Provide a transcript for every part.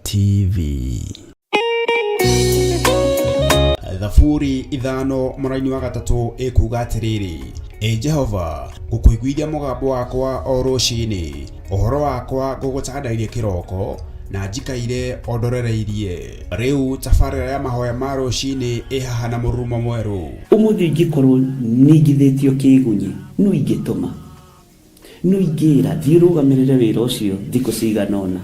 TV. Thaburi 5 mũraini wa 3 ĩkuga atĩrĩrĩ, Ĩ Jehova, ngũkũiguithia mũgambo wakwa o rũcinĩ, ũhoro wakwa ngũgũtandairie kĩroko, na njikaire o ndorereirie. Rĩu tabarĩra ya mahoya ma rũcinĩ ĩ haha na mũrurumo mwerũ. Ũmũthĩ ingĩkorwo ningithĩtio kĩgunyi, nũ ingĩtũma? Nũ ingĩra thiĩ ũrũgamĩrĩre wĩra ũcio thikũ cigana ũna?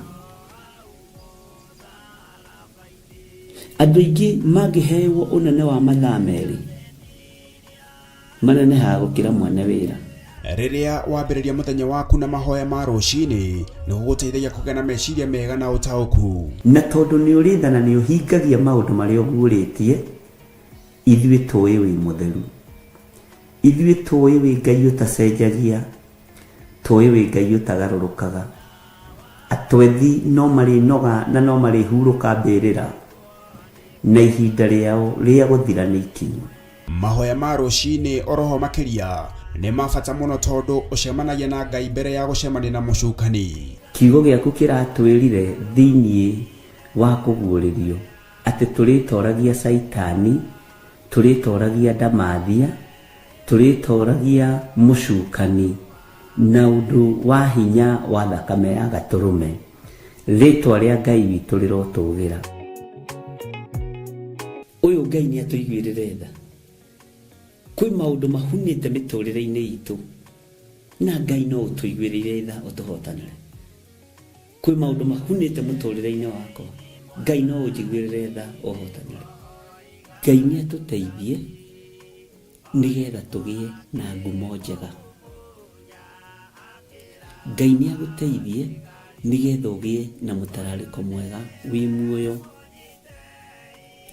Andũ aingĩ mangĩhewo ũnene wa mathaa 2, manenehaga gũkĩra mwene wĩra. Rĩrĩa wambĩrĩria mũthenya waku na mahoya ma rũcinĩ, nĩ gũgũteithagia kũgĩa na meciria mega na ũtaũku. Na tondũ nĩ ũrĩ tha na nĩ ũhingagia maũndũ marĩa ũguũrĩtie, ithuĩ tũĩ wĩ mũtheru. Ithuĩ tũĩ wĩ Ngai ũtacenjagia, tũĩ wĩ Ngai ũtagarũrũkaga. Atwethi no marĩnoga na no marĩhurũka mbĩrĩra, na ihinda rĩao rĩa gũthira nĩ ikinyu. Mahoya ma rũcinĩ oroho makĩria nĩ ma bata mũno tondũ ũcemanagia na Ngai mbere ya gũcemania na mũcukani. Kiugo gĩaku kĩratwĩrire thĩinĩ wa kũguũrĩrio atĩ tũrĩtoragia Caitani, tũrĩtoragia ndamathia, tũrĩtoragia mũcukani na ũndũ wa hinya wa thakame ya gatũrũme. Rĩtwa rĩa Ngai witũ rĩrotũgĩra. Ũyũ Ngai nĩ atũiguĩrĩre tha. Kwĩ maũndũ mahunĩte mĩtũrĩre-inĩ itũ na Ngai no ũtũiguĩrĩire tha ũtũhotanĩre. Kwĩ maũndũ mahunĩte mũtũrĩre-inĩ wakwa, Ngai no ũnjiguĩrĩre tha ũhotanĩre. Ngai nĩ atũteithie nĩgetha tũgĩe na ngumo njega. Ngai nĩ agũteithie nĩgetha ũgĩe na mũtararĩko mwega wĩ muoyo.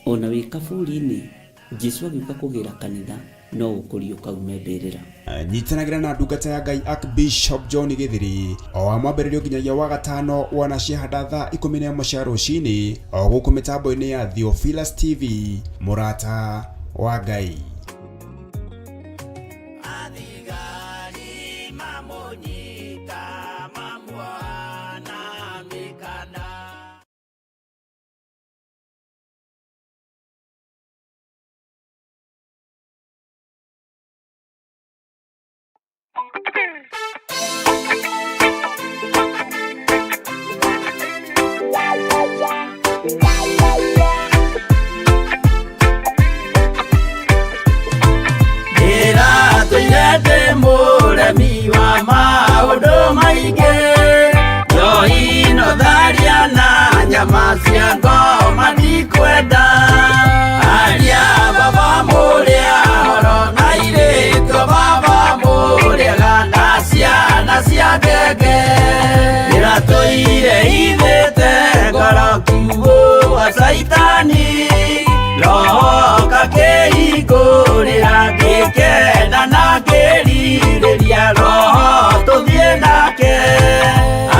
Ona wĩ kaburi-inĩ, Jesu agĩũka kũgĩra kanitha no ũkũriũka ume mbĩrĩra. Nyitanagĩra na ndungata ya Ngai Archbishop John Githiri o wa mwambĩrĩrio nginyagia wa gatano wana ciahanda thaa 11 cia rũcinĩ o gũkũ mĩtambo-inĩ ya Theophilus TV, mũrata wa Ngai. Athigari mamũnyita mamuoha na mĩkanda. Ndĩratũire ndĩ mũremi wa maũndũ maingĩ, njohi no tharia na nyama cia ngoma ndikwenda. Aria baba mũrĩa horo na airĩtu baba mũrĩega na ciana cia ngenge. Ndĩratũire ithĩte ngoro kiugũ wa Caitani, roho kakĩhingũrĩra ngĩkena na ngĩrirĩria roho tũthiĩ nake.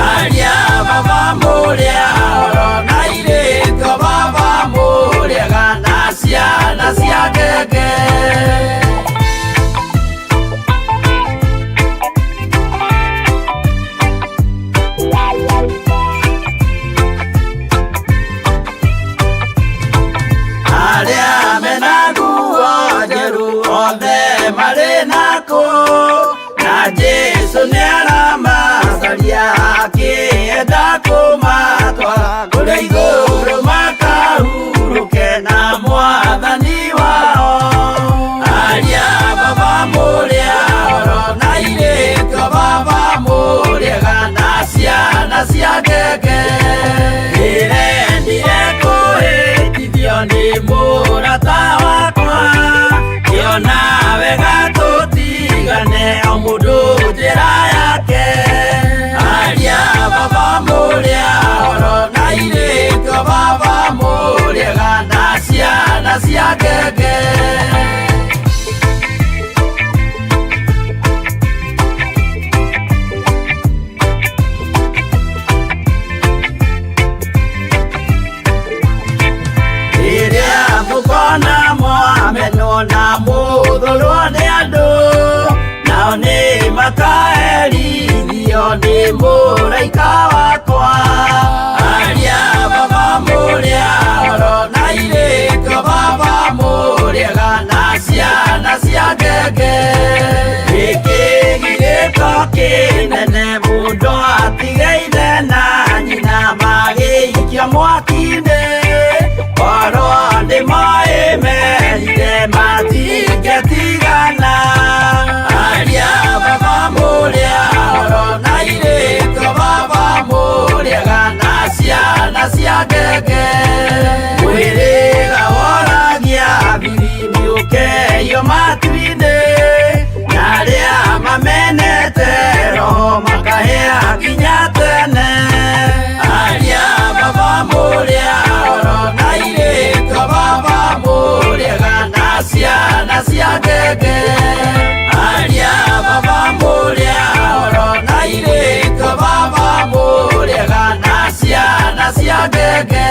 Aria baba mũrĩa horo na airĩtu baba mũrĩega na ciana cia ngenge. Arĩa mena nguo njerũ othe marĩ nakũ, na Jesũ nĩaramacaria akĩenda kũmatwara kũrĩa igũrũ makahurũke na Mwathani wao. Aria baba mũrĩa horo na airĩtu baba mũrĩega na ciana cia ngenge. Ndĩrendire kũhĩtithio nĩ mũrata wakwa, ngĩona wega tũtigane o mũndũ njĩra yake. Aria baba mũrĩa horo na airĩtu baba mũrĩega na ciana cia ngenge. Rĩrĩa mũkona mwamenwo na mũthũrwo nĩ andũ, nao nĩ makaherithio nĩ mũraika wakwa. Aria baba ciana cia ngenge. Mwĩrĩga woragia biri ũkeio matu-inĩ, na arĩa mamenete roho makahĩa nginya tene. Aria baba mũrĩa oro na airĩtu a baba mũrĩega na ciana cia ngenge. Aria baba mũrĩa oro na airĩtu a baba mũrĩega na ciana cia ngenge.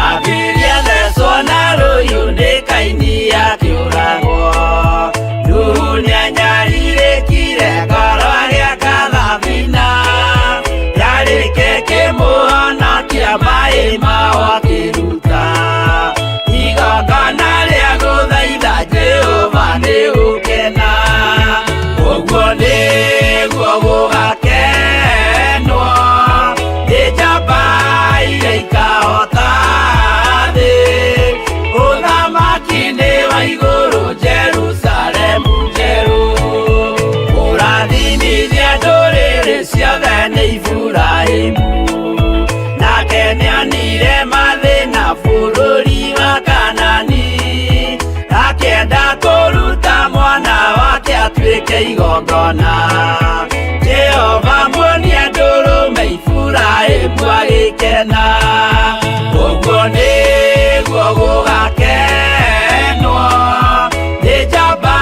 Abiria thecwo na rũhiũ nĩ Kaini akĩũragwo. Nuhu nĩanyarirĩkire ngoro agĩaka thabina. Yarĩke kĩmũhonokia maĩ mao akĩruta. Igongona rĩa gũthaitha Jehova nĩ gũkena. Ũguo nĩguo gũgakenwo nĩ njamba iria ikahota thĩ. Ũthamaki nĩ wa igũrũ Jerusalemu njerũ. Kũrathimithia ndũrĩrĩ ciothe nĩ Iburahĩmu. Nake nĩonire mathĩna bũrũri wa Kanani. Akĩenda kũruta mwana wake atuĩke igongona. Jehova muonia ndũrũme Iburahĩmu agĩkena. Ũguo nĩguo gũgakenwo nĩ njamba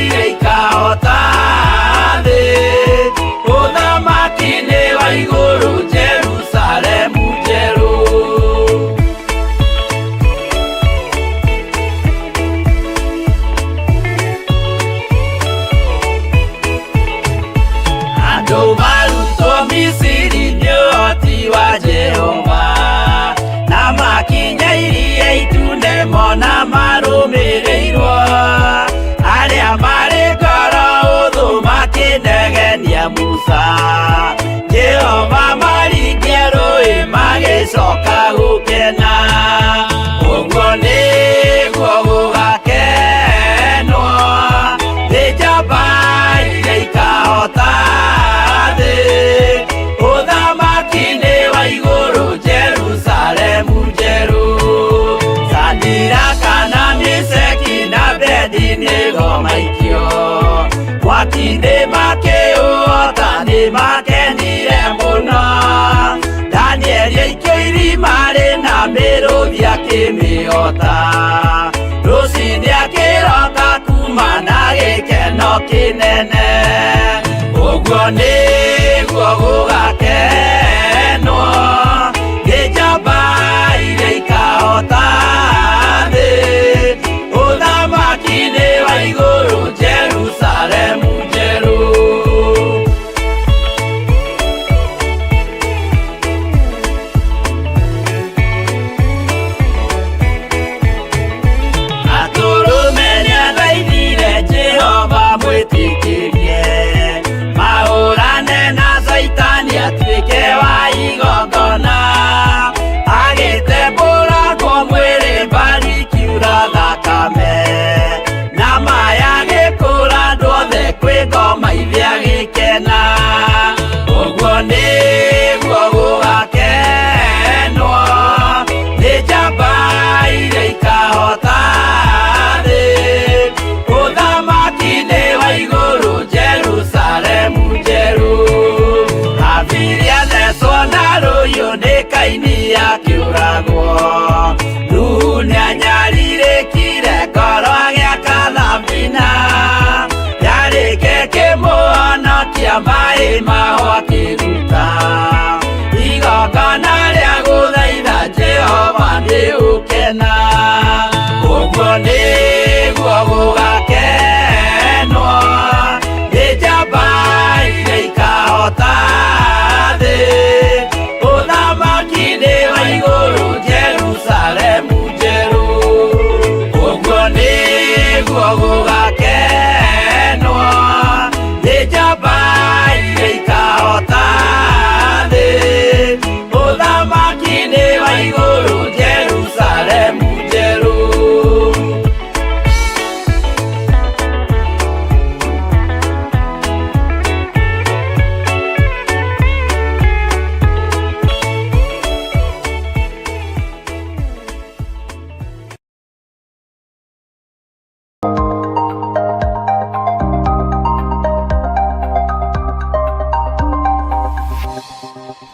iria ikahota thĩ. Ũthamaki nĩ wa igũrũ Jerusalemu njerũ. Andũ marutwo Misiri nĩ ũhoti wa Jehova, na makinya iria itune mona marũmĩrĩirwo. Arĩa marĩ ngoro ũthũ makĩnegenia Musa, Jehova maringia rũĩ magĩcoka gũkena. Ũguo nĩguo gũgakenwo nĩ njamba iria ikahota thĩ. Ũthamaki nĩ wa igũrũ Jerusalemu njerũ. Sadiraka na Meshaki na Abednego maikio mwaki-inĩ makĩũhota nĩ makenire mũno. Danieli aikio irima rĩna mĩrũthi akĩmĩhota. Rũcinĩ akĩroka kuma na gĩkeno kĩnene. Ũguo nĩguo gũgakenwo nĩ njamba iria ikahota thĩ. Ũthamaki nĩ wa igũrũ Jerusalemu njerũ. Atũrũme nĩathaithire Jehova mwĩtĩkĩrie mahũrane na Caitani atuĩke wa igongona. Agĩtembũrangwo mwĩrĩ mbari ikiura thakame, na maya agĩkũra andũ othe kwĩ ngoma ithe agĩkena. Ũguo nĩguo gũgakenwo nĩ njamba iria ikahota thĩ. Ũthamaki nĩ wa igũrũ Jerusalemu njerũ. Abiria thecwo na rũhiũ nĩ Kaini akĩũragwo. Nuhu nĩanyarirĩkire ngoro agĩaka thabina. Yarĩke kĩmũhonokia maĩ mao akĩruta. Igongona rĩa gũthaitha Jehova nĩ ũkena. Ũguo nĩguo gũgakenwo nĩ njamba iria ikahota thĩ. Ũthamaki nĩ wa igũrũ Jerusalemu njerũ. Ũguo nĩguo gũgakenwo Mũciĩ-inĩ wa igũrũ Jerusalemu njerũ.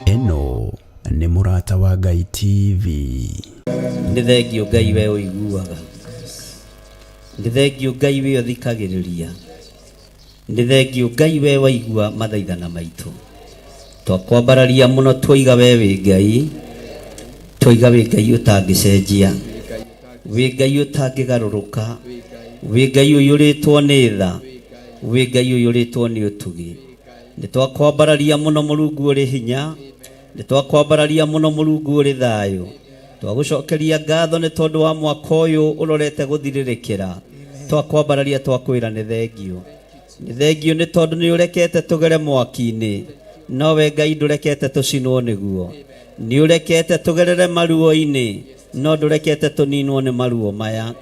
Ĩno nĩ Mũrata wa Ngai TV. Nĩ thengio Ngai we ũiguaga. Nĩ thengio Ngai we ũthikagĩrĩria. Nĩ thengio Ngai we waigua mathaithana maitũ. Twakwambararia mũno twoiga we wĩ Ngai. Twoiga wĩ Ngai ũtangĩcenjia. Wĩ Ngai ũtangĩgarũrũka. Wĩ Ngai ũiyũrĩtwo nĩ tha. Wĩ Ngai ũiyũrĩtwo nĩ ũtugi. Nĩ twakwambararia mũno Mũrungu ũrĩ hinya. Nĩ twakwambararia mũno Mũrungu ũrĩ thayũ. Twagũcokeria ngatho nĩ tondũ wa mwaka ũyũ ũrorete gũthirĩrĩkĩra. Twakwambararia twakwĩra nĩ thengio. Nĩ thengio nĩ tondũ nĩ ũrekete tũgere mwaki-inĩ, nowe Ngai ndũrekete tũcinwo nĩguo. Nĩ ũrekete tũgerere maruo-inĩ, no ndũrekete tũninwo nĩ maruo maya.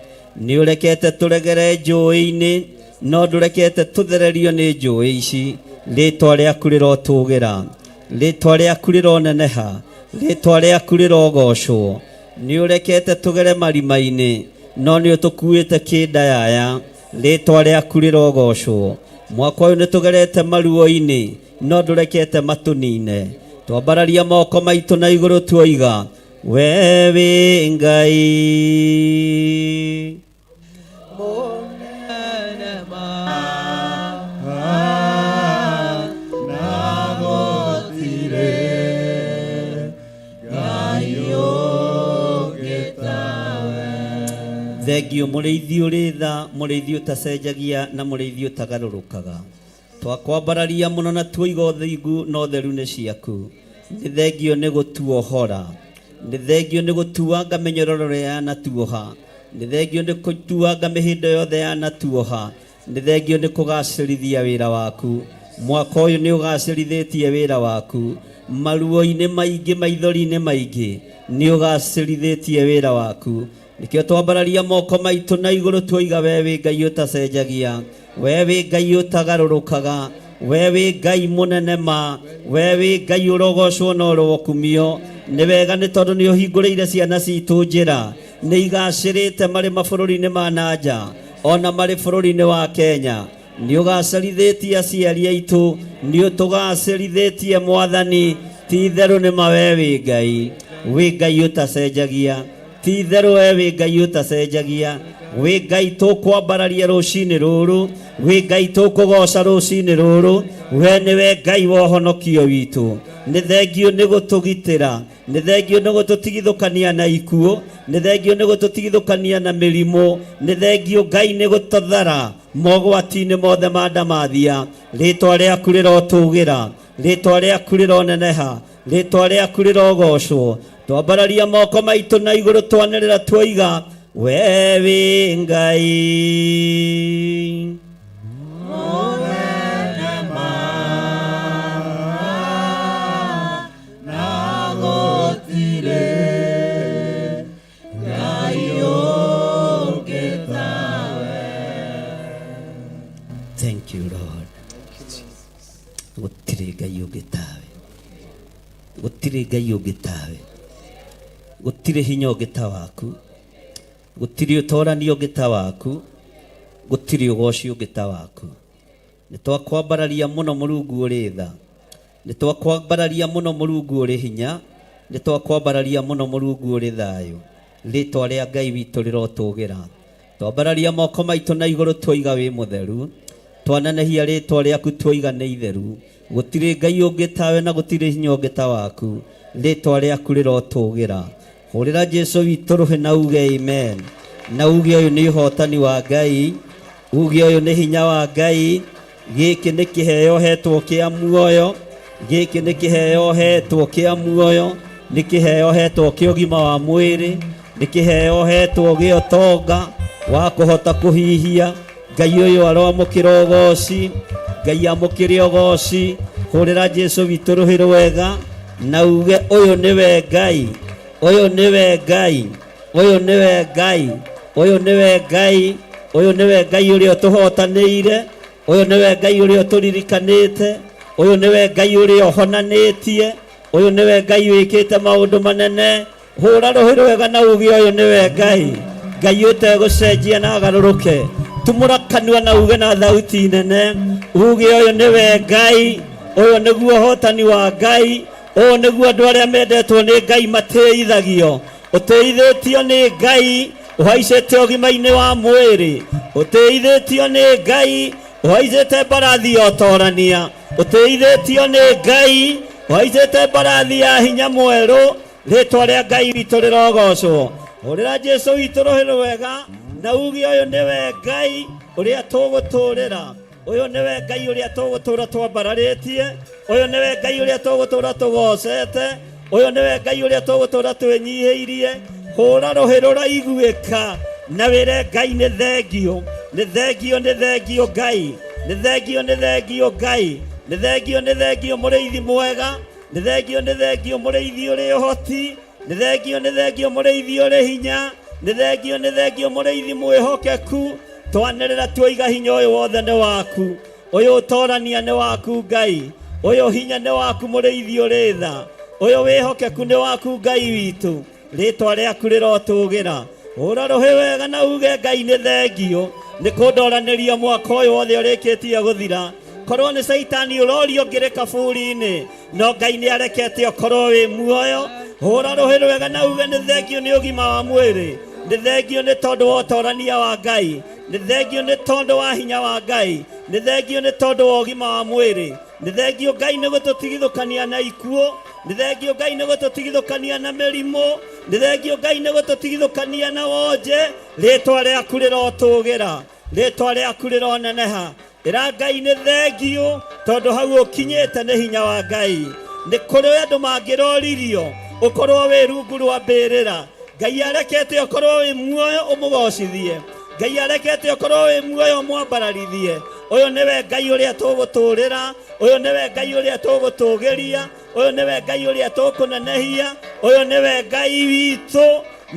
Nĩ ũrekete tũregere njũĩ-inĩ, no ndũrekete tũthererio nĩ njũĩ ici. Rĩtwa rĩaku rĩrotũgĩra, rĩtwa rĩaku rĩroneneha, rĩtwa rĩaku rĩrogocwo. Nĩ ũrekete tũgere marima-inĩ, no nĩ ũtũkuĩte kĩndayaya. Rĩtwa rĩaku rĩrogocwo. Mwaka ũyũ nĩ tũgerete maruo-inĩ, no ndũrekete matũnine. Twambararia moko maitũ na igũrũ tuoiga, we wĩ Ngai. Thengio mũrĩithi ũrĩ tha, mũrĩithi ũtacenjagia na mũrĩithi ũtagarũrũkaga. Twakwambararia mũno na tuoiga ũthingu na ũtheru nĩ ciaku. Nĩ thengio nĩ gũtuohora. Nĩ thengio nĩ gũtuanga mĩnyororo ĩrĩa yanatuoha. Nĩ thengio nĩ gũtuanga mĩhĩndo yothe yanatuoha. Nĩ thengio nĩ kũgacĩrithia wĩra waku. Mwaka ũyũ nĩ ũgacĩrithĩtie wĩra waku. Maruo-inĩ maingĩ, maithori-inĩ maingĩ, nĩ ũgacĩrithĩtie wĩra waku. Nĩkĩo twambararia moko maitũ na igũrũ tuoiga we wĩ Ngai ũtacenjagia, we wĩ Ngai ũtagarũrũkaga, we wĩ Ngai mũnene ma, we wĩ Ngai ũrogocwo na ũrokumio. Nĩ wega nĩ tondũ nĩ ũhingũrĩire ciana citũ njĩra, nĩ igacĩrĩte marĩ mabũrũri-inĩ ma na nja, ona marĩ bũrũri-inĩ wa Kenya. Nĩ ũgacĩrithĩtie aciari aitũ, nĩ ũtũgacĩrithĩtie Mwathani, ti itherũ nĩ ma we wĩ Ngai, wĩ Ngai ũtacenjagia. Ti itherũ we wĩ Ngai ũtacenjagia, wĩ Ngai tũkwambararia rũcinĩ rũrũ, wĩ Ngai tũkũgoca rũcinĩ rũrũ, we nĩwe Ngai wa ũhonokio witũ. Nĩ thengio nĩ gũtũgitĩra, nĩ thengio nĩ gũtũtigithũkania na ikuũ, nĩ thengio nĩ gũtũtigithũkania na mĩrimũ, nĩ thengio Ngai nĩ gũtũthara mogwati-inĩ mothe ma ndamathia. Rĩtwa rĩaku rĩrotũgĩra, rĩtwa rĩaku rĩroneneha, rĩtwa rĩaku rĩrogocwo. Twambararia moko maitũ na igũrũ twanĩrĩra tuoiga, we wĩ Ngai. Thank you Lord. Gũtirĩ Ngai ũngĩ tawe. Gũtirĩ Ngai ũngĩ tawe. Gũtirĩ hinya ũngĩ ta waku. Gũtirĩ ũtorani ũngĩ ta waku. Gũtirĩ ũgoci ũngĩ ta waku. Nĩ twakwambararia mũno Mũrungu ũrĩ tha. Nĩ twakwambararia mũno Mũrungu ũrĩ hinya. Nĩ twakwambararia mũno Mũrungu ũrĩ thayũ. Rĩtwa rĩa Ngai witũ rĩrotũgĩra. Twambararia moko maitũ na igũrũ tuoiga wĩ mũtheru. Twanenehia rĩtwa rĩaku tuoiga nĩ itheru. Gũtirĩ Ngai ũngĩ tawe na gũtirĩ hinya ũngĩ ta waku. Rĩtwa rĩaku rĩrotũgĩra. Hũrĩra Jesu witũ rũhĩ na uge amen. Na uge ũyũ nĩ ũhotani wa Ngai. Uge ũyũ nĩ hinya wa Ngai. Gĩkĩ nĩ kĩheo hetwo kĩa muoyo. Gĩkĩ nĩ kĩheo hetwo kĩa muoyo. Nĩ kĩheo hetwo kĩa ũgima wa mwĩrĩ. Nĩ kĩheo hetwo gĩa ũtonga wa kũhota kũhihia. Ngai ũyũ aroamũkĩra ũgoci. Ngai amũkĩre ũgoci. Hũrĩra Jesu witũ rũhĩ rwega. Na uge ũyũ nĩwe Ngai, ũyũ nĩwe Ngai, ũyũ nĩwe Ngai, ũyũ nĩwe Ngai, ũyũ nĩwe Ngai ũrĩa ũtũhotanĩire, ũyũ nĩwe Ngai ũrĩa ũtũririkanĩte, ũyũ nĩwe Ngai ũrĩa ũhonanĩtie, ũyũ nĩwe Ngai wĩkĩte maũndũ manene. Hũra rũhĩ rwega na uge ũyũ nĩwe Ngai, Ngai ũtegũcenjia na agarũrũke. Tumũra kanua na uge na thauti nene, uge ũyũ nĩwe Ngai, ũyũ nĩguo ũhotani wa Ngai, ũũ nĩguo andũ arĩa mendetwo nĩ Ngai matĩithagio. Ũtĩithĩtio nĩ Ngai, ũhaicĩte ũgima-inĩ wa mwĩrĩ. Ũtĩithĩtio nĩ Ngai, ũhaicĩte mbarathi ya ũtorania. Ũtĩithĩtio nĩ Ngai, ũhaicĩte mbarathi ya hinya mwerũ. Rĩtwa rĩa Ngai witũ rĩrogocwo. Hũrĩra Jesu witũ rũhĩ rwega na uge ũyũ nĩwe Ngai ũrĩa tũgũtũrĩra. Ũyũ nĩwe Ngai ũrĩa tũgũtũra twambararĩtie. Ũyũ nĩwe Ngai ũrĩa tũgũtũra tũgocete. Ũyũ nĩwe Ngai ũrĩa tũgũtũra twĩnyihĩirie. Hũra rũhĩ rũraiguĩka na wĩre Ngai nĩ thengio, nĩ thengio, nĩ thengio Ngai, nĩ thengio, nĩ thengio Ngai, nĩ thengio, nĩ thengio mũrĩithi mwega, nĩ thengio, nĩ thengio mũrĩithi ũrĩ ũhoti, nĩ thengio, nĩ thengio mũrĩithi ũrĩ hinya, nĩ thengio, nĩ thengio mũrĩithi mwĩhokeku. Twanĩrĩra tuoiga hinya ũyũ wothe nĩ waku, ũyũ ũtorania nĩ waku Ngai, ũyũ hinya nĩ waku mũrĩithi ũrĩ tha, ũyũ wĩhokeku nĩ waku Ngai witũ. Rĩtwa rĩaku rĩrotũgĩra. Hũra rũhĩ wega na uge Ngai nĩ thengio nĩ kũndoranĩria mwaka ũyũ wothe ũrĩkĩtie gũthira. Korwo nĩ Caitani ũrorio ngĩrĩ kaburi-inĩ, no Ngai nĩ arekete ũkorwo wĩ muoyo. Hũra rũhĩ rwega na uge nĩ thengio nĩ ũgima wa mwĩrĩ, nĩ thengio nĩ tondũ wa ũtorania wa Ngai, nĩ thengio nĩ tondũ wa hinya wa Ngai, nĩ thengio nĩ tondũ wa ũgima wa mwĩrĩ, nĩ thengio Ngai nĩ gũtũtigithũkania na ikuũ, nĩ thengio Ngai nĩ gũtũtigithũkania na mĩrimũ, nĩ thengio Ngai nĩ gũtũtigithũkania na wonje. Rĩtwa rĩaku rĩrotũgĩra, rĩtwa rĩaku rĩroneneha. Ĩra Ngai nĩ thengio tondũ hau ũkinyĩte nĩ hinya wa Ngai. Nĩ kũrĩ andũ mangĩroririo ũkorwo wĩ rungu rwa mbĩrĩra, Ngai arekete ũkorwo wĩ muoyo ũmũgocithie. Ngai arekete ũkorwo wĩ muoyo ũmwambararithie. Ũyũ nĩwe Ngai ũrĩa tũgũtũrĩra, ũyũ nĩwe Ngai ũrĩa tũgũtũgĩria, ũyũ nĩwe Ngai ũrĩa tũkũnenehia, ũyũ nĩwe Ngai witũ,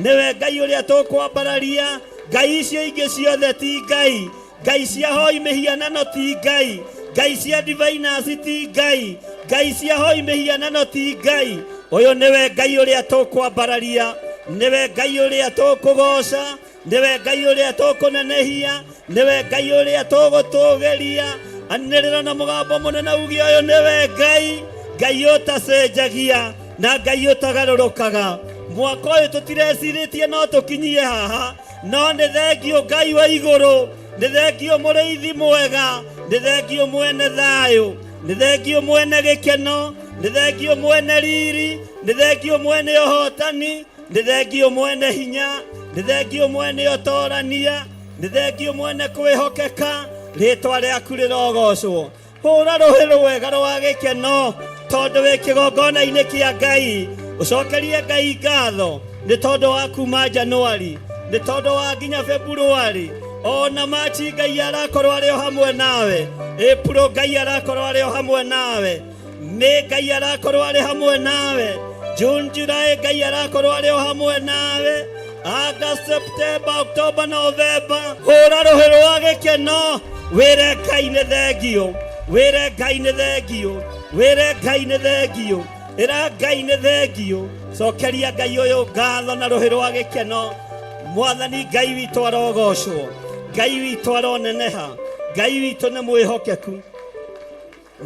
nĩwe Ngai ũrĩa tũkwambararia. Ngai icio ingĩ ciothe ti Ngai, Ngai cia hoi mĩhianano ti Ngai, Ngai cia diviners ti Ngai, Ngai cia hoi mĩhianano ti Ngai. Ũyũ nĩwe Ngai ũrĩa tũkwambararia, nĩwe Ngai ũrĩa tũkũgoca, nĩwe Ngai ũrĩa tũkũnenehia, nĩwe Ngai ũrĩa tũgũtũgĩria. Anĩrĩra na mũgambo mũnene uge ũyũ nĩwe Ngai, Ngai ũtacenjagia na Ngai ũtagarũrũkaga. Mwaka ũyũ tũtirecirĩtie no tũkinyie haha, no nĩ thengio Ngai wa igũrũ, nĩ thengio mũrĩithi mwega, nĩ thengio mwene thayũ, nĩ thengio mwene gĩkeno, nĩ thengio mwene riri, nĩ thengio mwene ũhotani, nĩ thengio mwene hinya, nĩ thengio mwene ũtorania, nĩ thengio mwene kwĩhokeka. Rĩtwa rĩaku rĩrogocwo. Hũra rũhĩ rwega rwa gĩkeno tondũ wĩ kĩgongona-inĩ kĩa Ngai. Ũcokerie Ngai ngatho nĩ tondũ wa kuma Januari, nĩ tondũ wa nginya Februari, ona Machi Ngai arakorwo arĩ o hamwe nawe, April Ngai arakorwo arĩ o hamwe nawe, May Ngai arakorwo arĩ hamwe nawe, June, July Ngai arakorwo arĩ o hamwe nawe, August, September, October, November. Hũra rũhĩ rwa gĩkeno wĩre Ngai nĩ thengio, wĩre Ngai nĩ thengio, wĩre Ngai nĩ thengio, ĩra Ngai nĩ thengio. Cokeria Ngai ũyũ ngatho na rũhĩ rwa gĩkeno. Mwathani Ngai witũ arogocwo, Ngai witũ aroneneha, Ngai witũ nĩ mwĩhokeku.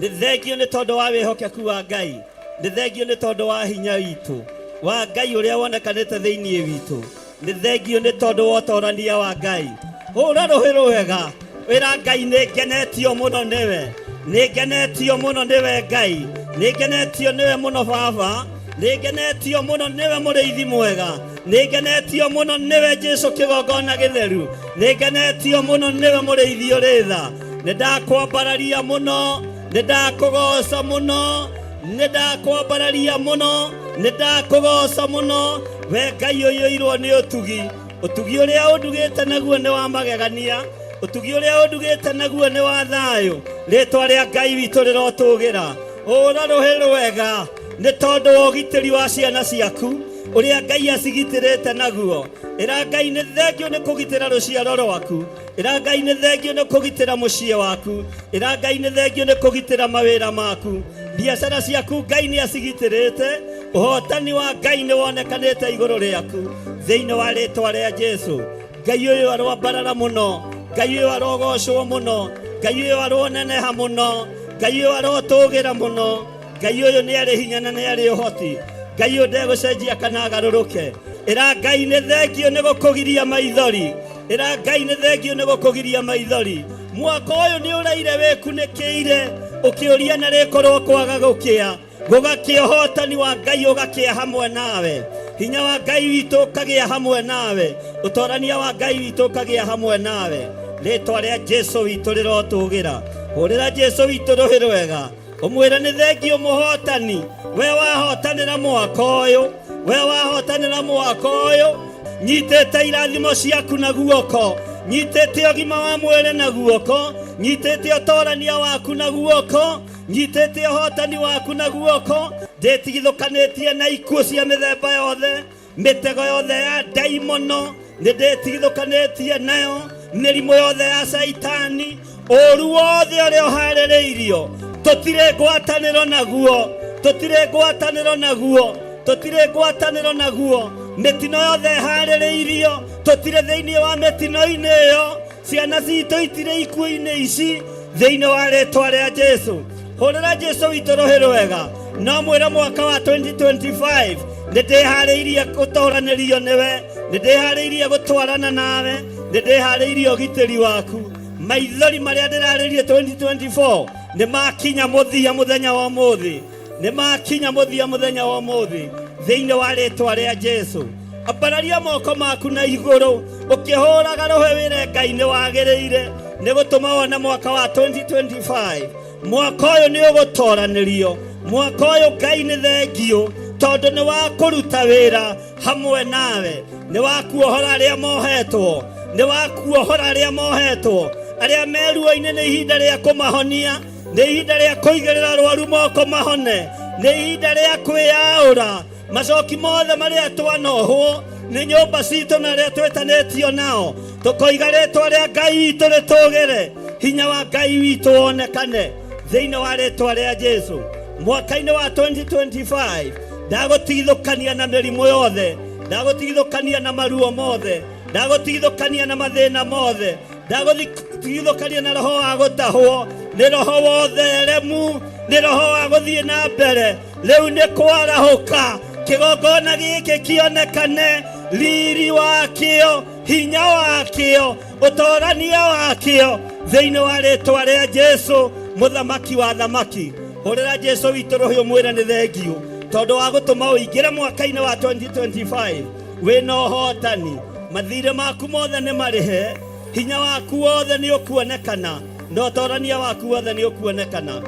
Nĩ thengio nĩ tondũ wa wĩhokeku wa Ngai, nĩ thengio nĩ tondũ wa hinya witũ wa Ngai ũrĩa wonekanĩte thĩinĩ witũ, nĩ thengio nĩ tondũ wa ũtorania wa Ngai. Hũra rũhĩ rwega wĩra Ngai nĩ ngenetio mũno nĩwe, nĩ ngenetio mũno nĩwe Ngai, nĩ ngenetio nĩwe mũno Baba, nĩ ngenetio mũno nĩwe mũrĩithi mwega, nĩ ngenetio mũno nĩwe Jesu kĩgongona gĩtheru, nĩ ngenetio mũno nĩwe mũrĩithi ũrĩ tha. Nĩ ndakwambararia mũno, nĩ ndakũgoca mũno, nĩ ndakwambararia mũno, nĩ ndakũgoca mũno. We Ngai ũiyũirwo nĩ ũtugi, ũtugi ũrĩa ũndugĩte naguo nĩ wa magegania, ũtugi ũrĩa ũndugĩte naguo nĩ wa thayũ. Rĩtwa rĩa Ngai witũ rĩrotũgĩra. Hũra rũhĩ rwega. Nĩ tondũ wa ũgitĩri wa ciana ciaku ũrĩa Ngai acigitĩrĩte naguo. Ĩra Ngai nĩ thengio nĩ kũgitĩra rũciaro rwaku. Ĩra Ngai nĩ thengio nĩ kũgitĩra mũciĩ waku. Ĩra Ngai nĩ thengio nĩ kũgitĩra mawĩra maku. Biacara ciaku Ngai nĩ acigitĩrĩte. Ũhotani wa Ngai nĩ wonekanĩte igũrũ rĩaku thĩinĩ wa rĩtwa rĩa Jesu. Ngai ũyũ aroambarara mũno, Ngai ũyũ arogocwo mũno, Ngai ũyũ aroneneha mũno, Ngai ũyũ arotũgĩra mũno. Ngai ũyũ nĩ arĩ hinya na nĩ arĩ ũhoti. Ngai ũyũ ndegũcenjia kana agarũrũke. Ĩra Ngai nĩ thengio nĩ gũkũgiria maithori. Ĩra Ngai nĩ thengio nĩ gũkũgiria maithori. Mwaka ũyũ nĩ ũraire wĩkunĩkĩire ũkĩũria na rĩkorwo kwaga gũkĩa. Gũgakĩa ũhotani wa Ngai ũgakĩa hamwe nawe. Hinya wa Ngai witũ ũkagĩa hamwe nawe. Ũtorania wa Ngai witũ ũkagĩa hamwe nawe. Rĩtwa rĩa Jesu witũ rĩrotũgĩra. Hũrĩra Jesu witũ rũhĩ rwega. Ũmwĩre nĩ thengio mũhotani. We wahotanĩra mwaka ũyũ. We wahotanĩra mwaka ũyũ. Nyitĩte irathimo ciaku na guoko. Nyitĩte ũgima wa mwĩrĩ na guoko. Nyitĩte ũtorania waku na guoko. Nyitĩte ũhotani waku na guoko. Ndĩtigithũkanĩtie na ikuũ cia mĩthemba yothe. Mĩtego yothe ya ndaimono nĩ ndĩtigithũkanĩtie nayo. Mĩrimũ yothe ya caitani, ũru wothe ũrĩa ũharĩrĩirio, tũtirĩ ngwatanĩro naguo, tũtirĩ ngwatanĩro naguo, tũtirĩ ngwatanĩro naguo. Mĩtino yothe ĩharĩrĩirio, tũtirĩ thĩinĩ wa mĩtino-inĩ ĩyo. Ciana citũ itirĩ ikuũ-inĩ ici thĩinĩ wa rĩtwa rĩa Jesu. Hũrĩra Jesu witũ rũhĩ rwega. No mwĩre mwaka wa 2025 nĩ ndĩharĩirie gũtoranĩrio nĩwe, nĩ ndĩharĩirie gũtwarana nawe, nĩ ndĩharĩirie ũgitĩri waku. Maithori marĩa ndĩrarĩrie 2024 nĩ makinya mũthia mũthenya wa ũmũthĩ, nĩ makinya mũthia mũthenya wa ũmũthĩ thĩinĩ wa rĩtwa rĩa Jesu. Ambararia moko maku na igũrũ ũkĩhũraga rũhĩ wĩre Ngai nĩ wagĩrĩire nĩ gũtũma wone mwaka wa 2025. Mwaka ũyũ nĩ ũgũtoranĩrio. Mwaka ũyũ Ngai nĩ thengio tondũ nĩ wa kũruta wĩra hamwe nawe, nĩ wa kuohora arĩa mohetwo, nĩ wa kuohora arĩa mohetwo, arĩa meruo-inĩ nĩ ihinda rĩa kũmahonia, nĩ ihinda rĩa kũigĩrĩra rwaru moko mahone, nĩ ihinda rĩa kwĩyaũra macoki mothe marĩa twanohwo nĩ nyũmba citũ na arĩa twĩtanĩtio nao, tũkoiga rĩtwa rĩa Ngai witũ rĩtũgĩre, hinya wa Ngai witũ wonekane thĩinĩ wa rĩtwa rĩa Jesu. Mwaka-inĩ wa 2025 ndagũtigithũkania na mĩrimũ yothe, ndagũtigithũkania na maruo mothe, ndagũtigithũkania na mathĩna mothe, ndagũtigithũkania na roho wa gũtahwo, nĩ roho wa ũtheremu, nĩ roho wa gũthiĩ na mbere. Rĩu nĩ kwarahũka kĩgongona gĩkĩ kĩonekane, riri wakĩo, hinya wakĩo, ũtorania wakĩo thĩinĩ wa rĩtwa rĩa Jesu mũthamaki wa thamaki. Hũrĩra Jesu witũ rũhĩ ũmwĩre nĩ thengio tondũ wa gũtũma ũingĩre mwaka-inĩ wa 2025 wĩna ũhotani. Mathirĩ maku mothe nĩ marĩhe, hinya waku wothe nĩ ũkuonekana, na ũtorania waku wothe nĩ ũkuonekana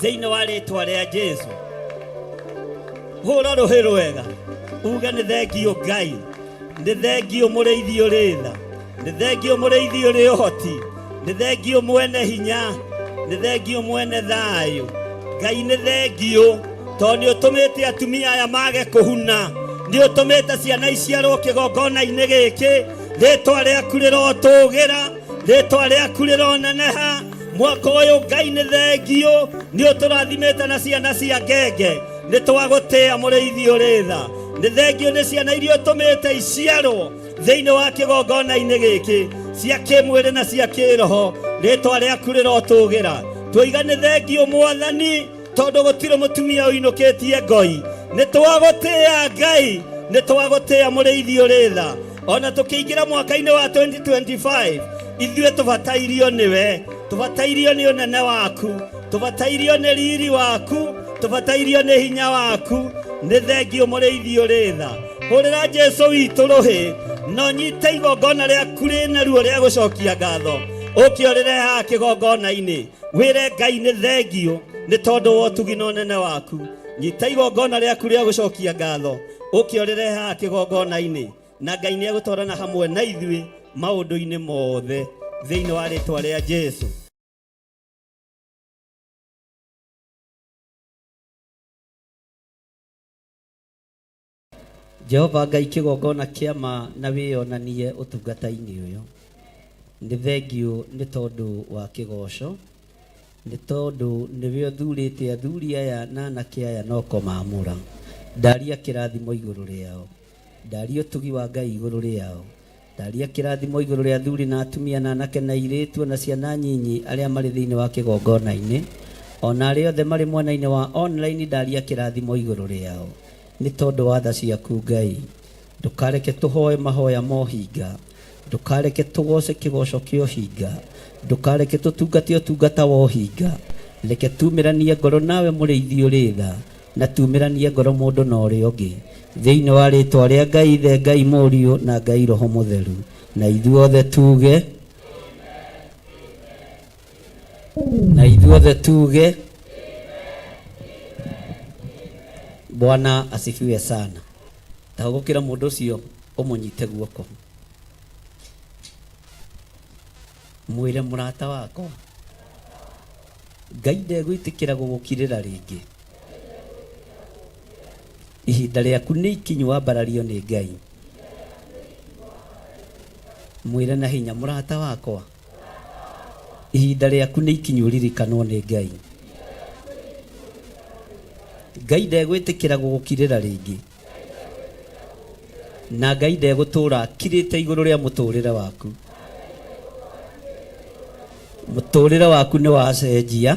thĩinĩ wa rĩtwa rĩa Jesu. Hũra rũhĩ rwega uge nĩ thengio Ngai, nĩ thengio mũrĩithi ũrĩ tha, nĩ thengio mũrĩithi ũrĩ ũhoti, nĩ thengio mwene hinya, nĩ thengio mwene thayũ. Ngai nĩ thengio tondũ nĩ ũtũmĩte atumia aya mage kũhuna, nĩ ũtũmĩte ciana iciarwo kĩgongona-inĩ gĩkĩ. Rĩtwa rĩaku rĩrotũgĩra, rĩtwa rĩaku rĩroneneha. Mwaka ũyũ Ngai nĩ thengio nĩ ũtũrathimĩte na ciana cia ngenge, nĩ twagũtĩa mũrĩithi ũrĩ tha. Nĩ thengio nĩ ciana iria ũtũmĩte iciarwo thĩinĩ wa kĩgongona-inĩ gĩkĩ, cia kĩmwĩrĩ na cia kĩroho. Rĩtwa rĩaku rĩrotũgĩra. Twoiga nĩ thengio Mwathani tondũ gũtirĩ mũtumia ũinũkĩtie ngoi. Nĩ twagũtĩa Ngai, nĩ twagũtĩa mũrĩithi ũrĩ tha. Ona tũkĩingĩra mwaka-inĩ wa 2025 ithuĩ tũbatairio nĩwe, tũbatairio nĩ ũnene waku, tũbatairio nĩ riri waku, tũbatairio nĩ hinya waku. Nĩ thengio mũrĩithi ũrĩ tha. Hũrĩra Jesu witũ rũhĩ na ũnyite igongona rĩaku rĩna ruo rĩa gũcokia ngatho, ũke ũrĩre haha kĩgongona-inĩ wĩre Ngai nĩ thengio nĩ tondũ wa ũtugi na ũnene waku. Nyita igongona rĩaku rĩa gũcokia ngatho, ũke ũrĩre haha kĩgongona-inĩ, na Ngai nĩ egũtwarana hamwe na ithuĩ maũndũ-inĩ mothe thĩinĩ wa rĩtwa rĩa Jesu. Jehova Ngai kĩgongona kĩa ma na wĩyonanie ũtungata-inĩ ũyũ. Nĩ thengiũ nĩ tondũ wa kĩgoco, nĩ tondũ nĩwe ũthurĩte athuri aya na anake aya na ũkamaamũra. Ndaria kĩrathimo igũrũ rĩao. Ndaria ũtugi wa Ngai igũrũ rĩao. Ndaria kĩrathimo igũrũ rĩa athuri na atumia na anake na airĩtu o na ciana nyinyi arĩa marĩ thĩinĩ wa kĩgongona-inĩ, o na arĩa othe marĩ mwena-inĩ wa online ndaria kĩrathimo igũrũ rĩao. Nĩ tondũ wa tha ciaku Ngai, ndũkareke tũhoe mahoya ma ũhinga, ndũkareke tũgoce kĩgoco kĩa ũhinga, ndũkareke tũtungate ũtungata wa ũhinga. Reke tumĩranie ngoro nawe mũrĩithi ũrĩ tha, na tumĩranie ngoro mũndũ na ũrĩa ũngĩ. Thĩinĩ wa rĩtwa rĩa Ngai Ithe, Ngai Mũriũ, na Ngai Roho Mũtheru. Na ithuothe tuge, na ithuothe tuge, Bwana asifiwe sana. Ta hũgũkĩra mũndũ ũcio ũmũnyite guoko. Mwĩre mũrata wakwa, Ngai ndegwĩtĩkĩra gũgũkirĩra rĩngĩ. Ihinda rĩaku nĩ ikinyu wambarario nĩ Ngai. Mwĩre na hinya mũrata wakwa, ihinda rĩaku nĩ ikinyu ũririkanwo nĩ Ngai. Ngai ndegwĩtĩkĩra gũgũkirĩra rĩngĩ. Na Ngai ndegũtũra akirĩte igũrũ rĩa mũtũrĩre waku. Mũtũrĩre waku nĩ wacenjia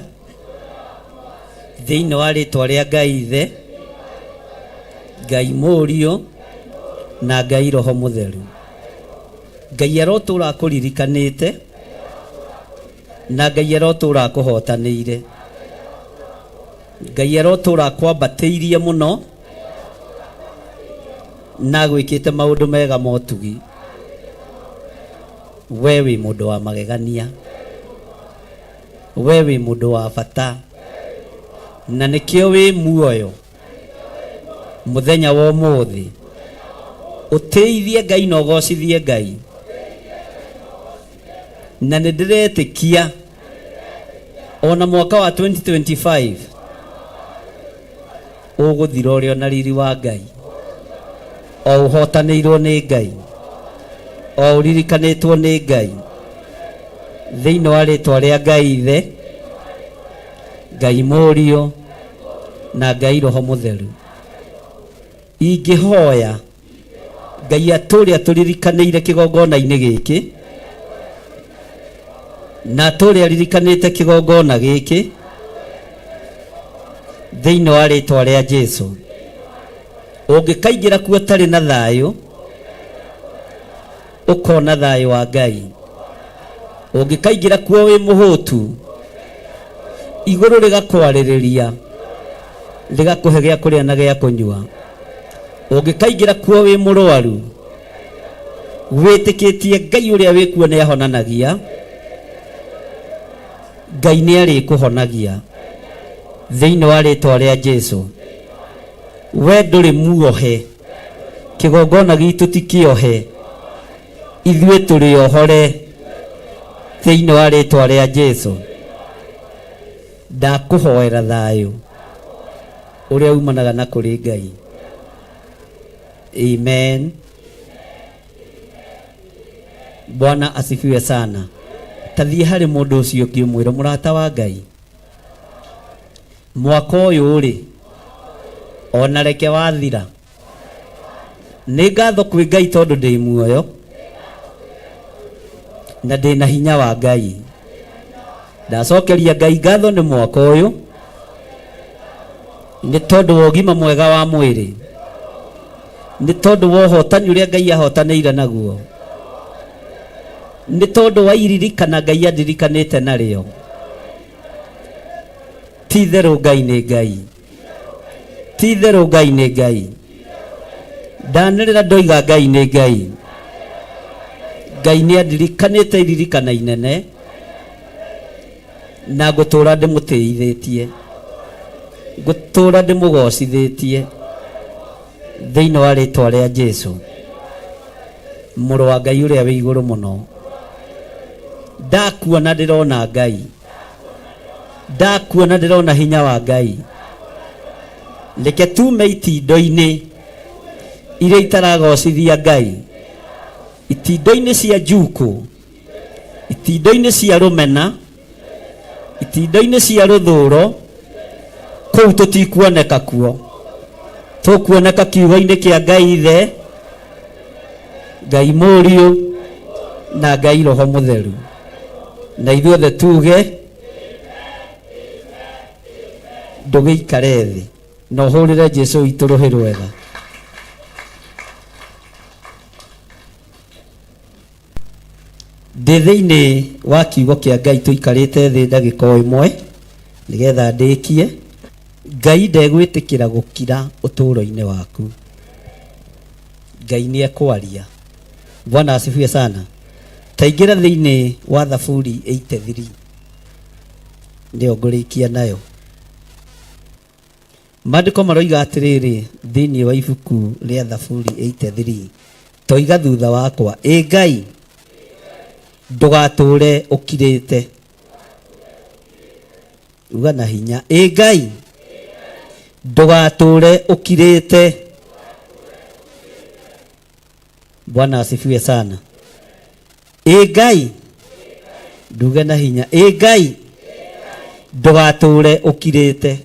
thĩinĩ wa rĩtwa rĩa Ngai Ithe, Ngai Mũriũ na Ngai Roho Mũtheru. Ngai arotũra akũririkanĩte na Ngai arotũra akũhotanĩire. Ngai arotũra akwambatĩirie mũno na agwĩkĩte maũndũ mega ma ũtugi. We wĩ mũndũ wa magegania, we wĩ mũndũ wa bata, na nĩkĩo wĩ muoyo mũthenya wa ũmũthĩ. Ũtĩithie Ngai na ũgocithie Ngai. Na nĩ ndĩretĩkia ona mwaka wa 2025 ũgũthira ũrĩ ona riri wa Ngai, o ũhotanĩirwo nĩ Ngai, o ũririkanĩtwo nĩ Ngai, thĩinĩ wa rĩtwa rĩa Ngai Ithe, Ngai Mũriũ na Ngai Roho Mũtheru. Ingĩhoya Ngai atũre atũririkanĩire kĩgongona-inĩ gĩkĩ, na atũre aririkanĩte kĩgongona gĩkĩ thĩinĩ wa rĩtwa rĩa Jesu. Ũngĩkaingĩra kuo ũtarĩ na thayũ, ũkona thayũ wa Ngai. Ũngĩkaingĩra kuo wĩ mũhũtu, igũrũ rĩgakwarĩrĩria, rĩgakũhe gĩa kũrĩa na gĩa kũnyua. Ũngĩkaingĩra kuo wĩ mũrwaru, wĩtĩkĩtie Ngai ũrĩa wĩ kuo nĩ ahonanagia, Ngai nĩ arĩkũhonagia thĩinĩ wa rĩtwa rĩa Jesu. We ndũrĩ muohe, kĩgongona gitũ ti kĩohe, ithuĩ tũrĩ ohore thĩinĩ wa rĩtwa rĩa Jesu. Ndakũhoera thayũ ũrĩa umanaga na kũrĩ Ngai. Amen. Bwana asifiwe sana. Tathiĩ harĩ mũndũ ũcio ũngĩ ũmwĩre mũrata wa Ngai, mwaka ũyũ rĩ, ona reke wathira, nĩ ngatho kwĩ Ngai tondũ ndĩ muoyo na ndĩ na hinya wa Ngai. Ndacokeria Ngai ngatho nĩ mwaka ũyũ nĩ tondũ wa ũgima mwega wa mwĩrĩ, nĩ tondũ wa ũhotani ũrĩa Ngai ahotanĩire naguo, nĩ tondũ wa iririkana Ngai andirikanĩte narĩo. Ti itherũ Ngai nĩ Ngai, ti itherũ Ngai nĩ Ngai. Ndanĩrĩra ndoiga Ngai nĩ Ngai. Ngai nĩ andirikanĩte iririkana inene na ngũtũra ndĩmũtĩithĩtie, ngũtũra ndĩmũgocithĩtie thĩinĩ wa rĩtwa rĩa Jesu, mũrũ wa Ngai ũrĩa wĩ igũrũ mũno. Ndakuona ndĩrona Ngai, ndakuona ndĩrona hinya wa Ngai. Reke tume itindo-inĩ. Iria itaragocithia Ngai, itindo-inĩ cia njukũ, itindo-inĩ cia rũmena, itindo-inĩ cia rũthũro, kũu tũtikuoneka kuo. Tũkuoneka kiugo-inĩ kĩa Ngai Ithe, Ngai Mũriũ na Ngai Roho Mũtheru. Na ithuothe tuge ndũgĩikare thĩ na ũhũrĩre Jesu witũ rũhĩ rwega. Ndĩ thĩinĩ wa kiugo kĩa Ngai tũikarĩte thĩ ndagĩka o ĩmwe nĩgetha ndĩkie. Ngai ndegwĩtĩkĩra gũkira ũtũũro-inĩ waku. Ngai nĩ ekwaria. Bwana asifiwe sana. Taingĩra thĩinĩ wa Thaburi 83 nĩyo ngũrĩkia nayo. Maandĩko maroiga atĩrĩrĩ thĩinĩ wa ibuku rĩa Thaburi 83, toiga thutha wakwa, ĩ Ngai, ndũgatũũre ũkirĩte. Uga na hinya, ĩ Ngai, ndũgatũũre ũkirĩte. Bwana asifiwe sana. Ĩ Ngai, nduge na hinya, ĩ Ngai, ndũgatũũre ũkirĩte.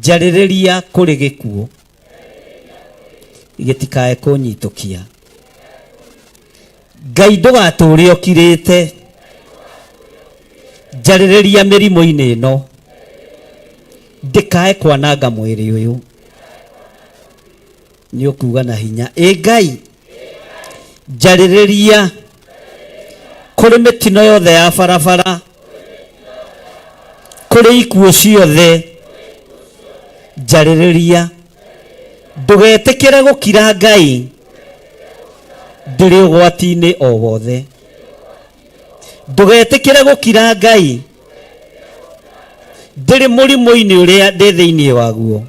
Njarĩrĩria kũrĩ gĩkuũ gĩtikae kũnyitũkia. Ngai ndũgatũũre ũkirĩte. Njarĩrĩria mĩrimũ-inĩ ĩno ndĩkae kwananga mwĩrĩ ũyũ. Nĩ ũkuga na hinya, ĩ Ngai, njarĩrĩria kũrĩ mĩtino yothe ya barabara, kũrĩ ikuũ ciothe, njarĩrĩria. Ndũgetĩkĩre gũkira Ngai ndĩrĩ ũgwati-inĩ o wothe. Ndũgetĩkĩre gũkira Ngai ndĩrĩ mũrimũ-inĩ ũrĩa ndĩ thĩinĩ waguo.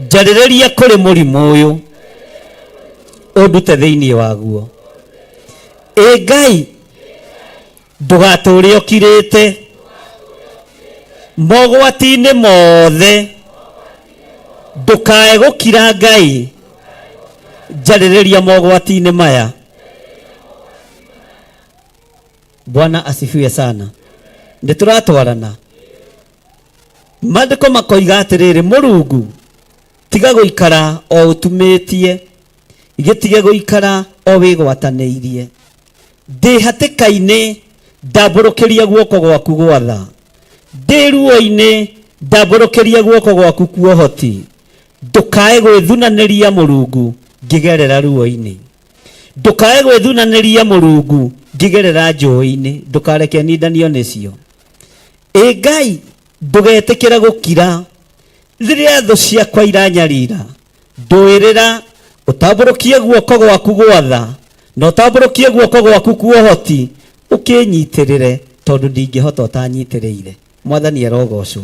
Njarĩrĩria kũrĩ mũrimũ ũyũ, ũndute thĩinĩ waguo. Ĩ Ngai, ndũgatũũre ũkirĩte mogwati-inĩ mothe. Ndũkae gũkira Ngai, njarĩrĩria mogwati-inĩ maya. Bwana asifiwe sana. Nĩ tũratwarana. Maandĩko makoiga atĩrĩrĩ, Mũrungu, tiga gũikara o ũtumĩtie, gĩtige gũikara o wĩgwatanĩirie. Ndĩ hatĩka-inĩ, ndambũrũkĩria guoko gwaku gwatha. Ndĩ ruo-inĩ, ndambũrũkĩria guoko gwaku kuohoti. Ndũkae gwĩthunanĩria Mũrungu ngĩgerera ruo-inĩ. Ndũkae gwĩthunanĩria Mũrungu ngĩgerera njũĩ-inĩ, ndũkareke nindanio nĩcio. Ĩ Ngai, ndũgetĩkĩre gũkira rĩrĩa thũ ciakwa iranyarira. Ndũĩrĩra, ũtambũrũkie guoko gwaku gwatha, na ũtambũrũkie guoko gwaku kuohoti, ũkĩnyitĩrĩre, tondũ ndingĩhota ũtanyitĩrĩire. Mwathani arogocwo.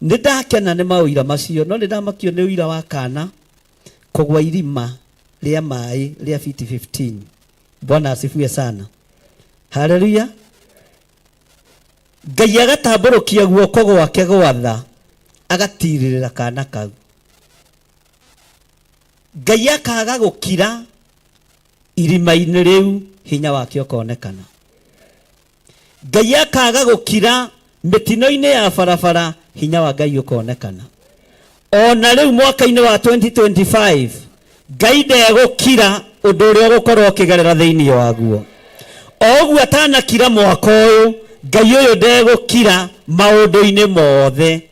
Nĩ ndakena nĩ maũira macio, no nĩ ndamakio nĩ ũira wa kana kũgwa irima rĩa maĩ rĩa fiti 15. Bwana asifiwe sana. Haleluya. Ngai agatambũrũkia guoko gwake gwatha, agatirĩrĩra kana kau. Ngai akaga gũkira irima-inĩ rĩu, hinya wake ũkonekana. Ngai akaga gũkira mĩtino-inĩ ya barabara, hinya wa Ngai ũkonekana. Ona rĩu mwaka-inĩ wa 2025, Ngai ndegũkira ũndũ ũrĩa ũgũkorwo ũkĩgerera thĩinĩ waguo. O ũguo atanakira mwaka ũyũ, Ngai ũyũ ndegũkira maũndũ-inĩ mothe.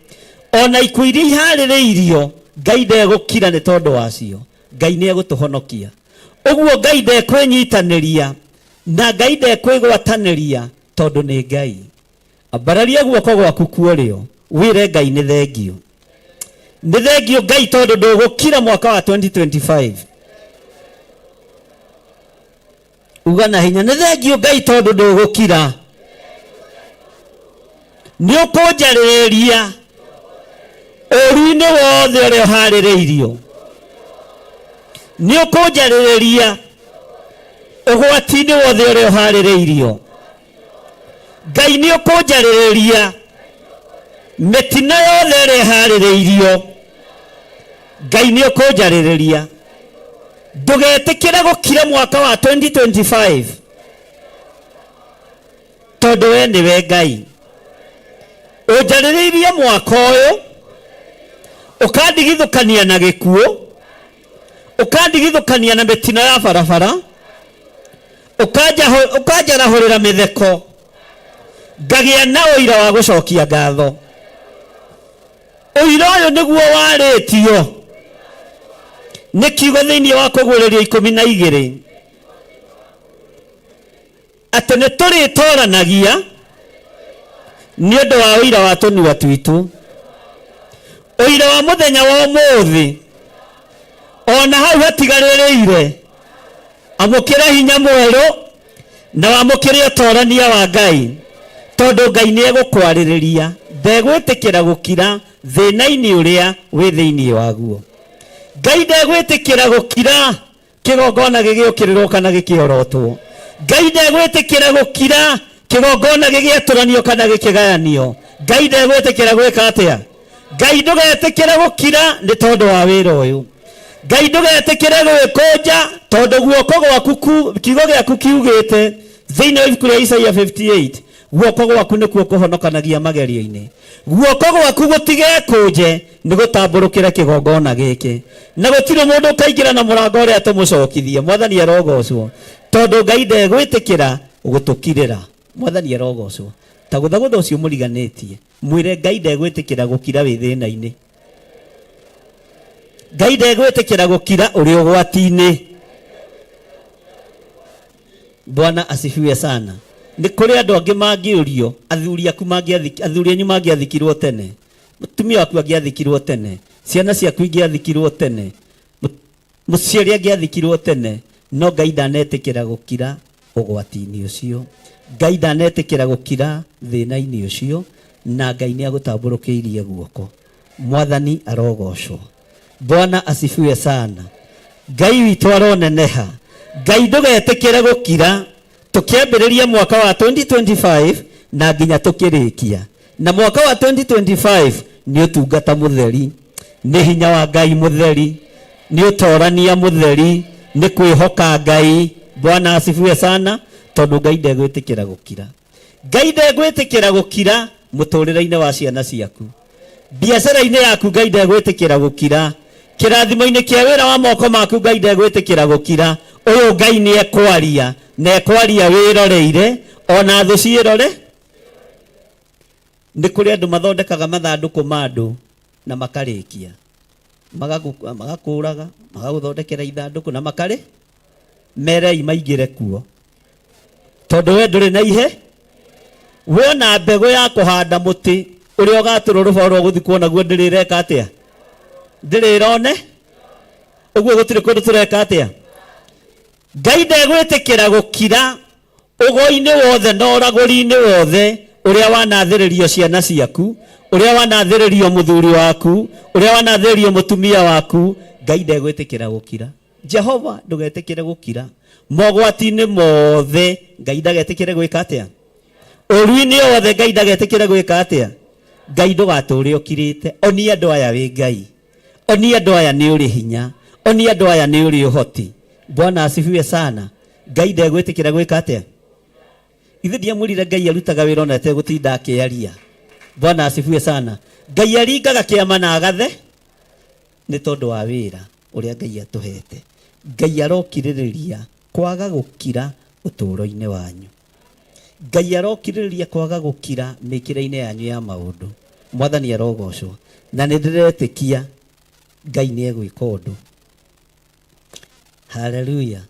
Ona ikuũ iria iharĩrĩirio, Ngai ndegũkira nĩ tondũ wacio. Ngai nĩ egũtũhonokia. Ũguo Ngai ndekwĩnyitanĩria na Ngai ndekwĩgwatanĩria tondũ nĩ Ngai. Ambararia guoko gwaku kuorĩo wĩre Ngai nĩ thengio. Nĩ thengio Ngai tondũ ndũgũkira mwaka wa 2025. Uga na hinya, nĩ thengio Ngai tondũ ndũgũkira. Nĩ ũkũnjarĩrĩria ũru-inĩ wothe ũrĩa ũharĩrĩirio. Nĩ ũkũnjarĩrĩria ũgwati-inĩ wothe ũrĩa ũharĩrĩirio. Ngai nĩ ũkũnjarĩrĩria mĩtino yothe ĩrĩa ĩharĩrĩirio. Ngai nĩ ũkũnjarĩrĩria. Ndũgetĩkĩre gũkira mwaka wa 2025 tondũ we nĩwe Ngai. Ũnjarĩrĩirie mwaka ũyũ ũkandigithũkania na gĩkuũ, ũkandigithũkania na mĩtino ya barabara, ũkanjarahũrĩra mĩtheko, ngagĩa na ũira wa gũcokia ngatho. Ũira ũyũ nĩguo warĩtio nĩ kiugo thĩinĩ wa Kũguũrĩrio 12 atĩ nĩ tũrĩtoranagia nĩ ũndũ wa ũira wa tũnua twitũ. Ũira wa mũthenya wa ũmũthĩ ona hau hatigarĩrĩire, amũkĩra hinya mwerũ na wamũkĩre ũtorania wa Ngai, tondũ Ngai nĩ egũkwarĩrĩria, ndegwĩtĩkĩra gũkira thĩna-inĩ ũrĩa wĩ thĩinĩ waguo. Ngai ndegwĩtĩkĩra gũkira kĩgongona gĩgĩũkĩrĩrwo kana gĩkĩorotwo. Ngai ndegwĩtĩkĩra gũkira kĩgongona gĩgĩatũranio kana gĩkĩgayanio. Ngai ndegwĩtĩkĩra gwĩka atĩa? Ngai ndũgetĩkĩre gũkira nĩ tondũ wa wĩra ũyũ. Ngai ndũgetĩkĩre gwĩkũnja tondũ guoko gwaku kiugo gĩaku kiugĩte thĩinĩ wa ibuku rĩa Isaia 58, guoko gwaku nĩkuo kũhonokanagia magerio-inĩ. Guoko gwaku gũtigekũnje nĩ gũtambũrũkĩre kĩgongona gĩkĩ, na gũtirĩ mũndũ ũkaingĩra na mũrango ũrĩa tũmũcokithie. Mwathani arogocwo, tondũ Ngai ndegwĩtĩkĩra gũtũkirĩra. Mwathani arogocwo. Ta gũthagũtha ũcio mũriganĩtie, mwĩre Ngai ndegwĩtĩkĩra gũkira wĩ thĩna-inĩ. Ngai ndegwĩtĩkĩra gũkira ũrĩ ũgwati-inĩ. Bwana asifiwe sana. Nĩ kũrĩ andũ angĩ mangĩũrio, athuri aku mangĩathik-, athuri anyu mangĩathikirwo tene, mũtumia waku angĩathikirwo tene, ciana ciaku ingĩathikirwo tene, mũciari angĩathikirwo tene, no Ngai ndanetĩkĩra gũkira ũgwati-inĩ ũcio. Ngai ndanetĩkĩra gũkira thĩna-inĩ ũcio, na Ngai nĩ agũtambũrũkĩirie guoko. Mwathani arogocwo. Bwana asifiwe sana. Ngai witũ aroneneha. Ngai ndũgetĩkĩre gũkira tũkĩambĩrĩria mwaka wa 2025 na nginya tũkĩrĩkia. Na mwaka wa 2025 nĩ ũtungata mũtheri, nĩ hinya wa Ngai mũtheri, nĩ ũtorania mũtheri, nĩ kwĩhoka Ngai. Bwana asifiwe sana, tondũ Ngai ndegwĩtĩkĩra gũkira. Ngai ndegwĩtĩkĩra gũkira mũtũrĩre-inĩ wa ciana ciaku, biacara-inĩ yaku Ngai ndegwĩtĩkĩra gũkira, kĩrathimo-inĩ kĩa wĩra wa moko maku Ngai ndegwĩtĩkĩra gũkira. Ũyũ Ngai nĩ ekwaria, na ekwaria wĩroreire, ona thũ ciĩrore. Nĩ kũrĩ andũ mathondekaga mathandũkũ ma andũ na makarĩkia, magakũraga, magagũthondekera ithandũkũ na makarĩ merei maingĩre kuo, tondũ we ndũrĩ na ihe. We ona mbegũ ya kũhanda mũtĩ ũrĩa ũgatũrwo rũbao rwa gũthikwo naguo ndĩrĩ ĩreka atĩa? Ndĩrĩ ĩrone. Ũguo gũtirĩ kũndũ tũreka atĩa? Ngai ndegwĩtĩkĩra gũkira ũgo-inĩ wothe na ũragũri-inĩ wothe ũrĩa wanathĩrĩrio ciana ciaku, ũrĩa wanathĩrĩrio mũthuri waku, ũrĩa wanathĩrĩrio mũtumia waku. Ngai ndegwĩtĩkĩra gũkira. Jehova ndũgetĩkĩre gũkira mogwati-inĩ mothe. Ngai ndagetĩkĩre gwĩka atĩa? Ũru-inĩ wothe Ngai ndagetĩkĩre gwĩka atĩa? Ngai ndũgatũre ũkirĩte. Onia andũ aya wĩ Ngai, onia andũ aya nĩ ũrĩ hinya, onia andũ aya nĩ ũrĩ ũhoti. Bwana asifiwe sana. Ngai ndegwĩtĩkĩra gwĩka atĩa? Ithe ndiamwĩrire Ngai arutaga wĩra ona ategũtinda akĩaria. Bwana asifiwe sana. Ngai aringaga kĩama na agathe nĩ tondũ wa wĩra ũrĩa Ngai atũhete. Ngai arokirĩrĩria kwaga gũkira ũtũũro-inĩ wanyu. Ngai arokirĩrĩria kwaga gũkira mĩkĩre-inĩ yanyu ya maũndũ. Mwathani arogocwo. Na nĩ ndĩretĩkia Ngai nĩ egwĩka ũndũ. Haleluya.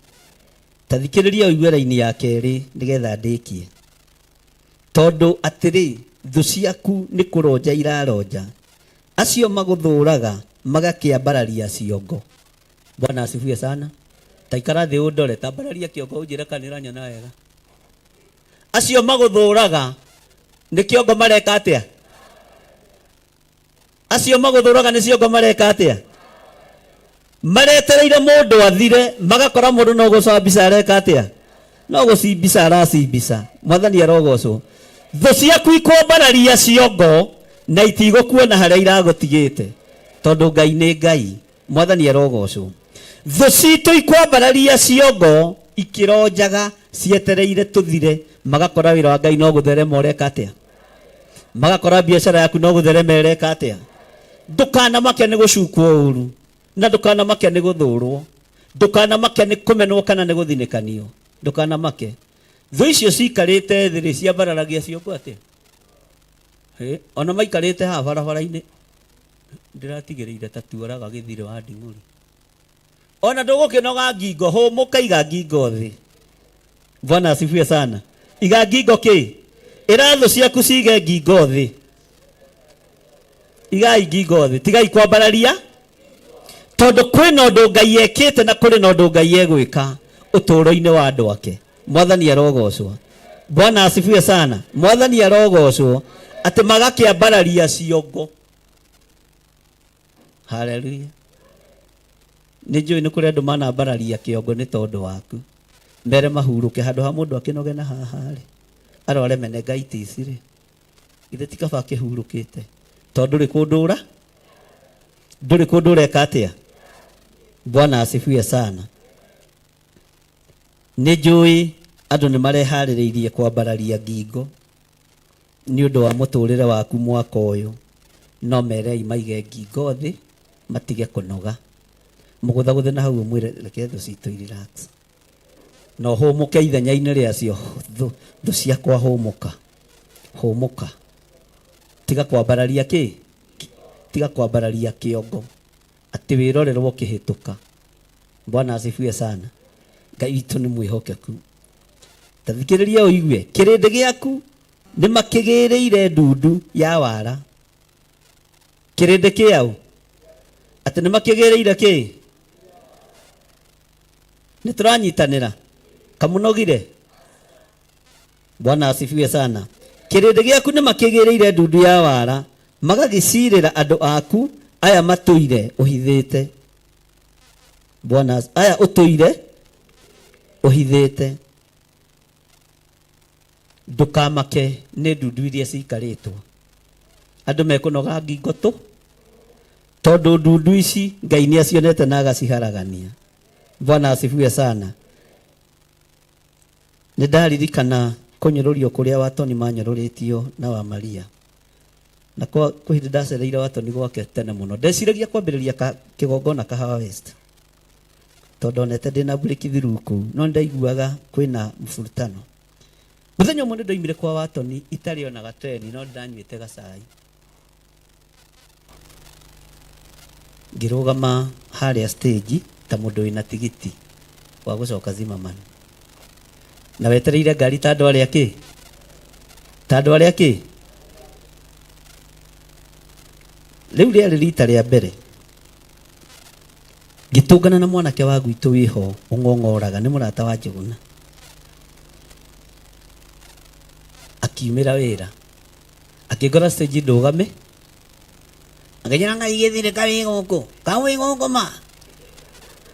Ta thikĩrĩria ũigue raini ya kerĩ nĩgetha ndĩkie. Tondũ atĩrĩ, thũ ciaku nĩ kũronja iraronja, acio magũthũraga magakĩambararia ciongo. Bwana asifiwe sana. Ta ikara thĩ ũndore, tambararia kĩongo ũnjĩre kana nĩ ũranyona wega. Acio magũthũraga nĩ kĩongo mareka atĩa? Acio magũthũraga nĩ ciongo mareka atĩa? Maretereire mũndũ athire, magakora mũndũ no gũcambica areka atĩa? No gũcimbica aracimbica. Mwathani arogocwo. Thũ ciaku ikwambararia ciongo na itigũkuona harĩa iragũtigĩte, tondũ Ngai nĩ Ngai. Mwathani arogocwo. Thũ citũ ikwambararia ciongo ikironjaga cietereire tuthire, magakora wĩra wa Ngai no gũtherema ũreka atĩa, magakora biacara yaku no gũtherema ĩreka atĩa. Ndũkanamake nĩ gũcukwo ũru, na ndũkanamake nĩ gũthũrwo, ndũkanamake nĩ kũmenwo kana nĩ gũthinĩkanio, ndũkanamake. Thũ icio cikarĩte thĩ rĩ, ciambararagia ciongo atĩa? Hĩ, ona maikarĩte haha barabara-inĩ ndĩratigĩrĩire ta tuoraga gĩthirĩ wa nding'ũri. Ona ndũgũkĩnoga ngingo, hũmũka, iga ngingo thĩ. Bwana asifiwe sana. Iga ngingo kĩ? Ĩra thũ ciaku cige ngingo thĩ. Igai ngingo thĩ, tigai kwambararia, tondũ kwĩna ũndũ Ngai ekĩte na kũrĩ na ũndũ Ngai egwĩka ũtũũro-inĩ wa andũ ake. Mwathani arogocwo. Bwana asifiwe sana. Mwathani arogocwo atĩ magakĩambararia ciongo. Haleluya. Nĩ njũĩ nĩ kũrĩ andũ manambararia kĩongo nĩ tondũ waku. Mbere mahurũke handũ ha mũndũ akĩnoge na haha rĩ, arware meningitis rĩ, githĩ ti kaba akĩhurũkĩte, tondũ ndũrĩ kũndũ ũra, ndũrĩ kũndũ ũreka atĩa. Bwana asifiwe sana. Nĩ njũĩ andũ nĩ mareharĩrĩirie kwambararia ngingo nĩ ũndũ wa mũtũrĩre waku mwaka ũyũ, no merei maige ngingo thĩ matige kũnoga. Mũgũthagũthe na hau ũmwĩre reke thũ citũ i relax, na ũhũmũke ithenya-inĩ rĩacio. Thũ ciakwa hũmũka, hũmũka, tiga kwambararia kĩ, tiga kwambararia kĩongo atĩ wĩrorerwo ũkĩhĩtũka. Bwana asifiwe sana. Ngai witũ nĩ mwĩhokeku. Ta thikĩrĩria ũigue, kĩrĩndĩ gĩaku nĩ makĩgĩrĩire ndundu ya wara. Kĩrĩndĩ kĩaũ? Atĩ nĩ makĩgĩrĩire kĩ? Nĩ tũranyitanĩra kamũnogire. Bwana asifiwe sana. Kĩrĩndĩ gĩaku nĩ makĩgĩrĩire ndundu ya wara, magagĩcirĩra andũ aku aya matũire ũhithĩte. Bwana, aya ũtũire ũhithĩte. Ndũkamake nĩ ndundu iria cikarĩtwo. Andũ mekũnoga ngingo tũ, tondũ ndundu ici Ngai nĩ acionete na agaciharagania. Bwana asifiwe sana. Nĩ ndaririkana kũnyũrũrio kũrĩa Watoni manyũrũrĩtio na wa Maria. Na kwa kwĩ hĩndĩ ndacereire Watoni gwake tene mũno. Ndeciragia kwambĩrĩria kĩgongona Kahawa West, tondũ onete ndĩna breakthrough kũu, no nĩndaiguaga kwĩna mfurutano. Mũthenya ũmwe nĩndoimire kwa Watoni itarĩ ona gateni, no ndanyuĩte gacai. Ngĩrũgama harĩa stage ta mũndũ wĩna tigiti wa gũcoka Zimmerman, na wetereire ngari ta andũ arĩa kĩ, ta andũ arĩa kĩ. Rĩu rĩarĩ rita rĩa mbere ngĩtũngana na mwanake wa gwitũ wĩho ũng'ong'oraga, nĩ mũrata wa Njũgũna, akiumĩra wĩra akĩngora stage ndũgame, akĩnjĩra Ngai gĩthirĩ ka wĩ gũkũ, ka wĩ gũkũ ma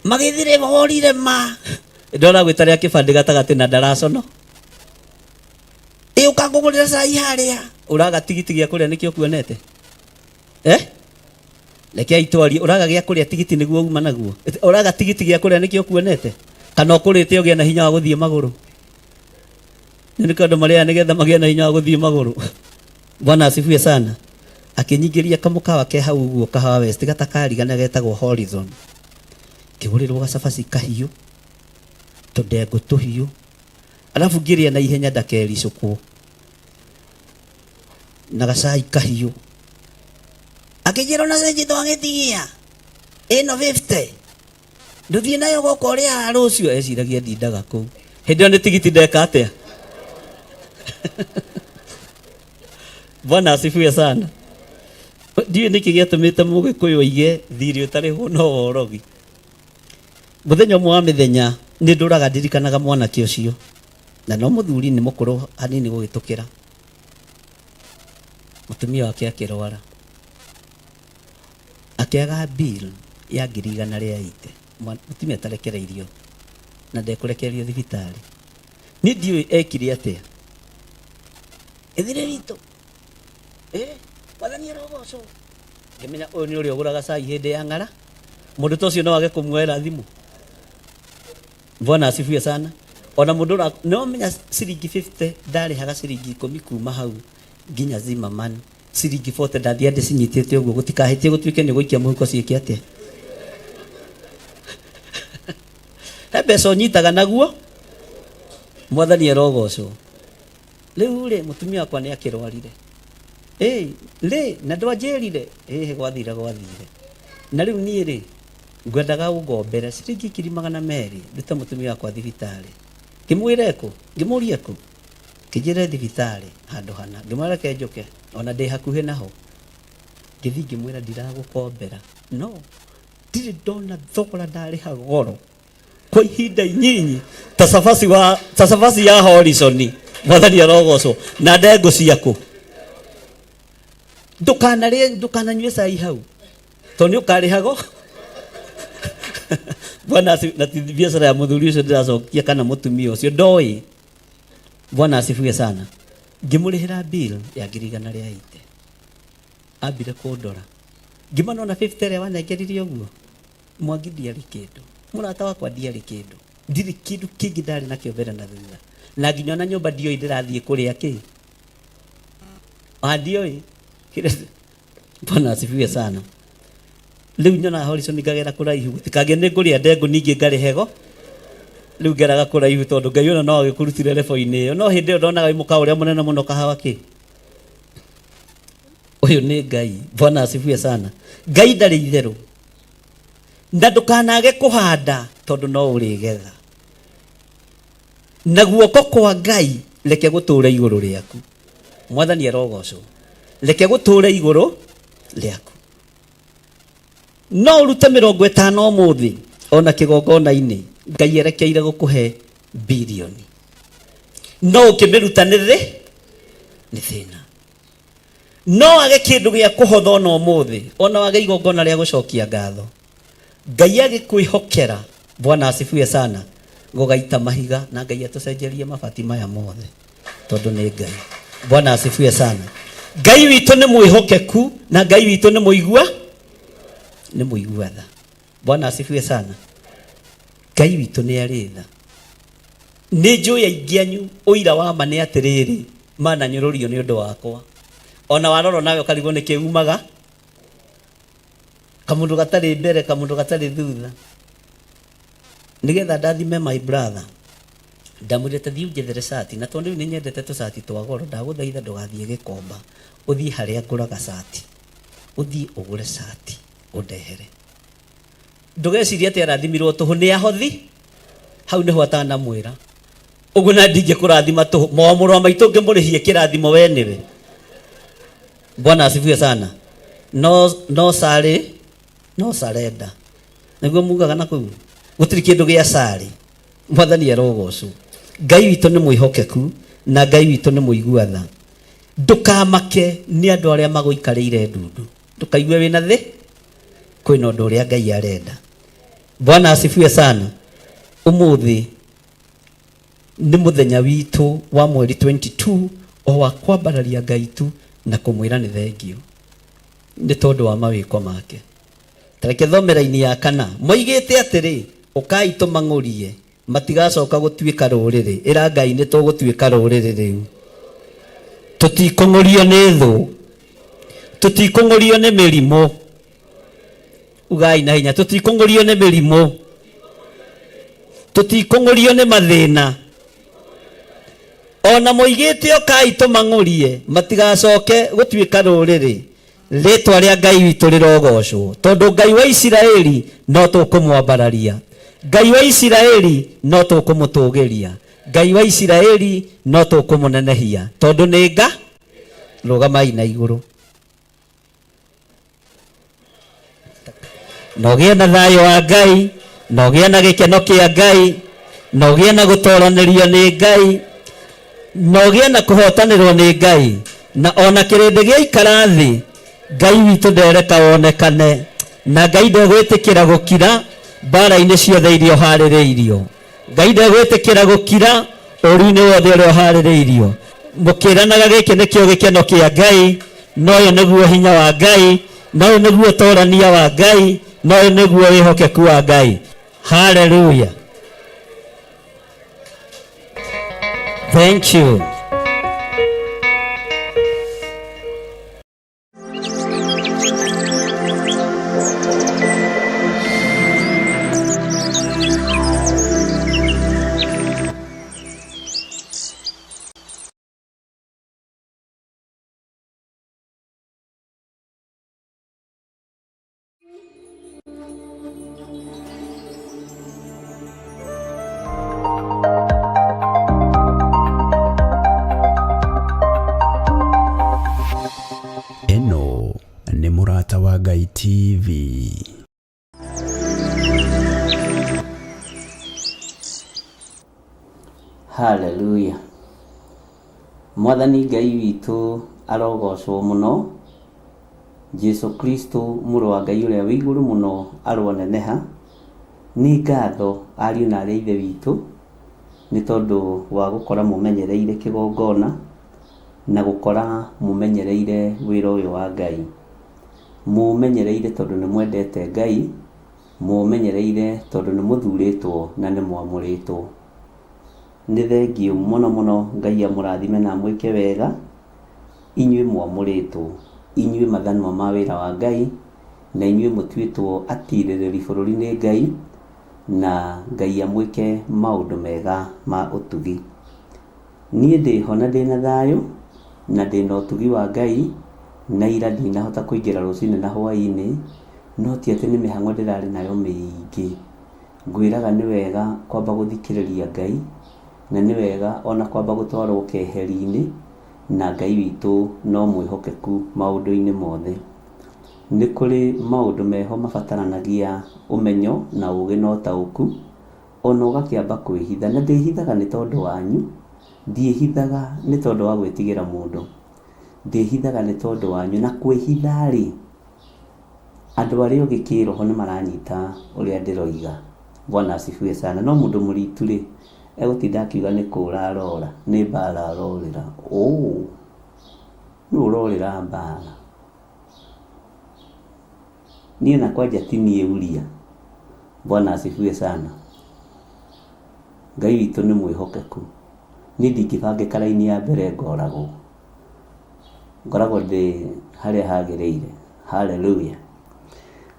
magĩthirĩ horire ma, ndona gwĩta rĩa kĩbandĩ gatagatĩ na ndaracono, ĩ ũkangũgũrĩra cai harĩa ũraga tigiti gĩa kũrĩa nĩkĩo kuonete, Rekei twarie, ũraga gĩa kũrĩa tigiti nĩguo uma naguo, ũraga tigiti gĩa kũrĩa nĩkĩo kuonete, kana ũkũrĩte ũgĩe na hinya wa gũthiĩ magũrũ? Nĩ nĩkĩo andũ marĩaga nĩgetha magĩe na hinya wa gũthiĩ magũrũ. Bwana asifiwe sana. Akĩnyingĩria kamũkawa ke hau ũguo Kahawa West gatakarigana getagwo Horizon. Ngĩgũrĩrwo gacabaci kahiũ, tũndengũ tũhiũ, alafu ngĩrĩa na ihenya ndakericũkwo, na gacai kahiũ. Akĩnjĩra ona cenji twagĩtigia ĩno 50 ndũthiĩ nayo gũkũ ũrĩaga rũciũ. Eciragia ndindaga kũu hĩndĩ ĩyo nĩ tigiti ndeka atĩa. Bwana asifiwe sana. Ndiũĩ nĩkĩ gĩatũmĩte mũgĩkũyũ aige thirĩ ũtarĩhwo no worogi. Mũthenya ũmwe wa mĩthenya nĩ ndũraga ndirikanaga mwanake ũcio, na no mũthuri nĩ mũkũrũ hanini gũgĩtũkĩra. Mũtumia wake akĩrwara, akĩaga bill ya ngiri igana rĩa ite. Mũtumia atarekereirio na ndekũrekererio thibitarĩ. Niĩ ndiũĩ ekire atĩa. Ĩthire ritũ. Mwathani arogocwo. Ngĩmenya ũyũ nĩ ũrĩa ũgũraga cai hĩndĩ ya ng'ara. Mũndũ ta ũcio no age kũmuoera thimũ. Bwana asifiwe sana. Ona mũndũ ũra no menya ciringi 50 ndarĩhaga ciringi 10 kuma hau nginya Zimmerman, ciringi 40 ndathiĩ ndĩcinyitĩte ũguo gũtikahĩtie gũtuĩke nĩ gũikia mũhuko ciĩke atĩa. He mbeca ũnyitaga naguo, mwathani arogocwo. Rĩu rĩ, mũtumia wakwa nĩ akĩrwarire. Ĩ rĩ, na ndwanjĩrire? Ĩhĩ, gwathire gwathire. Na rĩu niĩ rĩ, ngwendaga ũngombere ciringi 200,000 ndute mũtumia wakwa thibitarĩ. Ngĩmwĩra ĩkũ? Ngĩmũria ĩkũ? Kĩnjĩre thibitarĩ handũ hana. Ngĩmwĩra reke njũke, ona ndĩ hakuhĩ naho. Ngĩthiĩ ngĩmwĩra ndiragũkombera, no ndirĩ ndona thogora ndarĩha goro kwa ihinda inyinyi ta cabaci wa ta cabaci ya Horizon. Mwathani arogocwo. Na ndengũ ciaku ndukanarĩe, ndukananyue cai hau tondũ nĩ ũkarĩhago. Bwana na ti biacara ya mũthuri ũcio ndĩracokia kana mũtumia ũcio ndoĩ. Bwana asifiwe sana. Ngĩmũrĩhĩra bill ya 180,000. Ambire kũndora, ngĩmana ona 50 ĩrĩa wanengerire ũguo. Mwangi ndiarĩ kĩndũ, mũrata wakwa ndiarĩ kĩndũ, ndirĩ kĩndũ kĩngĩ ndarĩ nakĩo mbere na thutha, na nginya ona nyũmba ndioĩ ndĩrathiĩ kũrĩa kĩ andioĩ. Bwana asifiwe sana. Rĩu nyonaga Horizon ngagera kũraihu gũtikagĩe nĩ ngũrĩa ndengũ ningĩ ngarĩhego. Rĩu ngeraga kũraihu tondũ Ngai ona no agĩkũrutire rebo-inĩ ĩyo, no hĩndĩ ĩyo ndonaga wĩ mũkawa ũrĩa mũnene mũno kahawa kĩ. Ũyũ nĩ Ngai. Bwana asifiwe sana. Ngai ndarĩ itherũ, na ndũkanage kũhanda tondũ no ũrĩgetha, na guoko kwa Ngai reke gũtũũre igũrũ rĩaku. Mwathani arogocwo. Reke gũtũũre igũrũ rĩaku. No ũrute 50 ũmũthĩ ona kĩgongona-inĩ, Ngai erekeire gũkũhe bilioni, no ũkĩmĩruta nĩ thĩ nĩ thĩna. No age kĩndũ gĩa kũhotha ona ũmũthĩ, ona wage igongona rĩa gũcokia ngatho, Ngai agĩkwĩhokera. Bwana asifiwe sana. Gũgaita mahiga na Ngai atũcenjerie mabati maya mothe tondũ nĩ Ngai. Bwana asifiwe sana. Ngai witũ nĩ mwĩhokeku na Ngai witũ nĩ mũigua, nĩ mũigua tha. Bwana asifiwe sana. Ngai witũ nĩ arĩ tha. Nĩ njũĩ aingĩ anyu ũira wa ma nĩ atĩrĩrĩ, mananyũrũrio nĩ ũndũ wakwa. Ona warora nawe ũkarigwo nĩ kĩ umaga kamũndũ gatarĩ mbere, kamũndũ gatarĩ thutha. Nĩgetha ndathime my brother, ndamwĩrire ta thiĩ ũnjethere cati, na tondũ rĩu nĩ nyendete tũcati twa goro, ndagũthaitha ndũgathiĩ Gĩkomba, ũthiĩ harĩa ngũraga cati, ũthiĩ ũgũre cati ũndehere. Ndũgecirie atĩ arathimirwo tũhũ nĩ ahothi, hau nĩho atanamwĩra ũguo, na ndingĩkũrathima tũhũ. Mũrũ wa maitũ ngĩmũrĩhie kĩrathimo we nĩwe. Bwana asifiwe sana. No no sare no sarenda nĩguo mugaga na kũu gũtirĩ kĩndũ gĩa sare. Mwathani arogocwo. Ngai witũ nĩ mwĩhokeku na Ngai witũ nĩ mũigua tha. Ndũkamake nĩ andũ arĩa magũikarĩire ndundu, ndũkaigue wĩna thĩ, kwĩna ũndũ ũrĩa Ngai arenda. Bwana asifiwe sana. Ũmũthĩ nĩ mũthenya witũ wa mweri 22 o wa kwambararia Ngai tu na kũmwĩra nĩ thengio nĩ tondũ wa mawĩko make. Tareke thomera-inĩ ya kana moigĩte atĩrĩ, ũkai tũmang'ũrie matigacoka gũtuĩka rũrĩrĩ. Ĩra Ngai nĩ tũgũtuĩka rũrĩrĩ rĩu. Tũtikũng'ũrio nĩ thũ, tũtikũng'ũrio nĩ mĩrimũ. Ugai na hinya, tũtikũng'ũrio nĩ mĩrimũ, tũtikũng'ũrio nĩ mathĩna. Ona moigĩte ũkai tũmang'ũrie matigacoke gũtuĩka rũrĩrĩ. Rĩtwa rĩa Ngai witũ rĩrogocwo, tondũ Ngai wa Isiraeli no tũkũmwambararia, Ngai wa Isiraeli no tũkũmũtũgĩria, Ngai wa Isiraeli no tũkũmũnenehia, tondũ nĩ nga. Rũgamai na igũrũ na ũgĩe na thayũ wa Ngai, na ũgĩe na gĩkeno kĩa Ngai, na ũgĩe na gũtoranĩrio nĩ Ngai, na ũgĩe na kũhotanĩrwo nĩ Ngai. Na ona kĩrĩndĩ gĩaikara thĩ, Ngai witũ ndereka wonekane, na Ngai ndegwĩtĩkĩra gũkira mbara-inĩ ciothe iria ũharĩrĩirio. Ngai ndegwĩtĩkĩra gũkira ũru-inĩ wothe ũrĩa ũharĩrĩirio. Mũkĩranaga gĩkĩ nĩkĩo gĩkeno kĩa Ngai, na ũyũ nĩguo hinya wa Ngai, na ũyũ nĩguo ũtorania wa Ngai, No nĩguo wĩhokeku wa Ngai. Haleluya, thank you. Ĩno nĩ Mũrata wa Ngai TV. Haleluya. Mwathani Ngai witũ arogocwo mũno. Jesu Kristo mũrũ wa Ngai ũrĩa wĩ igũrũ mũno aroneneha. Nĩ ngatho ariũ na arĩ a ithe witũ nĩ tondũ wa gũkora mũmenyereire kĩgongona na gũkora mũmenyereire wĩra ũyũ wa Ngai. Mũmenyereire tondũ nĩ mwendete Ngai, mũmenyereire tondũ nĩ mũthurĩtwo na nĩ mwamũrĩtwo. Nĩ thengiũ mũno mũno Ngai amũrathime na amwĩke wega, inyuĩ mwamũrĩtwo, inyuĩ mathanwa ma wĩra wa Ngai, na inyuĩ mũtuĩtwo atirĩrĩri bũrũri nĩ Ngai, na Ngai amwĩke maũndũ mega ma ũtugi. Niĩ ndĩho na ndĩna thayũ, na ndĩna ũtugi wa Ngai, na ira ndinahota kũingĩra rũcinĩ na hwaĩ-inĩ, no ti atĩ nĩ mĩhang'o ndĩrarĩ nayo mĩingĩ. Ngwĩraga nĩ wega kwamba gũthikĩrĩria Ngai, na nĩ wega ona kwamba gũtwarwo keheri-inĩ, na Ngai witũ no mwĩhokeku maũndũ-inĩ mothe. Nĩ kũrĩ maũndũ meho mabataranagia ũmenyo na ũgĩ na ũtaũku, ona ũgakĩamba kwĩhitha. Na ndĩhithaga nĩ tondũ wanyu, ndiĩhithaga nĩ tondũ wa gwĩtigĩra mũndũ, ndĩhithaga nĩ tondũ wanyu. Na kwĩhitha-rĩ, andũ arĩa ogĩ kĩroho nĩ maranyita ũrĩa ndĩroiga. Bwana asifiwe sana. No mũndũ mũritu-rĩ, egũtinda akiuga nĩ kũra arora, nĩ mbara arorĩra. Ũũ, nũ ũrorĩra mbara? Niĩ na kwanja ti niĩ Uria. Bwana asifiwe sana. Ngai witũ nĩ mwĩhokeku. Niĩ ndingĩbangĩka raini ya mbere ngoragwo. Ngoragwo ndĩ harĩa hagĩrĩire. Haleluya.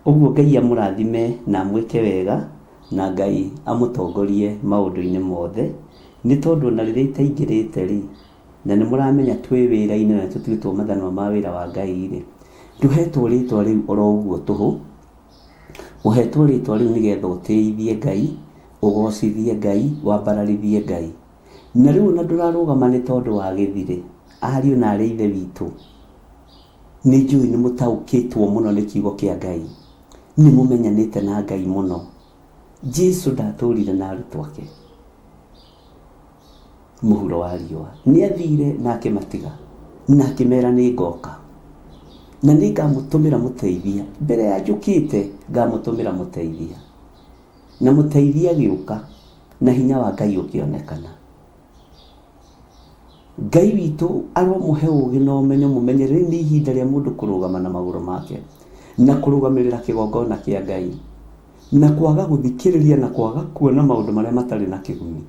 Ũguo Ngai amũrathime na amwĩke wega, na Ngai amũtongorie maũndũ-inĩ mothe, nĩ tondũ ona rĩrĩa itaingĩrĩte rĩ, na nĩ mũramenya twĩ wĩra-inĩ na tũtuĩtwo mathanwa ma wĩra wa Ngai rĩ, ndũhetwo rĩtwa rĩu oro ũguo tũhũ, ũhetwo rĩtwa rĩu nĩgetha ũtĩithie Ngai, ũgocithie Ngai, wambararithie Ngai. Na rĩu ona ndũrarũgama nĩ tondũ wa gĩthirĩ, ariũ na arĩ ithe witũ, nĩ njũĩ nĩ mũtaũkĩtwo mũno nĩ kiugo kĩa Ngai, nĩ mũmenyanĩte na Ngai mũno. Jesu ndatũrire na arutwo ake mũhuro wa riũa, nĩ athire na akĩmatiga na akĩmera nĩ ngoka na nĩ ngamũtũmĩra mũteithia. Mbere ya njũkĩte ngamũtũmĩra mũteithia, na mũteithia agĩũka na hinya wa Ngai ũkĩonekana. Ngai witũ aromũhe ũgĩ na ũmenyo, mũmenye rĩrĩ nĩ ihinda rĩa mũndũ kũrũgama na magũrũ make na kũrũgamĩrĩra kĩgongona kĩa Ngai na kwaga gũthikĩrĩria na kwaga kuona maũndũ marĩa matarĩ na kĩguni,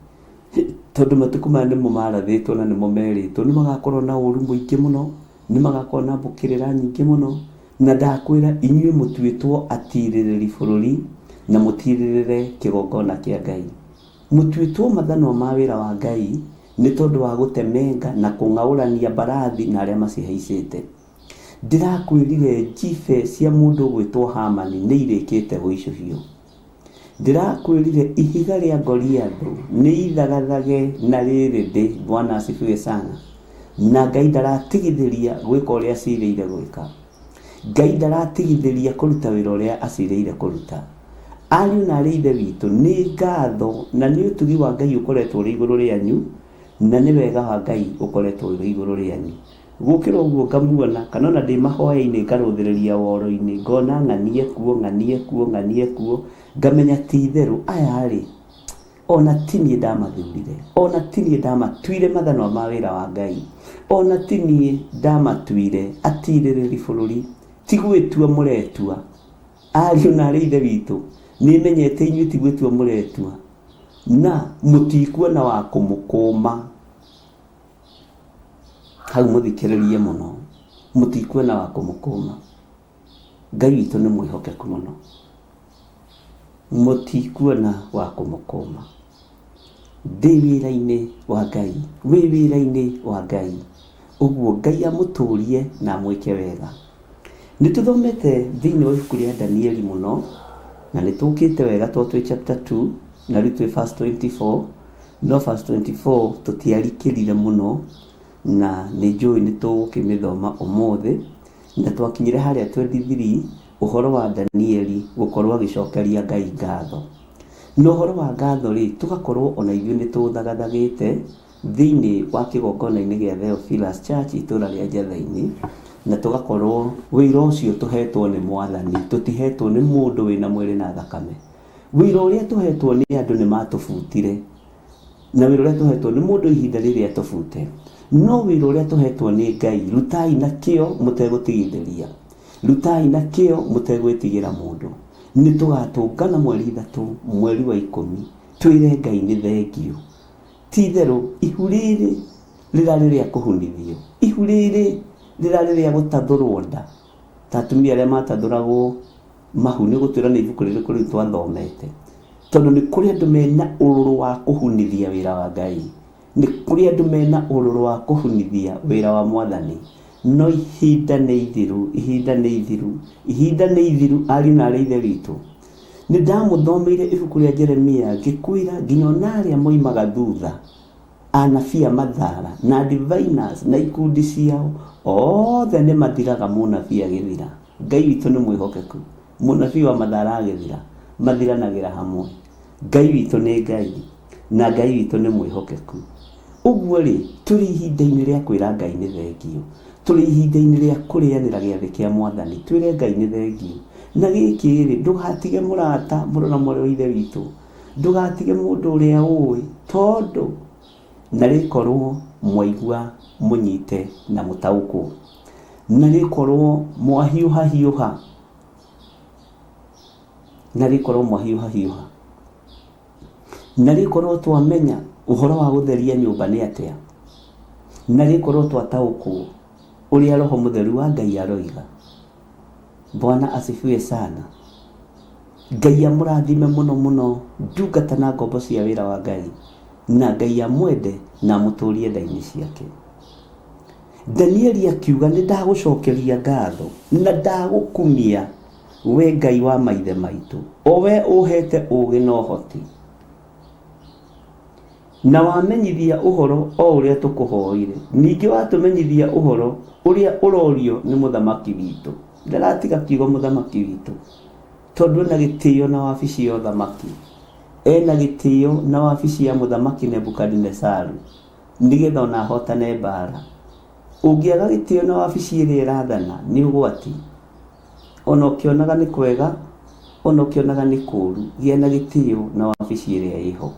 tondũ matukũ maya nĩmo marathĩtwo na nĩmo merĩtwo nĩ magakorwo na ũru mũingĩ mũno, nĩ magakorwo na mbũkĩrĩra nyingĩ mũno. Na ndakwĩra inyuĩ mũtuĩtwo atirĩrĩri bũrũri na mũtirĩrĩre kĩgongona kĩa Ngai. Mũtuĩtwo mathanwa ma wĩra wa Ngai nĩ tondũ wa gũtemenga na kũng'aũrania mbarathi na arĩa macihaicĩte. Ndĩrakwĩrire njibe cia mũndũ ũgwĩtwo Hamani nĩ irĩkĩte gũicũhio. Ndĩrakwĩrire ihiga rĩa Goliathũ nĩ ithagathage na rĩrĩ ndĩ. Bwana asifiwe sana. Na Ngai ndaratigithĩria gwĩka ũrĩa acirĩire gwĩka. Ngai ndaratigithĩria kũruta wĩra ũrĩa acirĩire kũruta. Ariũ na arĩ ithe witũ, nĩ ngatho na nĩ ũtugi wa Ngai ũkoretwo ũrĩ igũrũ rĩanyu, na nĩ wega wa Ngai ũkoretwo ũrĩ igũrũ rĩanyu. Gũkĩra ũguo ngamuona, kana ona ndĩ mahoya-inĩ ngarũthĩrĩria woro-inĩ, ngona ng'anie kuo, ng'anie kuo, ng'anie kuo, ngamenya ti itherũ aya rĩ, ona ti niĩ ndamathurire, ona ti niĩ ndamatuire mathanwa ma wĩra wa Ngai, ona ti niĩ ndamatuire atirĩrĩri bũrũri, ti gwĩtua mũretua. Ariũ na aarĩ a Ithe witũ, nĩmenyete inyuĩ ti gwĩtua mũretua, na mũtikuona wa kũmũkũma. Hau mũthikĩrĩrie mũno, mũtikuona wa kũmũkũma. Ngai witũ nĩ mwĩhokeku mũno, mũtikuona wa kũmũkũma. Ndĩ wĩra-inĩ wa Ngai, wĩ wĩra-inĩ wa Ngai, ũguo Ngai amũtũrie na amwĩke wega. Nĩ tũthomete thĩinĩ wa ibuku rĩa Danieli mũno, na nĩ tũkĩte wega tondũ twĩ chapter 2 na rĩu twĩ verse 24, no verse 24 tũtiarikĩrire mũno, na nĩ njũĩ nĩ tũgũkĩmĩthoma ũmũthĩ, na twakinyire harĩa 23 ũhoro wa Danieli gũkorwo agĩcokeria Ngai ngatho. Na ũhoro wa ngatho-rĩ, tũgakorwo o na ithuĩ nĩ tũũthagathagĩte thĩinĩ wa kĩgongona-inĩ gĩa Theophilus Church itũra rĩa Njatha-inĩ, na tũgakorwo wĩra ũcio tũhetwo nĩ Mwathani, tũtihetwo nĩ mũndũ wĩna mwĩrĩ na thakame. Wĩra ũrĩa tũhetwo nĩ andũ nĩ matũbutire, na wĩra ũrĩa tũhetwo nĩ mũndũ ihinda rĩrĩ atũbute. No wĩra ũrĩa tũhetwo nĩ Ngai, rutai na kĩo mũtegũtigithĩria, rutai na kĩo mũtegwĩtigĩra mũndũ. Nĩ tũgatũngana mweri 3 mweri wa 10 twĩre Ngai nĩ thengiũ. Ti itherũ ihu rĩrĩ rĩrarĩ rĩa kũhunithio, ihu rĩrĩ rĩrarĩ rĩa gũtathũrwo nda, ta atumia arĩa matathũragwo mahu. Nĩ ũgũtwĩra nĩ ibuku rĩrĩkũ rĩu twathomete, tondũ nĩ kũrĩ andũ mena ũrũrũ wa kũhunithia wĩra wa Ngai, nĩ kũrĩ andũ mena ũrũrũ wa kũhunithia wĩra wa Mwathani. No ihinda nĩ ithiru, ihinda nĩ ithiru, ihinda nĩ ithiru, ariũ na aarĩ a Ithe witũ. Nĩ ndamũthomeire ibuku rĩa Jeremia ngĩkwĩra nginya ona arĩa moimaga thutha, anabii a mathara na diviners na ikundi ciao othe nĩ mathiraga mũnabii agĩthira. Ngai witũ nĩ mwĩhokeku. Mũnabii wa mathara agĩthira, mathiranagĩra hamwe. Ngai witũ nĩ Ngai, na Ngai witũ nĩ mwĩhokeku. Ũguo rĩ, tũrĩ ihinda-inĩ rĩa kwĩra Ngai nĩ thengiũ. Tũrĩ ihinda-inĩ rĩa kũrĩanĩra gĩathĩ kĩa Mwathani, twĩre Ngai nĩ thengiũ. Na gĩkĩ rĩ, ndũgatige mũrata, mũrũ na mwarĩ wa Ithe witũ, ndũgatige mũndũ ũrĩa ũĩ, tondũ na rĩkorwo mwaigua mũnyite na mũtaũkwo, na rĩkorwo mwahiũhahiũha, na rĩkorwo mwahiũhahiũha, na rĩkorwo twamenya ũhoro wa gũtheria nyũmba nĩ atĩa, na rĩkorwo twataũkwo ũrĩa Roho Mũtheru wa Ngai aroiga. Bwana asifiwe sana. Ngai amũrathime mũno mũno ndungata na ngombo cia wĩra wa Ngai, na Ngai amwende na amũtũrie tha-inĩ ciake. Danieli akiuga, nĩ ndagũcokeria ngatho na ndagũkumia we Ngai wa maithe maitũ, o we ũhete ũũgĩ na ũhoti, na wamenyithia ũhoro o ũrĩa tũkũhoire, ningĩ watũmenyithia ũhoro ũrĩa ũrorio nĩ mũthamaki witũ. Ndaratiga kiugo mũthamaki witũ, tondũ ena gĩtĩo na wabici ya ũthamaki, ena gĩtĩo na wabici ya mũthamaki Nebukadinesaru, nĩgetha ona ahotane mbara. Ũngĩaga gĩtĩo na wabici ĩrĩa ĩrathana nĩ ũgwati. Ona ũkĩonaga nĩ kwega, ona ũkĩonaga nĩ kũũru, gĩa na gĩtĩo na wabici ĩrĩa ĩho.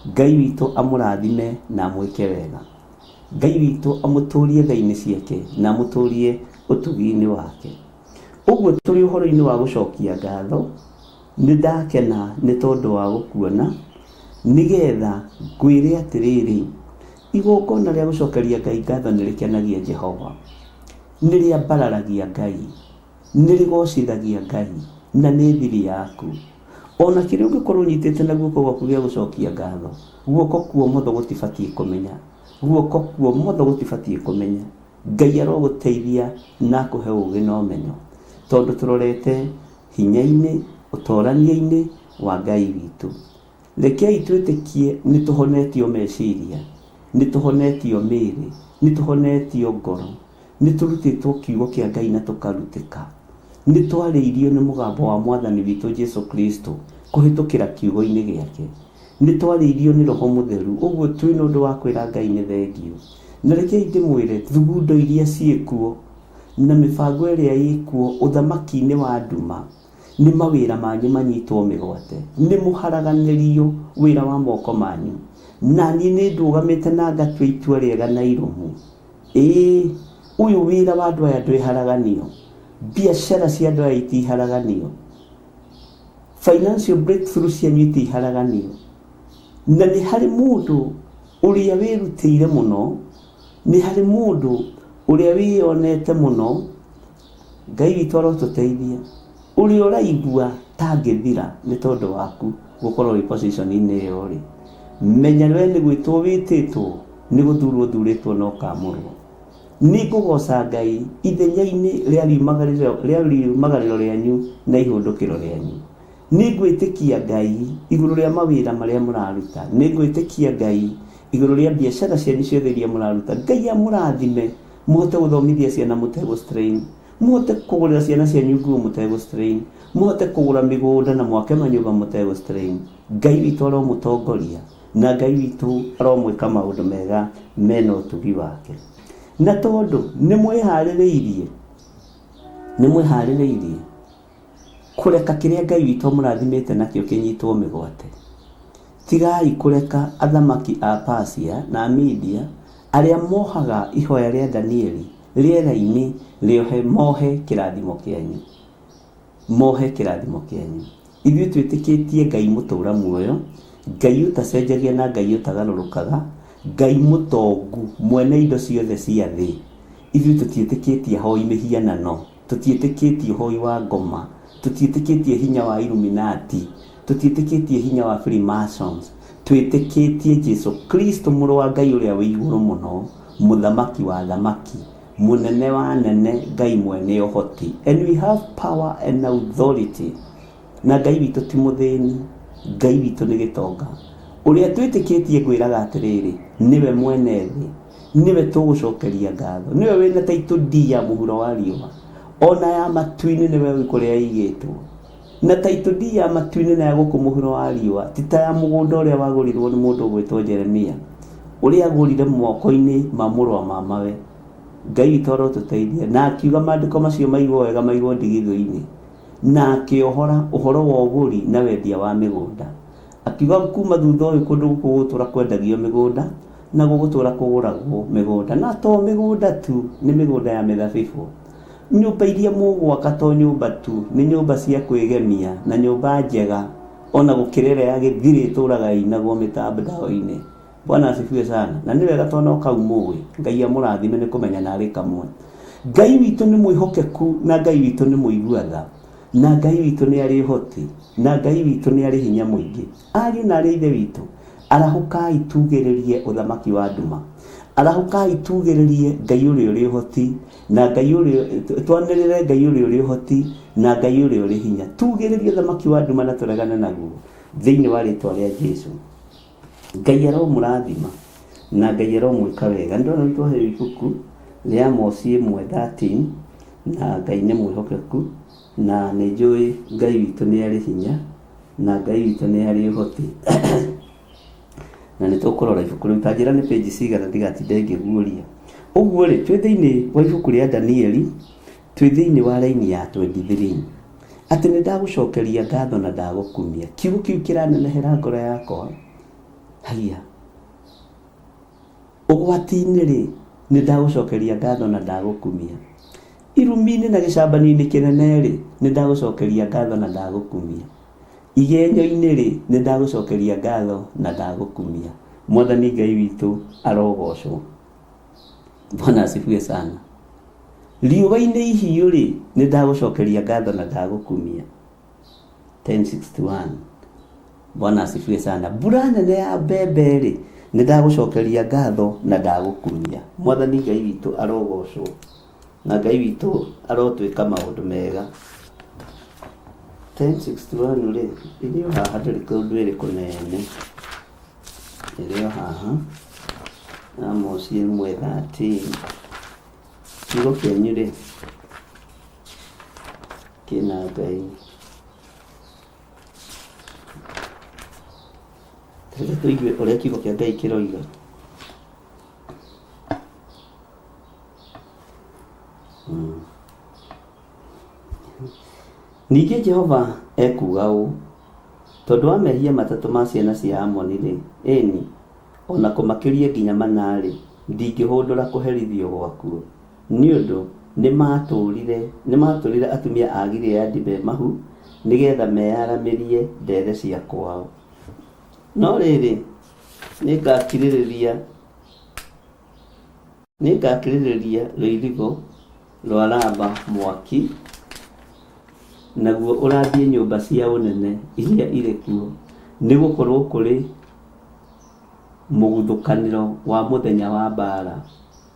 Ngai witũ amũrathime na amwĩke wega. Ngai witũ amũtũrie tha-inĩ ciake na amũtũrie ũtugi-inĩ wake. Ũguo tũrĩ ũhoro-inĩ wa gũcokia ngatho, nĩ ndakena nĩ tondũ wa gũkuona, nĩgetha ngwĩre atĩrĩrĩ, igongona rĩa gũcokeria Ngai ngatho nĩ rĩkenagia Jehova. Nĩ rĩambararagia Ngai, nĩ rĩgocithagia Ngai, na nĩ thiri yaku. Ona kĩrĩa ũngĩkorwo ũnyitĩte na guoko gwaku gĩa gũcokia ngatho, guoko kwa ũmotho gũtibatiĩ kũmenya, guoko kwa ũmotho gũtibatiĩ kũmenya. Ngai arogũteithia na akũhe ũũgĩ na ũmenyo, tondũ tũrorete hinya-inĩ, ũtorania-inĩ wa Ngai witũ. Rekei twĩtĩkie nĩ tũhonetio meciria, nĩ tũhonetio mĩĩrĩ, nĩ tũhonetio ngoro, nĩ tũrutĩtwo kiugo kĩa Ngai na tũkarutĩka. Nĩ twarĩirio nĩ mũgambo wa Mwathani witũ Jesu Kristo kũhĩtũkĩra kiugo-inĩ gĩake. Nĩ twarĩirio nĩ Roho Mũtheru, ũguo twĩna ũndũ wa kwĩra Ngai nĩ thengiũ. Na rekei ndĩmwĩre, thugundo iria ciĩkuo na mĩbango ĩrĩa ĩkuo ũthamaki-inĩ wa nduma, nĩ mawĩra manyu manyitwo mĩgwate, nĩ mũharaganĩrio wĩra wa moko manyu. Na niĩ nĩ ndũgamĩte na ngatua itua rĩega na irũmu. Ĩĩ, ũyũ wĩra wa andũ aya ndwĩharaganio, biacara cia andũ aya itiharaganio. Financial breakthrough cianyu itiharaganio. Na nĩ harĩ mũndũ ũrĩa wĩrutĩire mũno, nĩ harĩ mũndũ ũrĩa wĩyonete mũno, Ngai witũ arotũteithia, ũrĩa ũraigua ta angĩthira nĩ tondũ waku gũkorwo wĩ position-inĩ ĩyo rĩ, menya we nĩ gwĩtwo wĩtĩtwo, nĩ gũthurwo ũthurĩtwo na ũkamũrwo. Nĩ ngũgooca Ngai ithenya-inĩ rĩa riumagarĩro rĩanyu na ihũndũkĩro rĩanyu. Nĩ ngwĩtĩkia Ngai igũrũ rĩa mawĩra marĩa mũraruta. Nĩ ngwĩtĩkia Ngai igũrũ rĩa biacara cianyu ciothe iria mũraruta. Ngai amũrathime mũhote gũthomithia ciana mũtegũ strain, mũhote kũgũrĩra ciana cianyu nguo mũtegũ strain, mũhote kũgũra mĩgũnda na mwake manyũmba mũtegũ strain. Ngai witũ aromũtongoria na Ngai witũ aromwĩka maũndũ mega mena ũtugi wake. Na tondũ nĩ mwĩharĩrĩirie, nĩ mwĩharĩrĩirie kũreka kĩrĩa Ngai witũ amũrathimĩte nakĩo kĩnyitwo mĩgwate. Tigai kũreka athamaki a Persia na Media arĩa mohaga ihoya rĩa Danieli rĩera-inĩ rĩohe mohe kĩrathimo kĩanyu. Mohe kĩrathimo kĩanyu. Ithuĩ twĩtĩkĩtie Ngai mũtũra muoyo, Ngai ũtacenjagia na Ngai ũtagarũrũkaga, Ngai mũtongu, mwene indo ciothe cia thĩ. Ithuĩ tũtiĩtĩkĩtie ahoi mĩhianano. Tũtiĩtĩkĩtie ũhoi wa ngoma, tũtiĩtĩkĩtie hinya wa Illuminati, tũtiĩtĩkĩtie hinya wa Freemasons, twĩtĩkĩtie Jesu Kristo mũrũ wa Ngai ũrĩa wĩ igũrũ mũno, mũthamaki wa athamaki, mũnene wa anene, Ngai mwene ũhoti. And we have power and authority. Na Ngai witũ ti mũthĩni, Ngai witũ nĩ gĩtonga. Ũrĩa twĩtĩkĩtie ngwĩraga atĩrĩrĩ, nĩwe mwene thĩ, nĩwe tũgũcokeria ngatho, nĩwe wĩna title deed ya mũhuro wa riũa, ona ya matu-inĩ nĩwe ũĩ kũrĩa ĩigĩtwo. Na title deed ya matu-inĩ na ya gũkũ mũhuro wa riũa ti ta ya mũgũnda ũrĩa wagũrirwo nĩ mũndũ ũgwĩtwo Jeremia, ũrĩa agũrire moko-inĩ ma mũrũ wa mamawe. Ngai witũ arotũteithia. Na akiuga maandĩko macio maigwo wega maigwo ndigithũ-inĩ. Na akĩohora ũhoro wa ũgũri na wendia wa mĩgũnda. Akiuga kuuma thutha ũyũ kũndũ gũkũ gũgũtũũra kwendagio mĩgũnda na gũgũtũũra kũgũragwo mĩgũnda. Na to mĩgũnda tu, nĩ mĩgũnda ya mĩthabibũ. Nyũmba iria mũgwaka to nyũmba tu, nĩ nyũmba cia kwĩgemia na nyũmba njega o na gũkĩra ĩrĩa ya gĩthirĩ ĩtũũraga ĩinagwo mĩtandao-inĩ. Bwana asifiwe sana. Na nĩ wega tondũ no kau mũĩ. Ngai amũrathime nĩ kũmenya narĩ kamwe. Ngai witũ nĩ mwĩhokeku na Ngai witũ nĩ mũigua tha. Na Ngai witũ nĩ arĩ ũhoti. Na Ngai witũ nĩ arĩ hinya mũingĩ. Ariũ na arĩ a Ithe witũ, arahũkai tugĩrĩrie ũthamaki wa nduma. Arahũkai tugĩrĩrie Ngai ũrĩa ũrĩ ũhoti na Ngai ũrĩa twanĩrĩre Ngai ũrĩa ũrĩ ũhoti na Ngai ũrĩa ũrĩ hinya. Tugĩrĩrie ũthamaki wa nduma na tũregane naguo thĩinĩ wa rĩtwa rĩa Jesu. Ngai aromũrathima na Ngai aromwĩka wega. Nĩ ndĩrona nĩ twaheo ibuku rĩa Amosi 1:13 na Ngai nĩ mwĩhokeku na nĩ njũĩ Ngai witũ nĩ arĩ hinya na Ngai witũ nĩ arĩ ũhoti. Na nĩ tũkũrora ibuku rĩu, ta njĩra nĩ page cigana ndigatinde ngĩguũria. Ũguo rĩ, twĩ thĩinĩ wa ibuku rĩa Danieli, twĩ thĩinĩ wa raini ya 23. Atĩ nĩ ndagũcokeria ngatho na ndagũkumia. Kiugo kĩu kĩranenehera ngoro yakwa. Haiya. Ũgwati-inĩ rĩ, nĩ ndagũcokeria ngatho na ndagũkumia. Irumi-inĩ na gĩcambanio-inĩ kĩnene rĩ, nĩ ndagũcokeria ngatho na ndagũkumia. Igenyo-inĩ rĩ, nĩ ndagũcokeria ngatho na ndagũkumia. Mwathani Ngai witũ arogocwo. Bwana asifiwe sana. Riũa-inĩ ihiũ-rĩ, nĩ ndagũcokeria ngatho na ndagũkumia. 1061. Bwana asifiwe sana. Mbura nene ya mbembe-rĩ, nĩ ndagũcokeria ngatho na ndagũkumia. Mwathani Ngai witũ arogocwo na Ngai witũ arotwĩka maũndũ mega. 1061 rĩ, ĩrĩ o haha ndĩrĩ kũndũ ĩrĩ kũnene. Ĩrĩ o haha, Amosi 1:13. Kiugo kĩanyu rĩ, kĩna Ngai. Reke tũigue ũrĩa kiugo kĩa Ngai kĩroiga. Ningĩ Jehova ekuuga ũũ, Tondũ wa mehia matatũ ma ciana cia Amoni-rĩ, ĩĩ-ni, o na kũmakĩria nginya mana-rĩ, ndingĩhũndũra kũherithio gwakuo, nĩ ũndũ nĩmaatũrire atumia a Gileadi me mahu, nĩgetha meyaramĩrie ndere cia kwao. No rĩrĩ, nĩngakirĩrĩria rũirigo rwa Raba mwaki, naguo ũrambie nyũmba cia ũnene iria irĩ kuo, nĩgũkorwo kũrĩ mũguthũkanĩro wa mũthenya wa mbaara,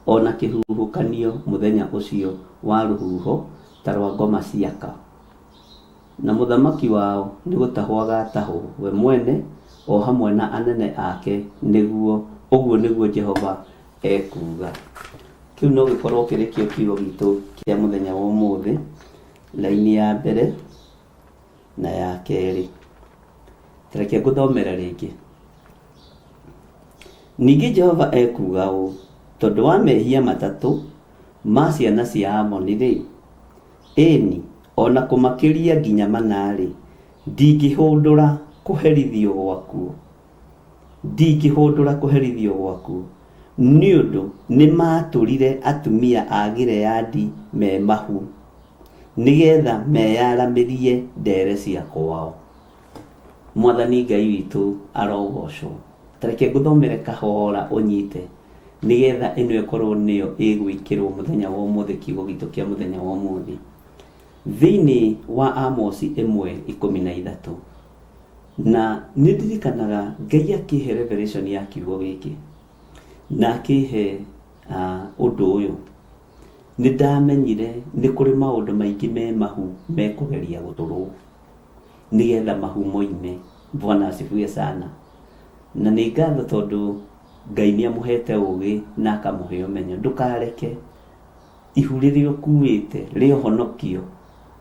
o na kĩhuhũkanio mũthenya ũcio wa rũhuho ta rwa ngoma ciaka. Na mũthamaki wao nĩ gũtahwo agatahwo, we mwene o hamwe na anene ake, nĩguo ũguo nĩguo Jehova ekuuga. Kĩu no gĩkorwo kĩrĩ kĩo kiugo gitũ kĩa mũthenya wa ũmũthĩ, raini ya mbere na ya kerĩ. Ta reke ngũthomere rĩngĩ. Ningĩ Jehova ekuuga ũũ, Tondũ wa mehia matatũ ma ciana cia Amoni-rĩ, ĩĩ-ni, o na kũmakĩria nginya mana-rĩ, ndingĩhũndũra kũherithio gwakuo, ndingĩhũndũra kũherithio gwakuo, nĩ ũndũ nĩmaatũrire atumia a Gileadi me mahu, nĩ getha meyaramĩrie ndere cia kwao. Mwathani Ngai witũ arogocwo. Ta reke ngũthomere kahora ũnyite nĩgetha ĩno ĩkorwo nĩyo ĩgwĩkĩrwo mũthenya wa ũmũthĩ, kiugo gitũ kĩa mũthenya wa ũmũthĩ. Thĩinĩ wa Amosi 1:13. Na nĩ ndirikanaga Ngai akĩhe revelation ya kiugo gĩkĩ na akĩhe ũndũ ũyũ, nĩ ndamenyire nĩ kũrĩ maũndũ maingĩ me mahu mekũgeria gũtũrwo nĩgetha mahu moime. Bwana asifiwe sana. Na nĩ ngatho tondũ Ngai nĩ amũhete ũgĩ na akamũhe ũmenyo. Ndũkareke ihu rĩrĩa ũkuĩte rĩa ũhonokio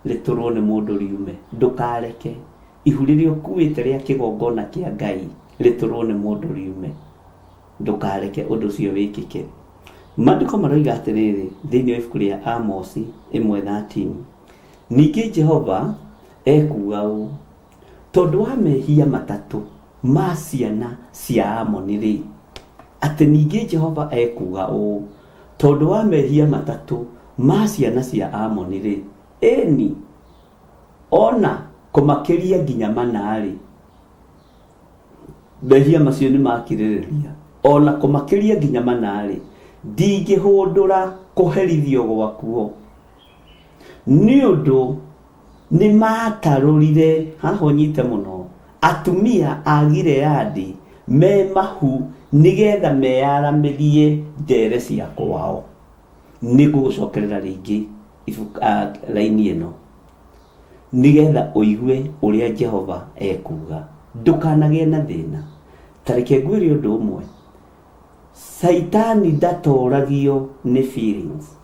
rĩtũrwo nĩ mũndũ riume. Ndũkareke ihu rĩrĩa ũkuĩte rĩa kĩgongona kĩa Ngai rĩtũrwo nĩ mũndũ riume. Ndũkareke ũndũ ũcio wĩkĩke. Maandĩko maroiga atĩrĩrĩ thĩinĩ wa ibuku rĩa Amosi 1:13, Ningĩ Jehova ekuuga ũũ, Tondũ wa mehia matatũ ma ciana cia Amoni-rĩ, atĩ ningĩ Jehova ekuuga ũũ, Tondũ wa mehia matatũ ma ciana cia Amoni-rĩ, ĩĩ-ni, o na kũmakĩria nginya mana-rĩ, mehia macio nĩ makirĩrĩria, o na kũmakĩria nginya mana-rĩ, ndingĩhũndũra kũherithio gwakuo, nĩ ũndũ nĩ maatarũrire, haha ũnyite mũno, atumia a Gileadi me mahu nĩgetha meyaramĩrie ndere cia kwao. Nĩ ngũgũcokerera rĩngĩ raini ĩno nĩgetha ũigue ũrĩa Jehova ekuuga. Ndũkanagĩe na thĩna. Ta reke ngwĩre ũndũ ũmwe. Caitani ndatoragio nĩ feelings.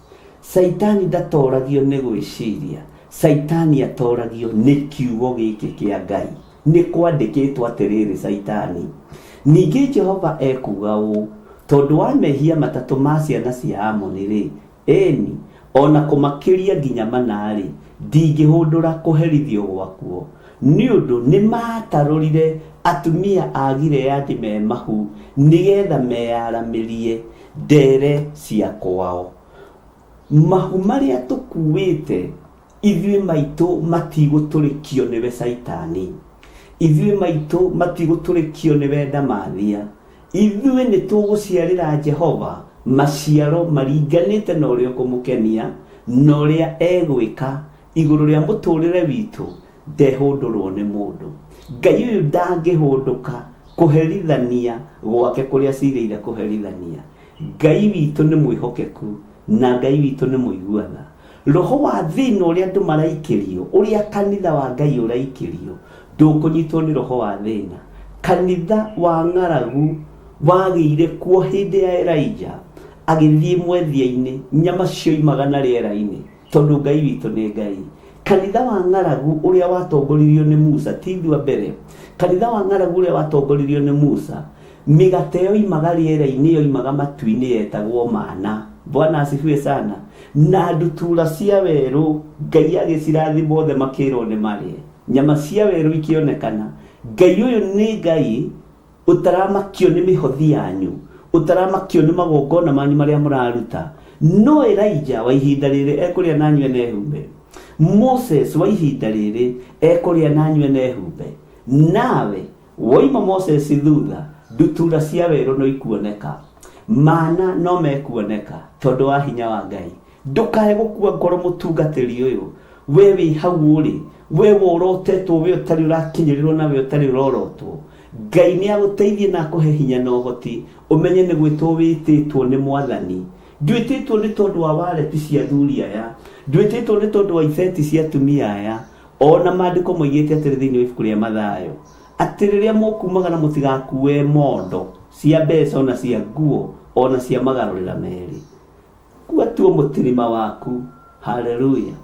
Caitani ndatoragio nĩ gwĩciria. Caitani atoragio nĩ kiugo gĩkĩ kĩa Ngai. Nĩ kwandĩkĩtwo atĩrĩrĩ Caitani. Ningĩ Jehova ekuuga ũũ, Tondũ wa mehia matatũ ma ciana cia Amoni-rĩ, Ĩĩ-ni, o na kũmakĩria nginya mana-rĩ, ndingĩhũndũra kũherithio gwakuo, nĩ ũndũ nĩmaatarũrire atumia a Gileadi me mahu, nĩ getha meyaramĩrie ndere cia kwao. Mahu marĩa tũkuuĩte ithuĩ maitũ matigũtũrĩkio nĩwe Caitani, ithuĩ maitũ matigũtũrĩkio nĩwe ndamathia, Ithuĩ nĩ tũgũciarĩra Jehova maciaro maringanĩte na ũrĩa ũkũmũkenia na ũrĩa egwĩka igũrũ rĩa mũtũũrĩre witũ. Ndehũndũrwo nĩ mũndũ. Ngai ũyũ ndangĩhũndũka kũherithania gwake kũrĩa acirĩire kũherithania. Ngai witũ nĩ mwĩhokeku na Ngai witũ nĩ mũigua tha. Roho wa thĩna ũrĩa andũ maraikĩrio, ũrĩa kanitha wa Ngai ũraikĩrio, ndũkũnyitwo nĩ roho wa thĩna. Kanitha wa ng'aragu wagĩire kuo hĩndĩ ya Elijah agĩthiĩ mwethia-inĩ, nyama cioimaga na rĩera-inĩ, tondũ Ngai witũ nĩ Ngai. Kanitha wa ng'aragu ũrĩa watongoririo nĩ Musa, ti ithuĩ a mbere, kanitha wa ng'aragu ũrĩa watongoririo nĩ Musa, Mĩgate yoimaga rĩera-inĩ, yoimaga matu-inĩ, yetagwo mana. Bwana asifiwe sana. Na ndutura cia werũ, Ngai agĩcirathima othe makĩrwo nĩ marĩe. Nyama cia werũ ikĩonekana. Ngai ũyũ nĩ Ngai ũtaramakio nĩ mĩhothi yanyu, ũtaramakio nĩ magongona manyu marĩa mũraruta. No Elijah wa ihinda rĩrĩ ekũrĩa na anyue na ehumbe. Moses wa ihinda rĩrĩ ekũrĩa na anyue na ehumbe. Nawe woima Moses thutha, ndutura cia werũ no ikuoneka. Mana no mekuoneka tondũ wa hinya wa Ngai. Ndũkae gũkua ngoro mũtungatĩri ũyũ. We wĩ hau ũrĩ, we worotetwo, we ũtarĩ ũrakinyĩrĩrwo na we ũtarĩ ũrorotwo. Ngai nĩ agũteithie na akũhe hinya na ũhoti, ũmenye nĩ gwĩtwo wĩtĩtwo nĩ Mwathani. Ndwĩtĩtwo nĩ tondũ wa wareti cia athuri aya, ndwĩtĩtwo nĩ tondũ wa ibeti cia atumia aya. Ona maandĩko moigĩte atĩrĩ thĩinĩ wa ibuku rĩa Mathayo, atĩ rĩrĩa mũkumagara mũtigakue mondo cia mbeca ona cia nguo ona cia magarũrĩra merĩ. Kua tuo mũtirima waku. Haleluya.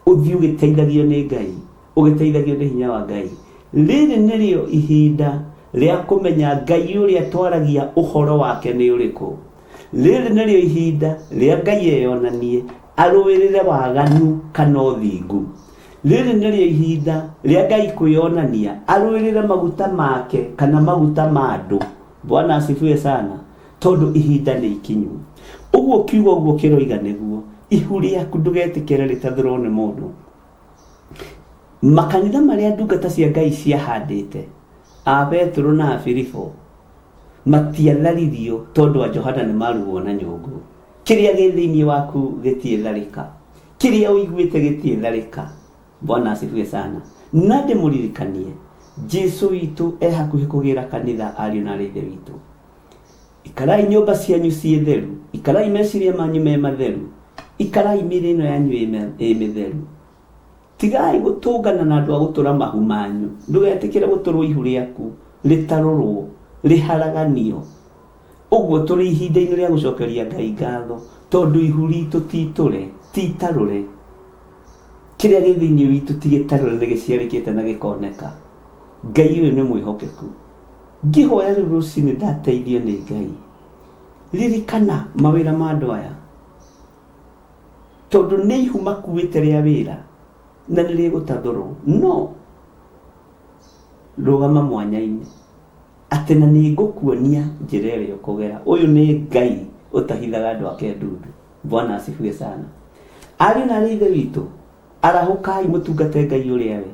Ũthiĩ ũgĩteithagio nĩ Ngai, ũgĩteithagio nĩ hinya wa Ngai. Rĩrĩ nĩrĩo ihinda rĩa kũmenya Ngai ũrĩa twaragia ũhoro wake nĩ ũrĩkũ. Rĩrĩ nĩrĩo ihinda rĩa Ngai eyonanie arũĩrĩre waganu kana ũthingu. Rĩrĩ nĩrĩo ihinda rĩa Ngai kwĩyonania arũĩrĩre maguta make kana maguta ma andũ. Bwana asifiwe sana. Tondũ ihinda nĩ ikinyu. Ũguo kiugo ũguo kĩroiga nĩguo. Ihu rĩaku ndũgetĩkĩre rĩtathũrwo nĩ mũndũ. Makanitha marĩa ndungata cia Ngai ciahandĩte, a Petero na a Filipo, matiatharirio tondũ a Johana nĩ marugwo na nyũngũ. Kĩrĩa gĩ thĩinĩ waku gĩtiĩtharĩka. Kĩrĩa ũiguĩte gĩtiĩtharĩka. Bwana asifiwe sana. Na ndĩmũririkanie, Jesu witũ e hakuhĩ kũgĩra kanitha ariũ na arĩ ithe witũ. Ikarai nyũmba cianyu ciĩ theru, ikarai meciria manyu me matheru, ikarai mĩĩrĩ ĩno yanyu ĩ mĩtheru. Tigai gũtũngana na andũ a gũtũra mahu manyu. Ndũgetĩkĩre gũtũrwo ihu rĩaku, rĩtarũrwo, rĩharaganio. Ũguo tũrĩ ihinda-inĩ rĩa gũcokeria Ngai ngatho tondũ ihu ritũ ti itũre, ti itarũre. Kĩrĩa gĩ thĩinĩ witũ ti gĩtarũre nĩ gĩciarĩkĩte na gĩkoneka. Ngai ũyũ nĩ mwĩhokeku. Ngĩhoya rĩu rũcinĩ ndateithio nĩ Ngai. Ririkana mawĩra ma andũ aya. Tondũ nĩ ihu makuĩte rĩa wĩra na nĩ rĩgũtathũrwo. No rũgama mwanya-inĩ atĩ na nĩ ngũkuonia njĩra ĩrĩa ũkũgera. Ũyũ nĩ Ngai ũtahithaga andũ ake ndundu. Bwana asifiwe sana. Ariũ na arĩ ithe witũ, arahũkai mũtungate Ngai ũrĩa we.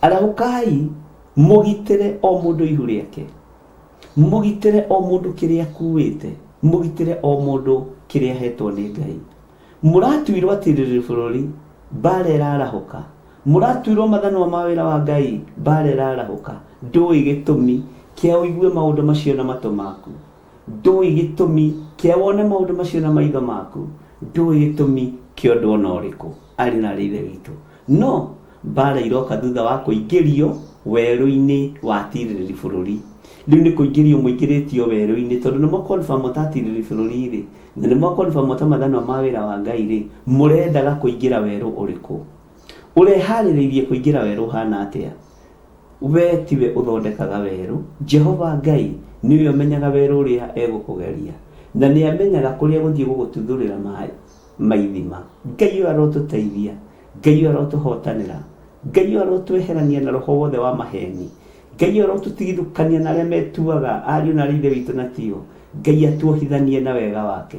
Arahũkai mũgitĩre o mũndũ ihu rĩake. Mũgitĩre o mũndũ kĩrĩa akuĩte. Mũgitĩre o mũndũ kĩrĩa ahetwo nĩ Ngai. Mũratuirwo atirĩrĩri bũrũri, mbara ĩrarahũka. Mũratuirwo mathanwa ma wĩra wa Ngai, mbara ĩrarahũka. Ndũĩ gĩtũmi kĩa ũigue maũndũ macio na matũ maku. Ndũĩ gĩtũmi kĩa wone maũndũ macio na maitho maku. Ndũĩ gĩtũmi kĩa ũndũ ona ũrĩkũ. Ariũ na arĩ ithe witũ. No mbara iroka thutha wa kũingĩrio werũ-inĩ wa atirĩrĩri bũrũri. Rĩu nĩ kũingĩrio mũingĩrĩtio werũ-inĩ tondũ nĩ mwa confirm ta atirĩrĩri bũrũri rĩ, na nĩ mwa confirm ta mathanwa ma wĩra wa Ngai rĩ, mũrendaga kũingĩra werũ ũrĩkũ? Ũreharĩrĩirie kũingĩra werũ ũhana atĩa? We tiwe ũthondekaga werũ. Jehova Ngai nĩwe ũmenyaga werũ ũrĩa egũkũgeria, na nĩ amenyaga kũrĩa gũthiĩ gũgũtuthũrĩra maĩ ma ithima. Ngai ũyũ arotũteithia, Ngai ũyũ arotũhotanĩra, Ngai ũyũ arotweherania na roho wothe wa maheni, Ngai ũyũ arotũtigithũkania na arĩa metuaga ariũ na arĩ ithe witũ na tio. Ngai atuohithanie na wega wake.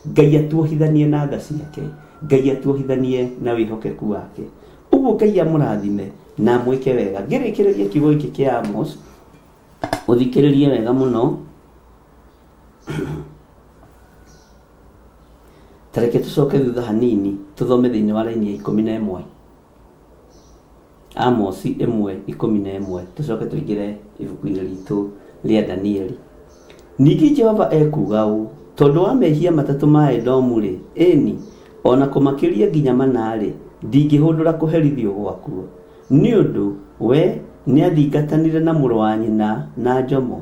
Ngai atuohithanie na tha ciake. Ngai atuohithanie na wĩhokeku wake. Ũguo Ngai amũrathime na amwĩke wega. Ngĩrĩkĩrĩria kiugo gĩkĩ kĩa Amos, ũthikĩrĩrie wega mũno. Ta reke tũcoke thutha hanini tũthome thĩinĩ wa raini ya 11. Amosi 1:11 tũcoke tũingĩre ibuku-inĩ ritũ rĩa Danieli. Ningĩ Jehova ekuuga ũũ, tondũ wa mehia matatũ ma Edomu-rĩ, ĩni, o na kũmakĩria nginya mana-rĩ, ndingĩhũndũra kũherithio gwakuo. Nĩ ũndũ we nĩathingatanire na mũrũ wa nyina na njomo,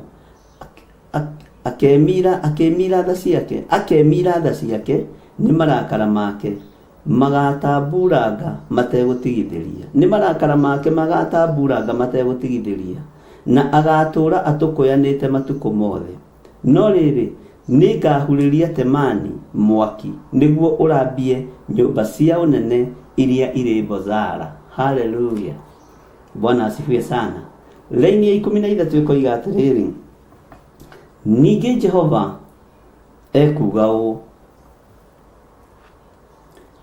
akemira akemira tha ciake, akemira tha ciake nĩ marakara make magatamburanga mategũtigithĩria. Nĩ marakara make magatamburanga mategũtigithĩria, na agatũũra atũkũyanĩte matukũ mothe. No rĩrĩ, nĩngahurĩria Temani mwaki nĩguo ũrambie nyũmba cia ũnene iria irĩ Bozara. Haleluya! Bwana asifiwe sana. Raini ya 13 ĩkoiga atĩrĩrĩ, ningĩ Jehova ekuuga ũũ,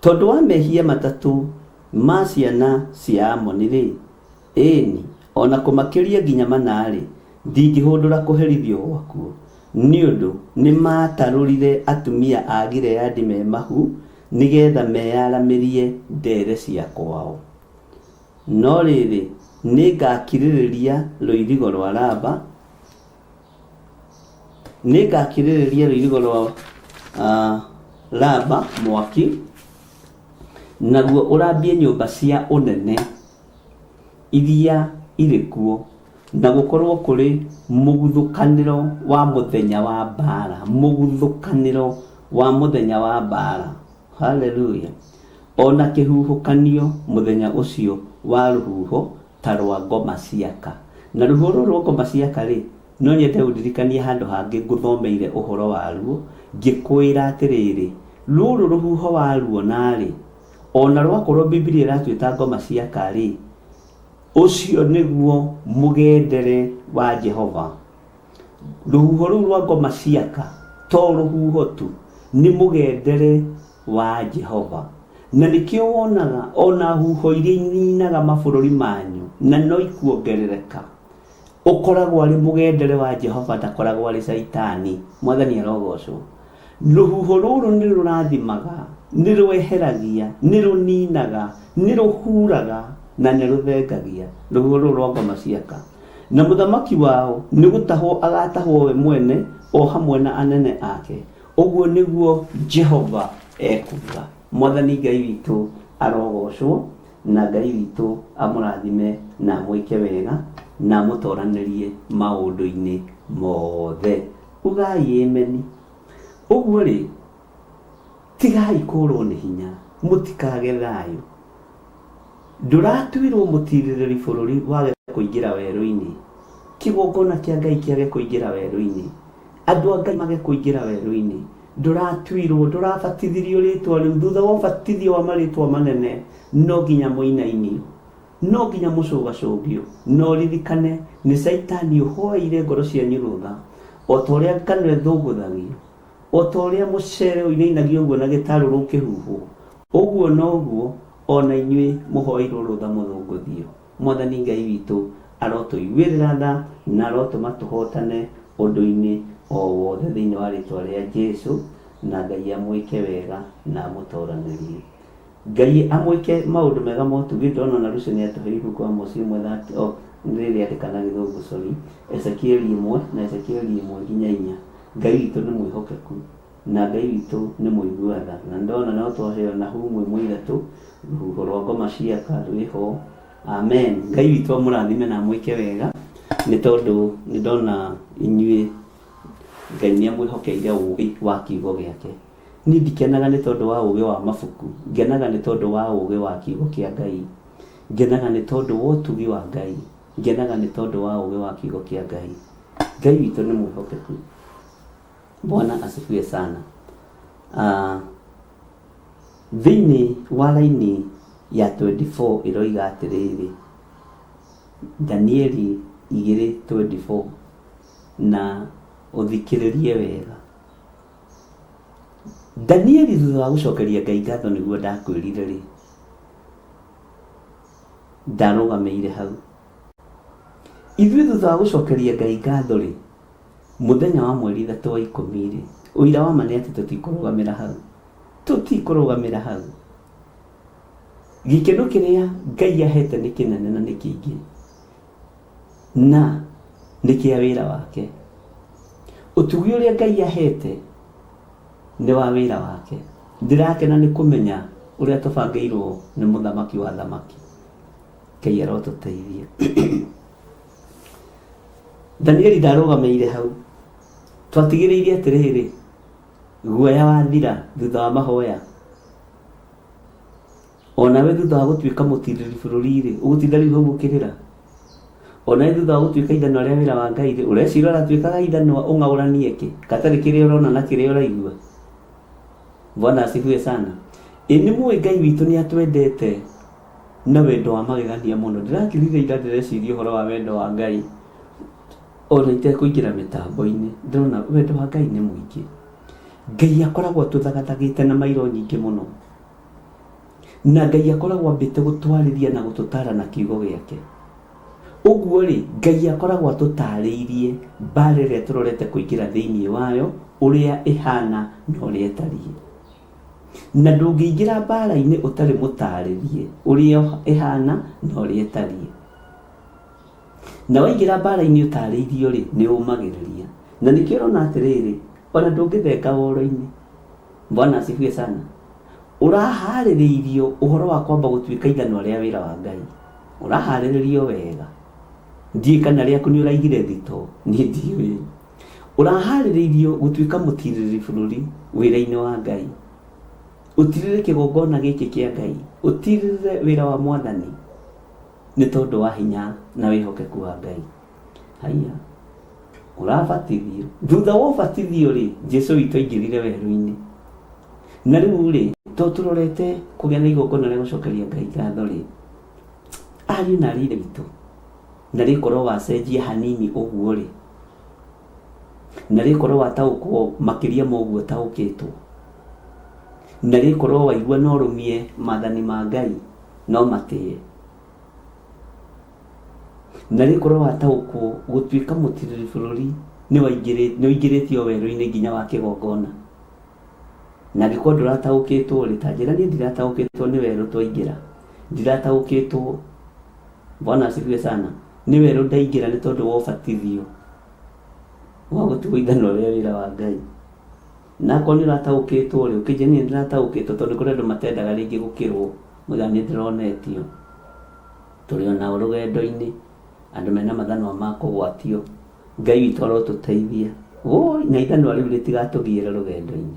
tondũ wa mehia matatũ Ma ciana cia Amoni-rĩ, ĩĩ-ni, o na kũmakĩria nginya mana-rĩ, ndingĩhũndũra kũherithio gwakuo, nĩ ũndũ nĩmaatarũrire atumia a Gileadi me mahu, nĩ getha meyaramĩrie ndere cia kwao. No rĩrĩ, nĩngakirĩrĩria rũirigo rũa Raba, nĩngakirĩrĩria rũirigo rũa Raba mwaki, naguo ũrambie nyũmba cia ũnene iria irĩ kuo, na gũkorũo kũrĩ mũguthũkanĩro wa mũthenya wa mbaara, mũguthũkanĩro wa mũthenya wa mbaara. Haleluya! O na kĩhuhũkanio mũthenya ũcio wa rũhuho ta rwa ngoma ciaka. Na rũhuho rũrũ rwa ngoma ciaka-rĩ, no nyende ũndirikanie handũ hangĩ ngũthomeire ũhoro waruo, ngĩkwĩra atĩrĩrĩ, rũrũ rũhuho waruona-rĩ, o na rwakorwo Bibilia ĩratwĩta ngoma ciaka-rĩ, ũcio nĩguo mũgendere wa Jehova. Rũhuho rũu rwa ngoma ciaka to rũhuho tu, nĩ mũgendere wa Jehova. Na nĩkĩo wonaga ona huho iria ininaga mabũrũri manyu na no ikuongerereka, ũkoragwo arĩ mũgendere wa Jehova ndakoragwo arĩ Caitani. Mwathani arogocwo. Rũhuho rũrũ nĩ rũrathimaga, nĩ rweheragia, nĩ rũninaga, nĩ rũhuraga na nĩ rũthengagia. Rũhuho rũrũ rwa ngoma ciaka. Na mũthamaki wao nĩ gũtahwo agatahwo we mwene o hamwe na anene ake. Ũguo nĩguo Jehova ekuuga. Mwathani Ngai witũ arogocwo, na Ngai witũ amũrathime na amwĩke wega, na amũtoranĩrie maũndũ-inĩ mothe. Ugai ĩmeni. Ũguo-rĩ, tigai kũũrwo nĩ hinya, mũtikage thayũ. Ndũratuirwo mũtiirĩrĩri bũrũri wage kũingĩra werũ-inĩ, kĩgongona kĩa Ngai kĩage kũingĩra werũ-inĩ, andũ a Ngai mage kũingĩra werũ-inĩ. Ndũratuirwo, ndũrabatithirio rĩtwa rĩu, thutha wa ũbatithio wa marĩtwa manene, no nginya mũinainio, no nginya mũcũgacũgio, na ũririkane nĩ Caitani ũhoeire ngoro cianyu rũtha, o ta ũrĩa ngano ĩthũngũthagio. O ta ũrĩa mũcere ũinainagio ũguo na gĩtarũrũ ũkĩhuhwo, ũguo noguo o na inyuĩ mũhoeirwo rũtha mũthũngũthio. Mwathani Ngai witũ arotũiguĩrĩra tha na arotũma tũhotane ũndũ-inĩ o wothe thĩinĩ wa rĩtwa rĩa Jesu, na Ngai amwĩke wega na amũtoranĩrie. Ngai amwĩke maũndũ mega ma ũtugi. Ndĩrona ona Lucy nĩ atũhe ibuku Amosi ĩmwe that oh, rĩrĩandĩka na gĩthũngũ sorry, Ezekieli ĩmwe na Ezekieli ĩmwe nginya inya. Ngai witũ nĩ mwĩhokeku, na Ngai witũ nĩ mũigua tha. Na nĩndona no twaheo Nahumu ĩmwe ithatũ, rũhuho rwa ngoma ciaka rwĩho. Amen. Ngai witũ amũrathime na amwĩke wega, nĩ tondũ nĩ ndona inyuĩ Ngai nĩ amwĩhokeire ũgĩ wa kiugo gĩake. Niĩ ndikenaga nĩ tondũ wa ũgĩ wa mabuku, ngenaga nĩ tondũ wa ũgĩ wa kiugo kĩa Ngai. Ngenaga nĩ tondũ wa ũtugi wa Ngai. Ngenaga nĩ tondũ wa ũgĩ wa kiugo kĩa Ngai. Ngai witũ nĩ mwĩhokeku. Bwana asifiwe sana. Uh, thĩinĩ wa raini ya 24 ĩroiga atĩrĩrĩ, Danieli 2:24 na ũthikĩrĩrie wega. Danieli thutha wa gũcokeria Ngai ngatho nĩguo ndakwĩrire rĩ, ndarũgamĩire hau. Ithuĩ thutha wa gũcokeria Ngai ngatho-rĩ, mũthenya wa mweri ithatũ wa ikũmi-rĩ, ũira wa ma nĩ atĩ tũtikũrũgamĩra hau. Tũtikũrũgamĩra hau. Gĩkeno kĩrĩa Ngai ahete nĩ kĩnene na nĩ kĩingĩ, na nĩ kĩa wĩra wake. Ũtugi ũrĩa Ngai ahete nĩ wa wĩra wake. Ndĩrakena nĩ kũmenya ũrĩa tũbangĩirwo nĩ mũthamaki wa athamaki. Ngai arotũteithia. Danieli ndarũgamĩire hau. Twatigĩrĩire atĩrĩrĩ, guoya wathira thutha wa mahoya. Onawe thutha wa gũtuĩka mũtirĩrĩri bũrũri-rĩ, ũgũtinda rĩu hau ũkĩrĩra? Onawe thutha wa gũtuĩka ithanwa rĩa wĩra wa Ngai-rĩ, ũreciria ũratuĩkaga ithanwa ũng'aũranie kĩ? Gatarĩ kĩrĩa ũrona na kĩrĩa ũraigua? Bwana asifiwe sana. Ĩ nĩ mũĩ Ngai witũ nĩ atwendete na wendo wa magegania mũno. Ndĩrakĩrire ira ndĩreciria ũhoro wa wendo wa Ngai ona itekũingĩra mĩtambo-inĩ, ndĩrona wendo wa Ngai nĩ mũingĩ. Ngai akoragwo atũthagathagĩte na mairo nyingĩ mũno. Na Ngai akoragwo ambĩte gũtwarĩria na gũtũtara na kiugo gĩake. Ũguo rĩ, Ngai akoragwo atũtarĩirie mbara ĩrĩa tũrorete kũingĩra thĩinĩ wayo, ũrĩa ĩhana na ũrĩa ĩtariĩ. Na ndũngĩingĩra mbara-inĩ ũtarĩ mũtarĩrie ũrĩa ĩhana na ũrĩa ĩtariĩ. Na waingĩra mbara-inĩ ũtarĩirio rĩ, nĩ ũmagĩrĩria. Na nĩkĩo ũrona atĩrĩrĩ, ona ndũngĩthenga woro-inĩ. Bwana asifiwe sana. Ũraharĩrĩirio ũhoro wa kwamba gũtuĩka ithanwa rĩa wĩra wa Ngai. Ũraharĩrĩrio wega. Ndiũĩ kana rĩaku nĩ ũraigire thitoo, niĩ ndiũĩ. Ũraharĩrĩirio gũtuĩka mũtirĩrĩri bũrũri wĩra-inĩ wa Ngai. Ũtirĩrĩre kĩgongona gĩkĩ kĩa Ngai. Ũtirĩrĩre wĩra wa Mwathani nĩ tondũ wa hinya na wĩhokeku wa Ngai. Haiya. Ũrabatithio. Thutha wa ũbatithio rĩ, Jesu witũ aingĩrire werũ-inĩ. Na rĩu rĩ, to tũrorete kũgĩa na igongona rĩa gũcokeria Ngai ngatho rĩ, ariũ na arĩ ithe witũ, na rĩkorwo wacenjia hanini ũguo rĩ, na rĩkorwo wataũkwo makĩria ma ũguo ũtaũkĩtwo, na rĩkorwo waigua no ũrũmie maathani ma Ngai no matĩe, na rĩkorwo wataũkwo gũtuĩka mũtirĩrĩ bũrũri nĩ ũingĩrĩtio werũ-inĩ nginya wa kĩgongona. Na angĩkorwo ndũrataũkĩtwo rĩ, ta njĩra niĩ ndirataũkĩtwo nĩ werũ twaingĩra, ndirataũkĩtwo, Bwana asifiwe sana, nĩ werũ ndaingĩra nĩ tondũ wa ũbatithio wa gũtuo ithanwa rĩa wĩra wa Ngai. Na akorwo nĩ ũrataũkĩtwo rĩ, ũkĩnjĩra niĩ nĩndĩrataũkĩtwo tondũ nĩ kũrĩ andũ matendaga rĩngĩ gũkĩrwo, moigaga nĩ ndĩronetio. Tũrĩ o nao rũgendo-inĩ, andũ mena mathanwa ma kũgwatio. Ngai witũ arotũteithia. Woi, na ithanwa rĩu rĩtigatũgiĩre rũgendo-inĩ.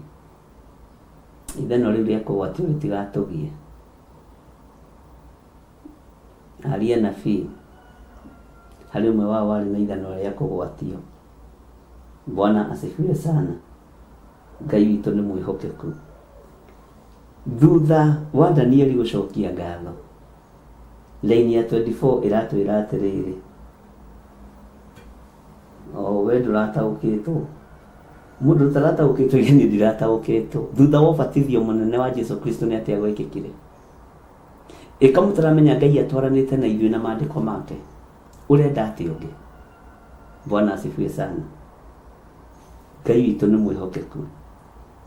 Ithanwa rĩu rĩa kũgwatio rĩtigatũgie. Aria nabii, harĩ ũmwe wao warĩ na ithanwa rĩa kũgwatio. Bwana asifiwe sana. Ngai witũ nĩ mwĩhokeku. Thutha wa Danieli gũcokia ngatho, Raini ya 24 ĩratwĩra atĩrĩrĩ, o we ndũrataũkĩtwo, mũndũ ũtarataũkĩtwo ige niĩ ndirataũkĩtwo. Thutha wa ũbatithio mũnene wa Jesu Kristo nĩ atĩa gwekĩkire? Ĩka mũtaramenya Ngai atwaranĩte na ithuĩ na maandĩko make. Ũrenda atĩa ũngĩ? Bwana asifiwe sana. Ngai witũ nĩ mwĩhokeku.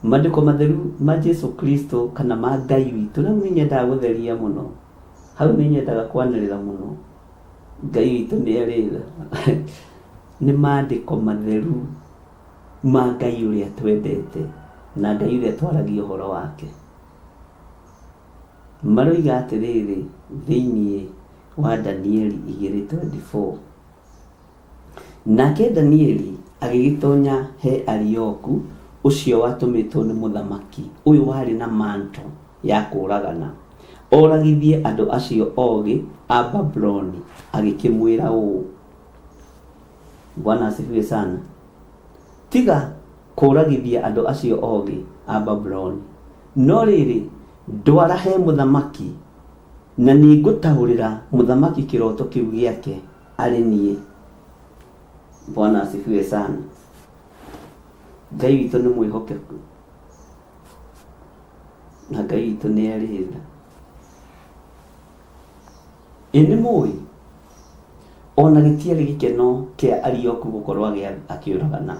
Maandĩko matheru ma Jesu Kristo kana ma Ngai witũ, na hau nĩ nyendaga gũtheria mũno, hau nĩ nyendaga kwanĩrĩra mũno, Ngai witũ nĩ arĩ tha. Nĩ maandĩko matheru ma Ngai ũrĩa twendete na Ngai ũrĩa twaragia ũhoro wake. Maroiga atĩrĩrĩ thĩinĩ wa Danieli 2:24, Nake Danieli agĩgĩtonya he Arioku, ũcio watũmĩtwo nĩ mũthamaki, ũyũ warĩ na manto ya kũũragana, oragithie andũ acio ogĩ a Babuloni, agĩkĩmwĩra ũũ, Bwana asifiwe sana. Tiga kũũragithia andũ acio ogĩ a Babuloni, no rĩrĩ, ndwara he mũthamaki, na nĩngũtaũrĩra mũthamaki kĩroto kĩu gĩake. Arĩ niĩ. Bwana asifiwe sana. Ngai witũ nĩ mwĩhokeku na Ngai witũ nĩ arĩ tha. Ĩ nĩ mũĩ ona gĩtiarĩ gĩkeno kĩa Arioku gũkorwo akĩũragana.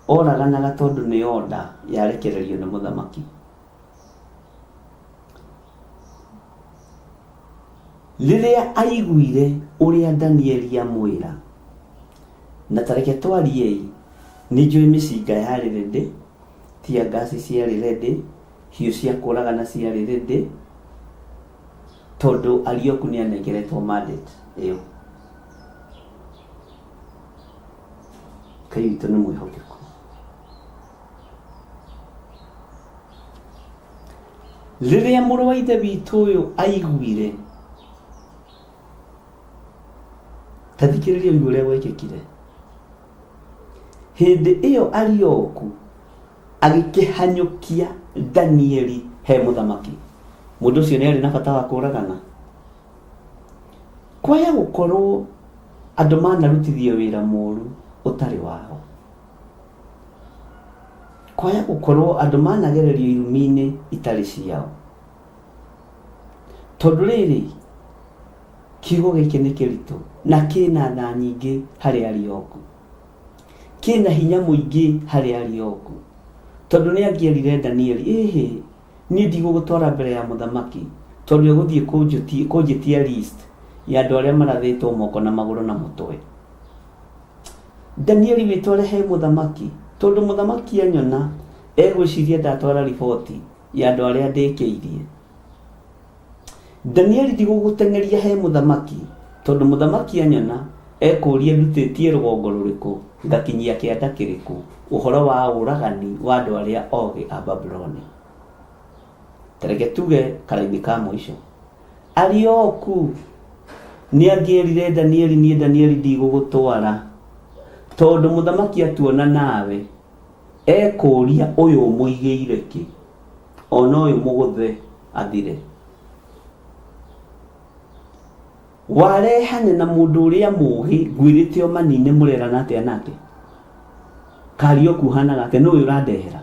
Oraganaga tondũ nĩ order yarekererio nĩ mũthamaki. Rĩrĩa aiguire ũrĩa Danieli amwĩra, na ta reke twariei, nĩ njũĩ mĩcinga yarĩ ready, tear gas ciarĩ ready, hiũ cia kũragana ciarĩ ready, tondũ Arioku nĩ anengeretwo mandate ĩyo. Ngai witũ nĩ mwĩhokeku. Rĩrĩa mũrũ wa ithe witũ ũyũ aiguire, ta thikĩrĩria ũigue ũrĩa gwekĩkire. Hĩndĩ ĩyo Arioku agĩkĩhanyũkia Danieli he mũthamaki. Mũndũ ũcio nĩ arĩ na bata wa kũragana. Kwaya gũkorwo andũ manarutithio wĩra mũru ũtarĩ wao. Kwaya gũkorwo andũ managererio irumi-inĩ itarĩ ciao. Tondũ rĩrĩ, kiugo gĩkĩ nĩ kĩritũ na kĩna tha nyingĩ harĩ Arioku. Kĩna hinya mũingĩ harĩ Arioku. Tondũ nĩ angĩerire Danieli, ĩhĩ, niĩ ndigũgũtwara mbere ya mũthamaki, tondũ egũthiĩ kũnjĩtia list ya andũ arĩa marathĩtwo moko na magũrũ na mũtwe. Danieli wĩtware he mũthamaki, tondũ mũthamaki anyona egwĩciria ndatwara riboti ya andũ arĩa ndĩkĩirie. Danieli ndigũgũteng'eria he mũthamaki, tondũ mũthamaki anyona ekũria ndutĩtie rũgongo rũrĩkũ ngakinyia kĩanda kĩrĩkũ ũhoro wa ũragani wa andũ arĩa ogĩ a Babuloni. Ta reke tuge karaini ka mũico. Arioku nĩ angĩerire Danieli, niĩ Danieli ndigũgũtwara, tondũ mũthamaki atuona nawe ekũria ũyũ ũmũigĩire kĩ, ona ũyũ mũgũthe athire. Warehane na mũndũ ũrĩa mũũgĩ ngwĩrĩte ũmanine mũrerana atĩa nake? Karioku ũhanaga atĩa? Nũ ũyũ ũrandehera?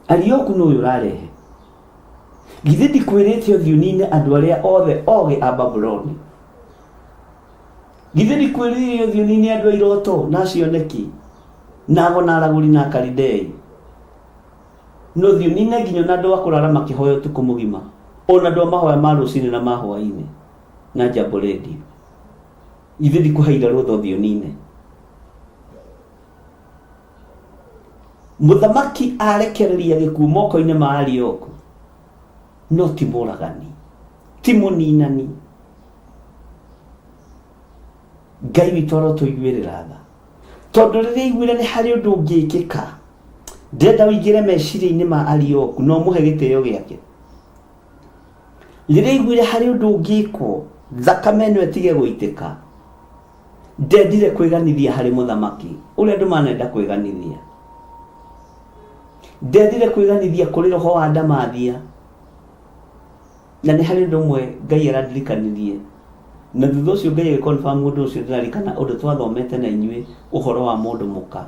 Arioku nũ ũyũ ũrarehe? Githĩ ndikwĩrĩte ũthiĩ ũnine andũ arĩa othe ogĩ a Babuloni? Githĩ ndikwĩrĩire ũthiĩ ũnine andũ a iroto na acioneki na ago na aragũri na Akalidei? No ũthiĩ ũnine nginya ona andũ a kũrara makĩhoya ũtukũ mũgima, ona andũ a mahoya ma rũcinĩ na ma hwaĩ-inĩ na Jambo Radio. Githĩ ndikũheire rũtha ũthiĩ ũnine? Mũthamaki arekereria gĩkuũ moko-inĩ ma Arioku, no ti mũragani, ti mũninani. Ngai witũ arotũiguĩrĩra tha, tondũ rĩrĩa aiguire nĩ harĩ ũndũ ũngĩkĩka, ndĩrenda ũingĩre meciria-inĩ ma Arioku na ũmũhe gĩtĩo gĩake. Rĩrĩa aiguire harĩ ũndũ ũngĩkwo, thakame ĩno ĩtige gũitĩka, ndendire kwĩganithia harĩ mũthamaki ũrĩa andũ manenda kwĩganithia. Ndendire kwĩganithia kũrĩ roho wa ndamathia. Na nĩ harĩ ũndũ ũmwe Ngai arandirikanirie, na thutha ũcio Ngai agĩ confirm ũndũ ũcio ndĩrarikana ũndũ twathomete na inyuĩ ũhoro wa mũndũ mũka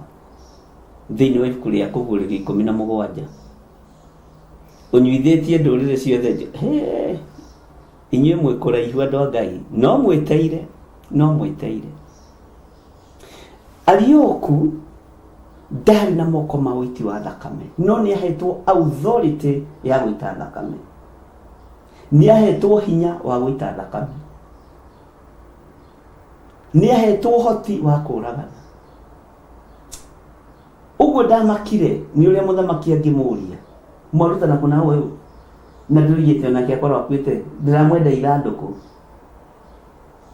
thĩinĩ wa ibuku rĩa Kũguũrĩrio 17. Ũnyuithĩtie ndũrĩrĩ ciothe hee, inyuĩ mwĩ kũraihu andũ a Ngai, no mwĩteire, no mwĩteire. Arioku ndarĩ na moko ma ũiti wa thakame, no nĩ ahetwo authority ya gũita thakame. Nĩ ahetwo hinya wa gũita thakame. Nĩ ahetwo ũhoti wa kũragana. Ũguo ndamakire nĩ ũrĩa mũthamaki angĩmũria, mwarutana kũ na ũyũ? Na ndũigĩte onake akorwo akuĩte, ndĩramwenda ithandũkũ.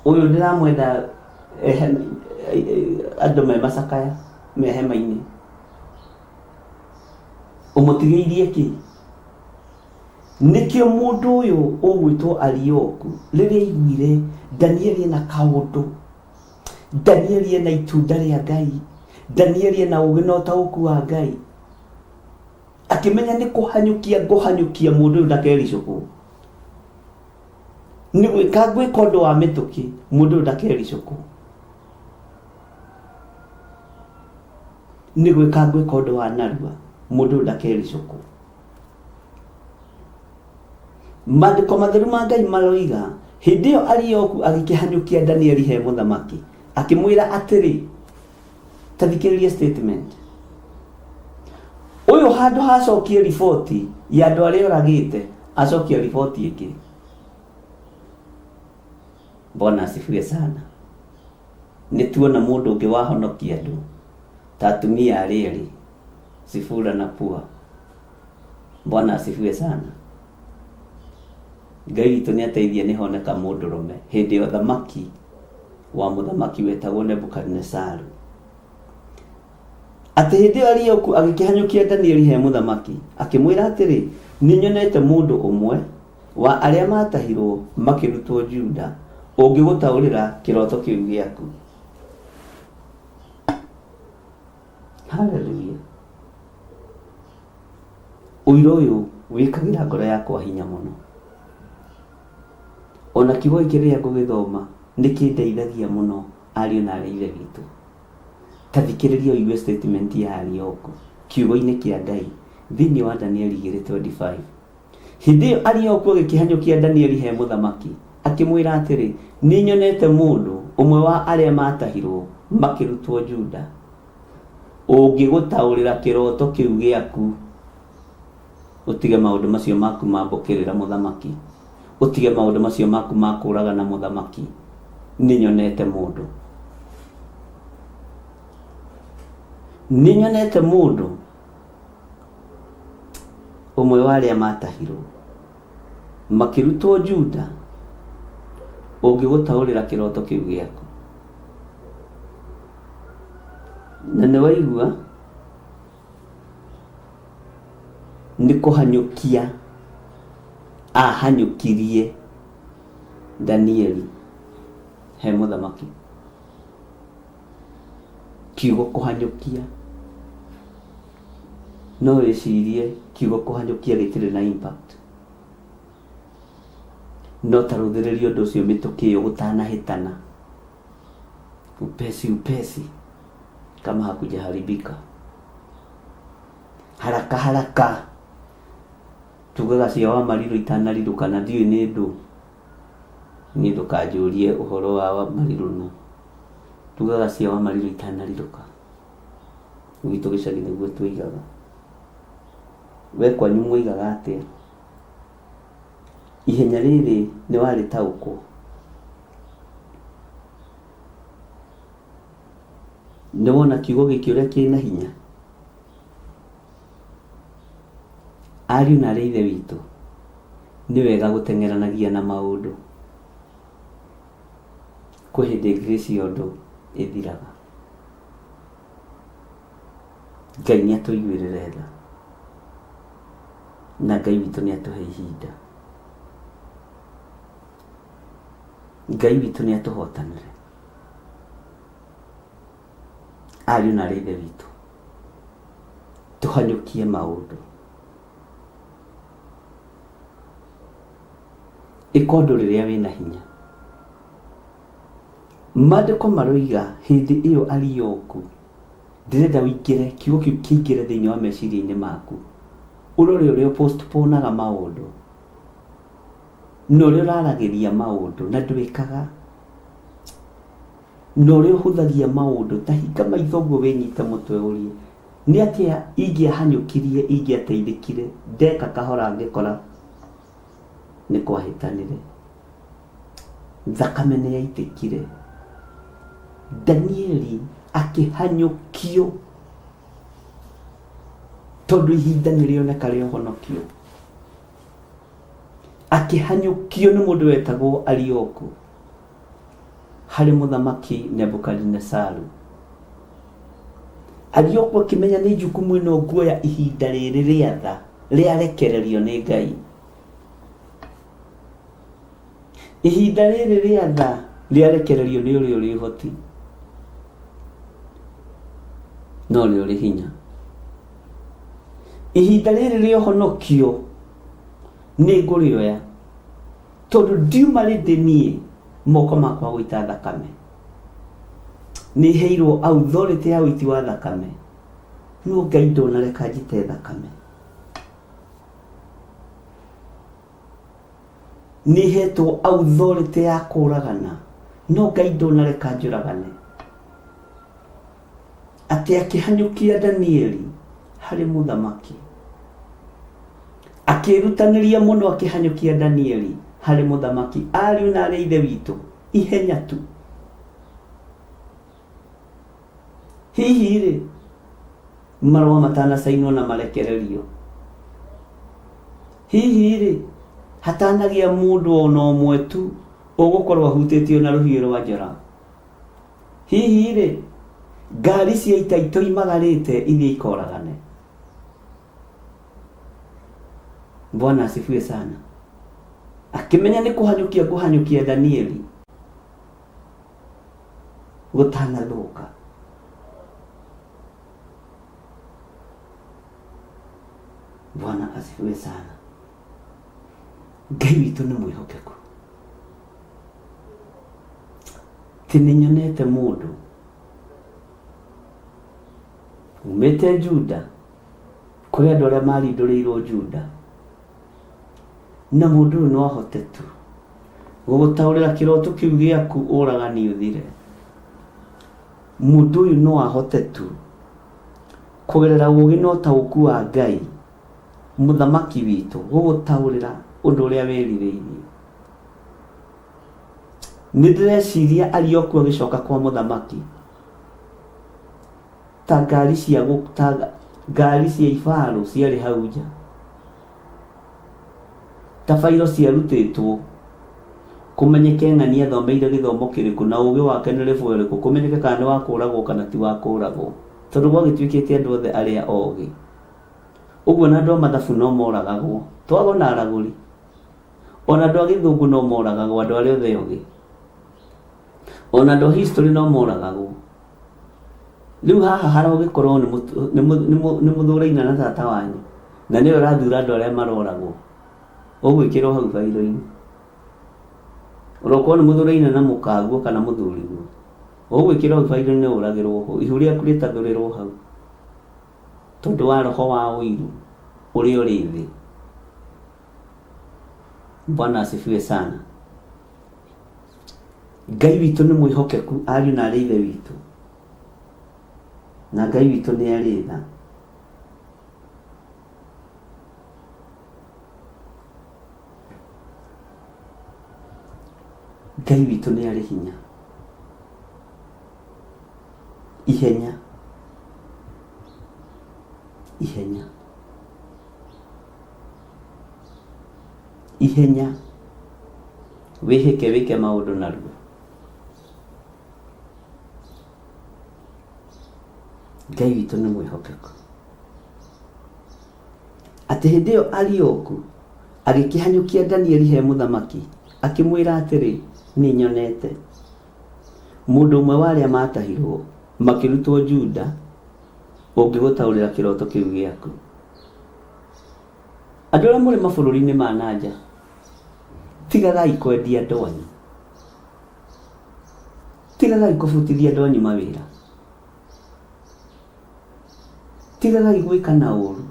Ũyũ ndĩramwenda andũ me macakaya me hema-inĩ. Ũmũtigĩirie kĩ? Nĩkĩo mũndũ ũyũ ũgwĩtwo Arioku rĩrĩa aiguire Danieli ena kaũndũ, Danieli ena itunda rĩa Ngai, Danieli ena ũũgĩ na ũtaũku wa Ngai, akĩmenya nĩ kũhanyũkia ngũhanyũkia mũndũ ũyũ ndakericũkwo. Nĩ gwĩka ngwĩka ũndũ wa mĩtũkĩ mũndũ ũyũ ndakericũkwo. Nĩ gwĩka ngwĩka ũndũ wa narua mũndũ ũyũ ndakericũkwo. Maandĩko matheru ma Ngai maroiga, hĩndĩ ĩyo Arioku agĩkĩhanyũkia Danieli he mũthamaki, akĩmwĩra atĩrĩ, ta thikĩrĩria statement. Ũyũ handũ hacokie riboti ya andũ arĩa oragĩte, acokia riboti ĩngĩ. Bwana asifiwe sana. Nĩ tuona mũndũ ũngĩ wahonokia andũ ta atumia arĩa erĩ, Sifura na Pua. Bwana asifiwe sana. Ngai witũ nĩ ateithie nĩ honeka mũndũrũme hĩndĩ ya ũthamaki wa mũthamaki wetagwo Nebukadinesaru. Atĩ hĩndĩ ĩyo Arioku agĩkĩhanyũkia Danieli he mũthamaki, akĩmwĩra atĩrĩ, nĩ nyonete mũndũ ũmwe wa arĩa maatahirwo makĩrutwo Juda, ũngĩgũtaũrĩra kĩroto kĩu gĩaku. Haleluya. Ũira ũyũ wĩkagĩra ngoro yakwa hinya mũno. Ona kiugo gĩkĩ rĩrĩa ngũgĩthoma nĩ kĩndeithagia mũno ariũ na aarĩ a Ithe witũ. Ta thikĩrĩria ũigue statement ya Arioku kiugo-inĩ kĩa Ngai thĩinĩ wa Danieli 2:25. Hĩndĩ ĩyo Arioku agĩkĩhanyũkia Danieli he mũthamaki, akĩmwĩra atĩrĩ, Nĩnyonete mũndũ, ũmwe wa arĩa maatahirwo makĩrutwo Juda, ũngĩgũtaũrĩra kĩroto kĩu gĩaku, ũtige maũndũ macio maku ma mbũkĩrĩra mũthamaki, ũtige maũndũ macio maku ma kũũragana mũthamaki. Nĩnyonete mũndũ. Nĩnyonete mũndũ ũmwe wa arĩa maatahirwo makĩrutwo Juda ũngĩgũtaũrĩra kĩroto kĩu gĩaku. Na nĩ waigua nĩ kũhanyũkia ahanyũkirie Danieli he mũthamaki. Kiugo kũhanyũkia no wĩcirie kiugo kũhanyũkia gĩtirĩ na impact no ta rũthĩrĩria ũndũ ũcio mĩtũkĩ ĩyo gũtanahĩtana upesi upesi kama hakujaharibika haraka haraka tugaga cia wa marirũ itanarirũka na ndiũĩ nĩ ndũ niĩ ndũkanjũrie ũhoro wa wa marirũ nũ tugaga cia wa marirũ itanarirũka Gwitũ gĩcagi nĩguo tũigaga. We kwanyu mũigaga atĩa? Ihenya rĩrĩ nĩ warĩtaũkwo? Nĩ wona kiugo gĩkĩ ũrĩa kĩna hinya? Ariũ na aarĩ a Ithe witũ, nĩ wega gũteng'eranagia na maũndũ. Kwĩ hĩndĩ grace ya ũndũ ĩthiraga. Ngai nĩ atũiguĩrĩre tha na Ngai witũ nĩ atũhe ihinda. Ngai witũ nĩ atũhotanĩre. Ariũ na aarĩ a Ithe witũ, tũhanyũkie maũndũ. Ĩka ũndũ rĩrĩa wĩna hinya. Maandĩko maroiga hĩndĩ ĩyo Arioku, ndĩrenda ũingĩre, kiugo kĩu kĩingĩre thĩinĩ wa meciria-inĩ maku, ũrore ũrĩa ũpostponaga maũndũ, na ũrĩa ũraragĩria maũndũ na ndwĩkaga, na ũrĩa ũhũthagia maũndũ, ta hinga maitho ũguo wĩnyite mũtwe ũrie, nĩ atĩa ingĩahanyũkirie, ingĩateithĩkire, ndeka kahora ngĩkora nĩ kwahĩtanire. Thakame nĩ yaitĩkire. Danieli akĩhanyũkio tondũ ihinda nĩ rĩoneka rĩa ũhonokio. Akĩhanyũkio nĩ mũndũ wetagwo Arioku harĩ mũthamaki Nebukadinesaru. Arioku akĩmenya nĩ jukumu ĩno nguoya ihinda rĩrĩ rĩa tha rĩarekererio nĩ Ngai. Ihinda rĩrĩ rĩa tha rĩarekererio nĩ ũrĩa ũrĩ ũhoti na ũrĩa ũrĩ hinya. Ihinda rĩrĩ rĩa ũhonokio nĩ ngũrĩoya tondũ ndiuma rĩndĩ niĩ moko makwa gũita thakame. Nĩ heirwo authority ya ũiti wa thakame no Ngai ndonareka njite thakame. Nĩ hetwo authority ya kũragana no Ngai ndonareka njũragane. Atĩ akĩhanyũkia Danieli harĩ mũthamaki. Akĩĩrutanĩria mũno akĩhanyũkia Danieli harĩ mũthamaki. Ariũ na aarĩ a Ithe witũ, ihenya tu. Hihi rĩ, marũa matanacainwo na marekererio? Hihi rĩ, hatanagĩa mũndũ o na ũmwe tu ũgũkorwo ahutĩtio na rũhiũ rwa njora? Hihi rĩ, ngari cia ita itoimagarĩte ithiĩ ikoragane? Bwana asifiwe sana. Akĩmenya nĩ kũhanyũkia ngũhanyũkia Danieli gũtanathũka. Bwana asifiwe sana. Ngai witũ nĩ mwĩhokeku. Ti nĩ nyonete mũndũ umĩte Juda kũrĩ andũ arĩa marindũrĩirwo Juda. Na mũndũ ũyũ no ahote tu gũgũtaũrĩra kĩroto kĩu gĩaku ũragani ũthire. Mũndũ ũyũ no ahote tu kũgerera ũũgĩ na ũtaũku wa Ngai, mũthamaki witũ, gũgũtaũrĩra ũndũ ũrĩa wĩrirĩirie. Nĩ ndĩreciria Arioku agĩcoka kwa mũthamaki ta ngari cia ta ngari cia ibarũ ciarĩ hau nja, ta bairo ciarutĩtwo kũmenyeke ng'ania athomeire gĩthomo kĩrĩkũ na ũgĩ wake nĩ level ĩrĩkũ, kũmenyeke kana nĩ wa kũragwo kana ti wa kũragwo, tondũ gwagĩtuĩkĩte andũ othe arĩa ogĩ ũguo na andũ a mathabu no moragagwo, twaga ona aragũri, ona andũ a gĩthũngũ no moragagwo, andũ arĩa othe ogĩ, ona andũ a history no moragagwo. Rĩu haha harogĩkorwo nĩ mũthũraine na tata wanyu na nĩwe ũrathura andũ arĩa maroragwo, ũgwĩkĩrwo hau bairo-inĩ. Ũrokorwo nĩ mũthũraine na mũkaguo kana mũthuriguo, ũgwĩkĩrwo hau bairo-inĩ ũragĩrwo ho, ihu rĩaku rĩtathũrĩrwo hau tondũ wa roho wa ũiru ũrĩa ũrĩ thĩ. Bwana asifiwe sana. Ngai witũ nĩ mwĩhokeku ariũ na arĩ ithe witũ, na Ngai witũ nĩ arĩ tha. Ngai witũ nĩ arĩ hinya. Ihenya, ihenya, ihenya, wĩhĩke wĩke maũndũ narua. Ngai witũ nĩ mwĩhokeku. Atĩ hĩndĩ ĩyo Arioku agĩkĩhanyũkia Danieli he mũthamaki, akĩmwĩra atĩrĩ, Nĩ nyonete mũndũ ũmwe wa arĩa maatahirwo makĩrutwo Juda ũngĩgũtaũrĩra kĩroto kĩu gĩaku. Andũ arĩa mũrĩ mabũrũri-inĩ ma na nja, tigagai kwendia andũ anyu. Tigagai kũbutithia andũ anyu mawĩra. Tigagai gwĩka na ũru.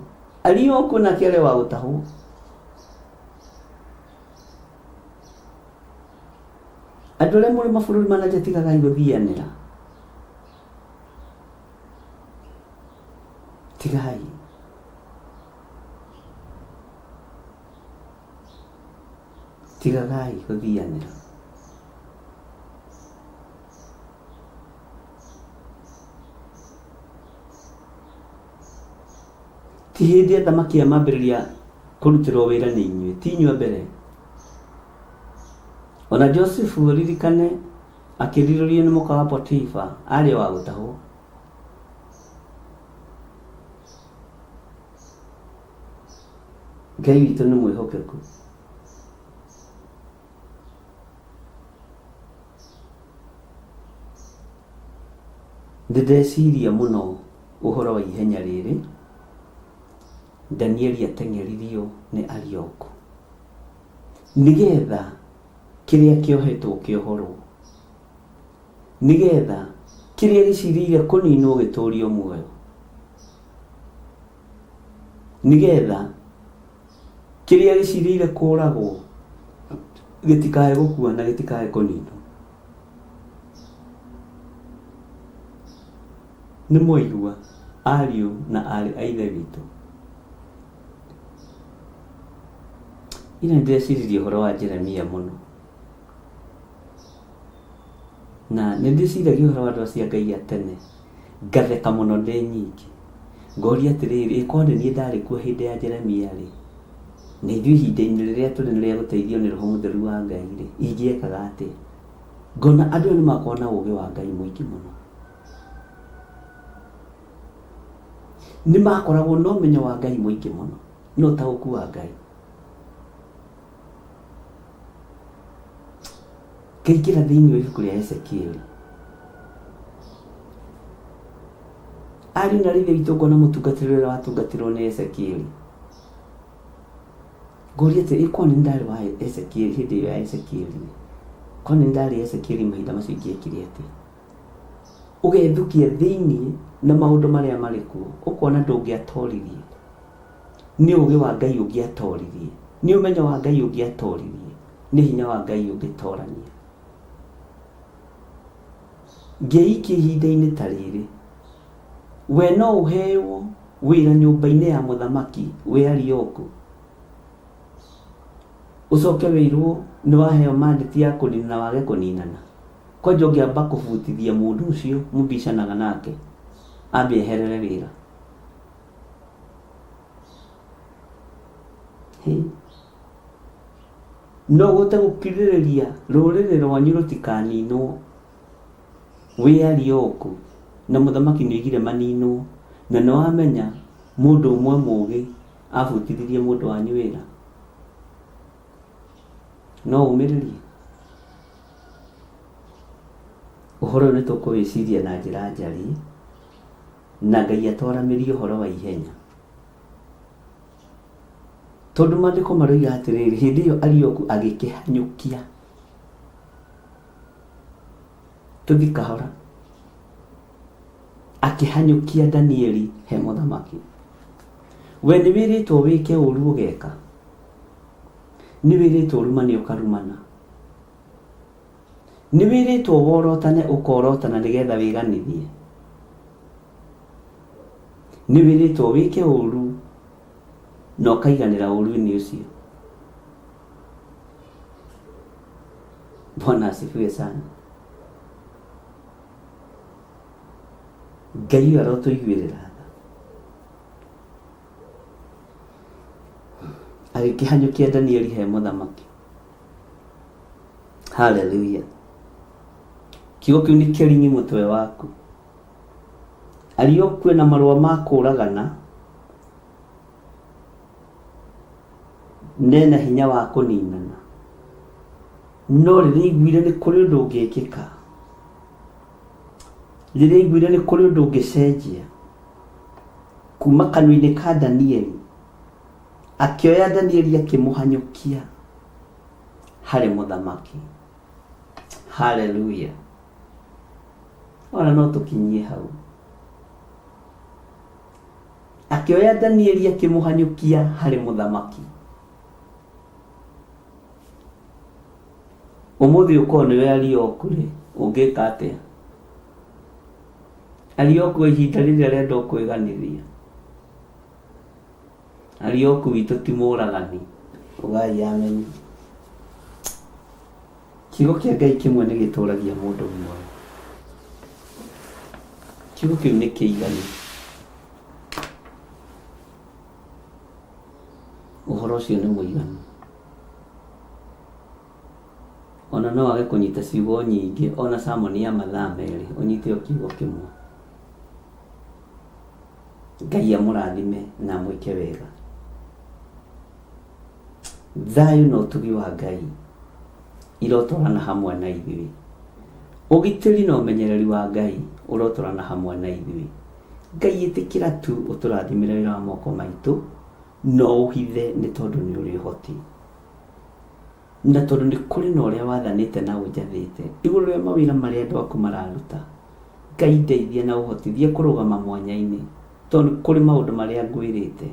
Arioku nake arĩ wa gũtahwo. Andũ arĩa mũrĩ mabũrũri ma na nja tigagai gũthianĩra. Tigai. Tigagai gũthianĩra. Ti hĩndĩ athamaki aya mambĩrĩria kũrutĩrwo wĩra nĩ inyuĩ, ti inyuĩ a mbere. Ona Josefu ũririkane akĩrirũrio nĩ mũka wa Potifa arĩ o wa gũtahwo. Ngai witũ nĩ mwĩhokeku. Nĩ ndeciria mũno ũhoro wa ihenya rĩrĩ Danieli ateng'eririo nĩ Arioku nĩgetha kĩrĩa kĩohetwo kĩohorwo, nĩgetha kĩrĩa gĩcirĩire kũninwo gĩtũrio muoyo, nĩgetha kĩrĩa gĩcirĩire kũragwo gĩtikae gũkua na gĩtikae kũninwo. Nĩ mwaigua ariũ na aarĩ a Ithe witũ? Ira nĩ ndĩreciririe ũhoro wa Jeremia mũno. Na nĩ ndĩciragia ũhoro wa andũ acio a Ngai a tene, ngatheka mũno ndĩ nyingĩ. Ngoria atĩrĩrĩ, ĩ korwo nĩ niĩ ndarĩ kuo hĩndĩ ya Jeremia rĩ, na ithuĩ ihinda-inĩ rĩrĩa tũrĩ nĩ rĩa gũteithio nĩ Roho Mũtheru wa Ngai rĩ, ingĩekaga atĩa? Ngona andũ aya nĩ makoragwo na ũgĩ wa Ngai mũingĩ mũno. Nĩ makoragwo na ũmenyo wa Ngai mũingĩ mũno, na ũtaũku wa Ngai. Ngaingĩra thĩinĩ wa ibuku rĩa Ezekieli. Ariũ na aarĩ a Ithe witũ ngona mũtungatĩre ũrĩa watungatĩrwo nĩ Ezekieli. Ngoria atĩrĩ, ĩ korwo nĩ niĩ ndarĩ wa Ezekieli hĩndĩ ĩyo ya Ezekieli rĩ, korwo nĩ niĩ ndarĩ Ezekieli mahinda macio ingĩekire atĩa? Ũgethukia thĩinĩ na maũndũ marĩa marĩ kuo, ũkona ndũngĩatoririe. Nĩ ũgĩ wa Ngai ũngĩatoririe. Nĩ ũmenyo wa Ngai ũngĩatoririe, nĩ hinya wa Ngai ũngĩtorania. Ngeikia ihinda-inĩ ta rĩrĩ, we no ũheo wĩra nyũmba-inĩ ya mũthamaki wĩ Arioku, ũcoke wĩrwo nĩ waheo mandate ya kũnina na wage kũninana? Kwanja ũngĩamba kũbutithia mũndũ ũcio mũbicanaga nake ambe eherere wĩra. Hĩ. No ũhote gũkirĩrĩria rũrĩrĩ rwanyu rũtikaninwo wĩ Arioku na mũthamaki nĩ oigire maninwo na nĩ wamenya mũndũ ũmwe mũgĩ abutithirie mũndũ wanyu wĩra? No ũmĩrĩrie? Ũhoro ũyũ nĩ tũkũwĩciria na njĩra njariĩ na Ngai atwaramĩrie ũhoro wa ihenya. Tondũ maandĩko maroiga atĩrĩrĩ, hĩndĩ ĩyo Arioku agĩkĩhanyũkia. Tũthiĩ kahora. Akĩhanyũkia Danieli he mũthamaki. We nĩ wĩrĩtwo wĩke ũru ũgeka. Nĩ wĩrĩtwo ũrumane ũkarumana. Nĩ wĩrĩtwo worotane ũkorotana nĩgetha wĩganithie. Nĩ wĩrĩtwo wĩke ũru na ũkaiganĩra ũru-inĩ ũcio. Bwana asifiwe sana. Ngai ũyũ arotũiguĩrĩra tha. Agĩkĩhanyũkia Danieli he mũthamaki. Haleluya. Kiugo kĩu nĩ kĩringi mũtwe waku. Arioku ena marũa ma kũragana nena hinya wa kũninana. No rĩrĩa aiguire nĩ kũrĩ ũndũ ũngĩkĩka, rĩrĩa aiguire nĩ kũrĩ ũndũ ũngĩcenjia kuma kanua-inĩ ka Danieli, akĩoya Danieli akĩmũhanyũkia harĩ mũthamaki. Haleluya! Ona no tũkinyie hau. Akĩoya Danieli akĩmũhanyũkia harĩ mũthamaki. Ũmũthĩ ũkorwo nĩwe Arioku rĩ, ũngĩka atĩa? Arioku ihinda rĩrĩ arenda o kwĩganithia. Arioku witũ ti mũragani. Ugai ameni. Kiugo kĩa Ngai kĩmwe nĩ gĩtũragia mũndũ muoyo. Kiugo kĩu nĩ kĩiganu. Ũhoro ũcio nĩ mũiganu. Ona no wage kũnyita ciugo nyingĩ ona sermon ya mathaa merĩ ũnyite o kiugo kĩmwe. Ngai amũrathime na amwĩke wega. Thayũ na ũtugi wa Ngai irotwarana hamwe na ithuĩ. Ũgitĩri na ũmenyereri wa Ngai ũrotwarana hamwe na ithuĩ. Ngai ĩtĩkĩra tu ũtũrathimĩre wĩra wa moko maitũ na ũhithe nĩ tondũ nĩ ũrĩ ũhoti. Na tondũ nĩ kũrĩ na ũrĩa wathanĩte na ũnjathĩte igũrũ rĩa mawĩra marĩa andũ aku mararuta. Ngai ndeithia na ũhotithie kũrũgama mwanya-inĩ tondũ nĩ kũrĩ maũndũ marĩa ngwĩrĩte,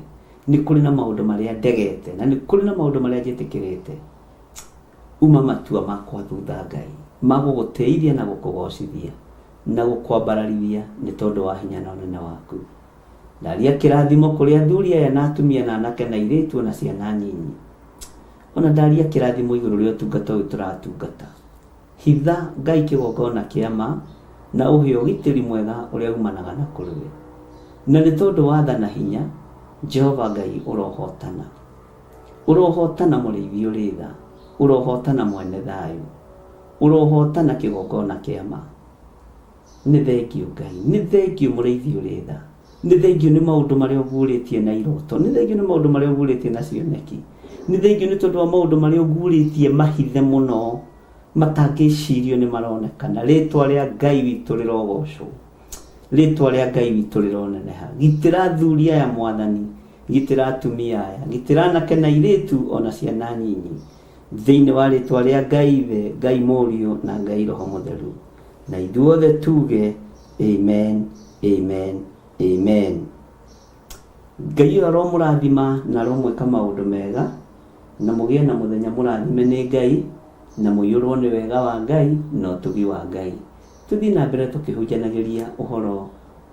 nĩ kũrĩ na maũndũ marĩa ndegete, na nĩ kũrĩ na maũndũ marĩa njĩtĩkĩrĩte. Uma matua makwa thutha Ngai, ma gũgũtĩithia na gũkũgocithia na gũkwambararithia nĩ tondũ wa hinya na ũnene waku. Ndaria kĩrathimo kũrĩ athuri aya na atumia na anake na airĩtu ona ciana nyinyi. Ona ndaria kĩrathimo igũrũ rĩa ũtungata ũyũ tũratungata. Hitha Ngai kĩgongona kĩa ma na ũhe ũgitĩri mwega ũrĩa umanaga na kũrĩ we. Na nĩ tondũ wa tha na hinya, Jehova Ngai ũrohotana. Ũrohotana mũrĩithi ũrĩ tha. Ũrohotana mwene thayũ. Ũrohotana kĩgongona kĩa ma. Nĩ thengiũ Ngai, nĩ thengiũ mũrĩithi ũrĩ tha. Nĩ thengiũ nĩ maũndũ marĩa ũguũrĩtie na iroto. Nĩ thengiũ nĩ maũndũ marĩa ũguũrĩtie na cioneki. Nĩ thengiũ nĩ tondũ wa maũndũ marĩa ũguũrĩtie mahithe mũno matangĩcirio nĩ maronekana. Rĩtwa rĩa Ngai witũ rĩrogocwo. Rĩtwa rĩa Ngai witũ rĩroneneha. Gitĩra athuri aya Mwathani, gitĩra atumia aya, gitĩra anake na airĩtu ona ciana nyinyi. Thĩinĩ wa rĩtwa rĩa Ngai Ithe, Ngai Mũriũ na Ngai Roho Mũtheru. Na ithuothe tuge amen, amen, amen. Ngai ũyũ aromũrathima na aromwĩka maũndũ mega. Na mũgĩe na mũthenya mũrathime nĩ Ngai, na mũiyũrwo nĩ wega wa Ngai na ũtugi wa Ngai. Tũthiĩ na mbere tũkĩhunjanagĩria ũhoro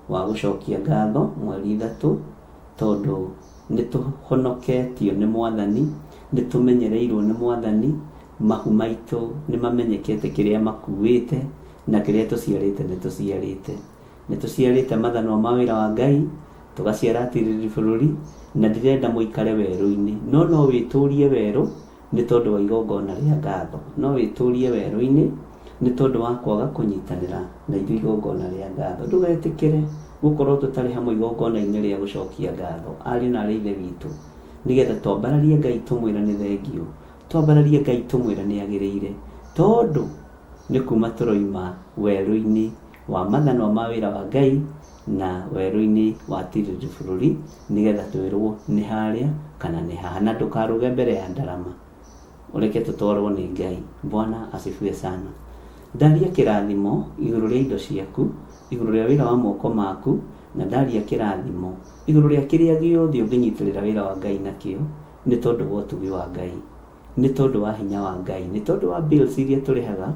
wa gũcokia ngatho mweri 3, tondũ nĩ tũhonoketio nĩ Mwathani, nĩ tũmenyereirwo nĩ Mwathani, mahu maitũ nĩ mamenyekete kĩrĩa makuĩte, na kĩrĩa tũciarĩte nĩ tũciarĩte. Nĩ tũciarĩte mathanwa ma wĩra wa Ngai, tũgaciara atirĩrĩri bũrũri, na ndirenda mũikare werũ-inĩ. No no wĩtũrie werũ nĩ tondũ wa igongona rĩa ngatho. No wĩtũrie werũ-inĩ nĩ tondũ wa kwaga kũnyitanĩra na ithuĩ igongona rĩa ngatho. Ndũgetĩkĩre gũkorwo tũtarĩ hamwe igongona-inĩ rĩa gũcokia ngatho, ariũ na aarĩ a Ithe witũ, nĩgetha twambararie Ngai tũmwĩre nĩ thengio, twambararie Ngai tũmwĩre nĩ agĩrĩire, tondũ nĩ kuma tũroima werũ-inĩ wa mathanwa ma wĩra wa Ngai na werũ-inĩ wa tirĩrĩri bũrũri, nĩgetha twĩrwo nĩ harĩa kana nĩ haha. Na ndũkarũge mbere ya ndarama, ũreke tũtwarwo nĩ Ngai. Bwana asifiwe sana. Ndaria kĩrathimo igũrũ rĩa indo ciaku, igũrũ rĩa wĩra wa moko maku, na ndaria kĩrathimo igũrũ rĩa kĩrĩa gĩothe ũngĩnyitĩrĩra wĩra wa Ngai nakĩo, nĩ tondũ wa ũtugi wa Ngai, nĩ tondũ wa hinya wa Ngai, nĩ tondũ wa bills iria tũrĩhaga,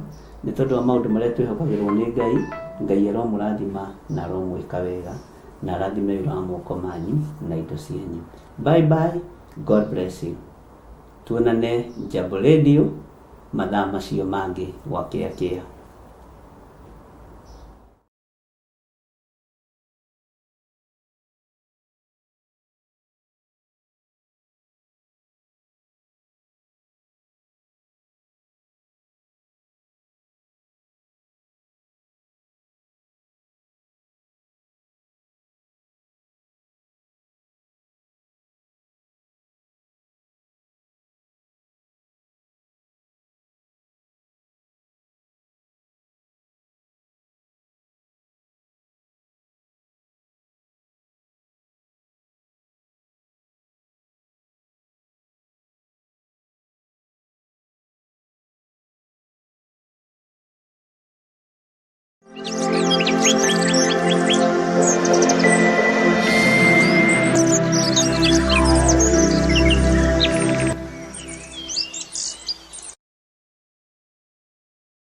nĩ tondũ wa maũndũ marĩa twĩhokagĩrwo nĩ Ngai. Ngai aromũrathima na aromwĩka wega, na arathime wĩra wa moko manyu na indo cianyu. Bye bye, God bless you. Tuonane Jambo Radio mathaa macio mangĩ gwakĩakĩa.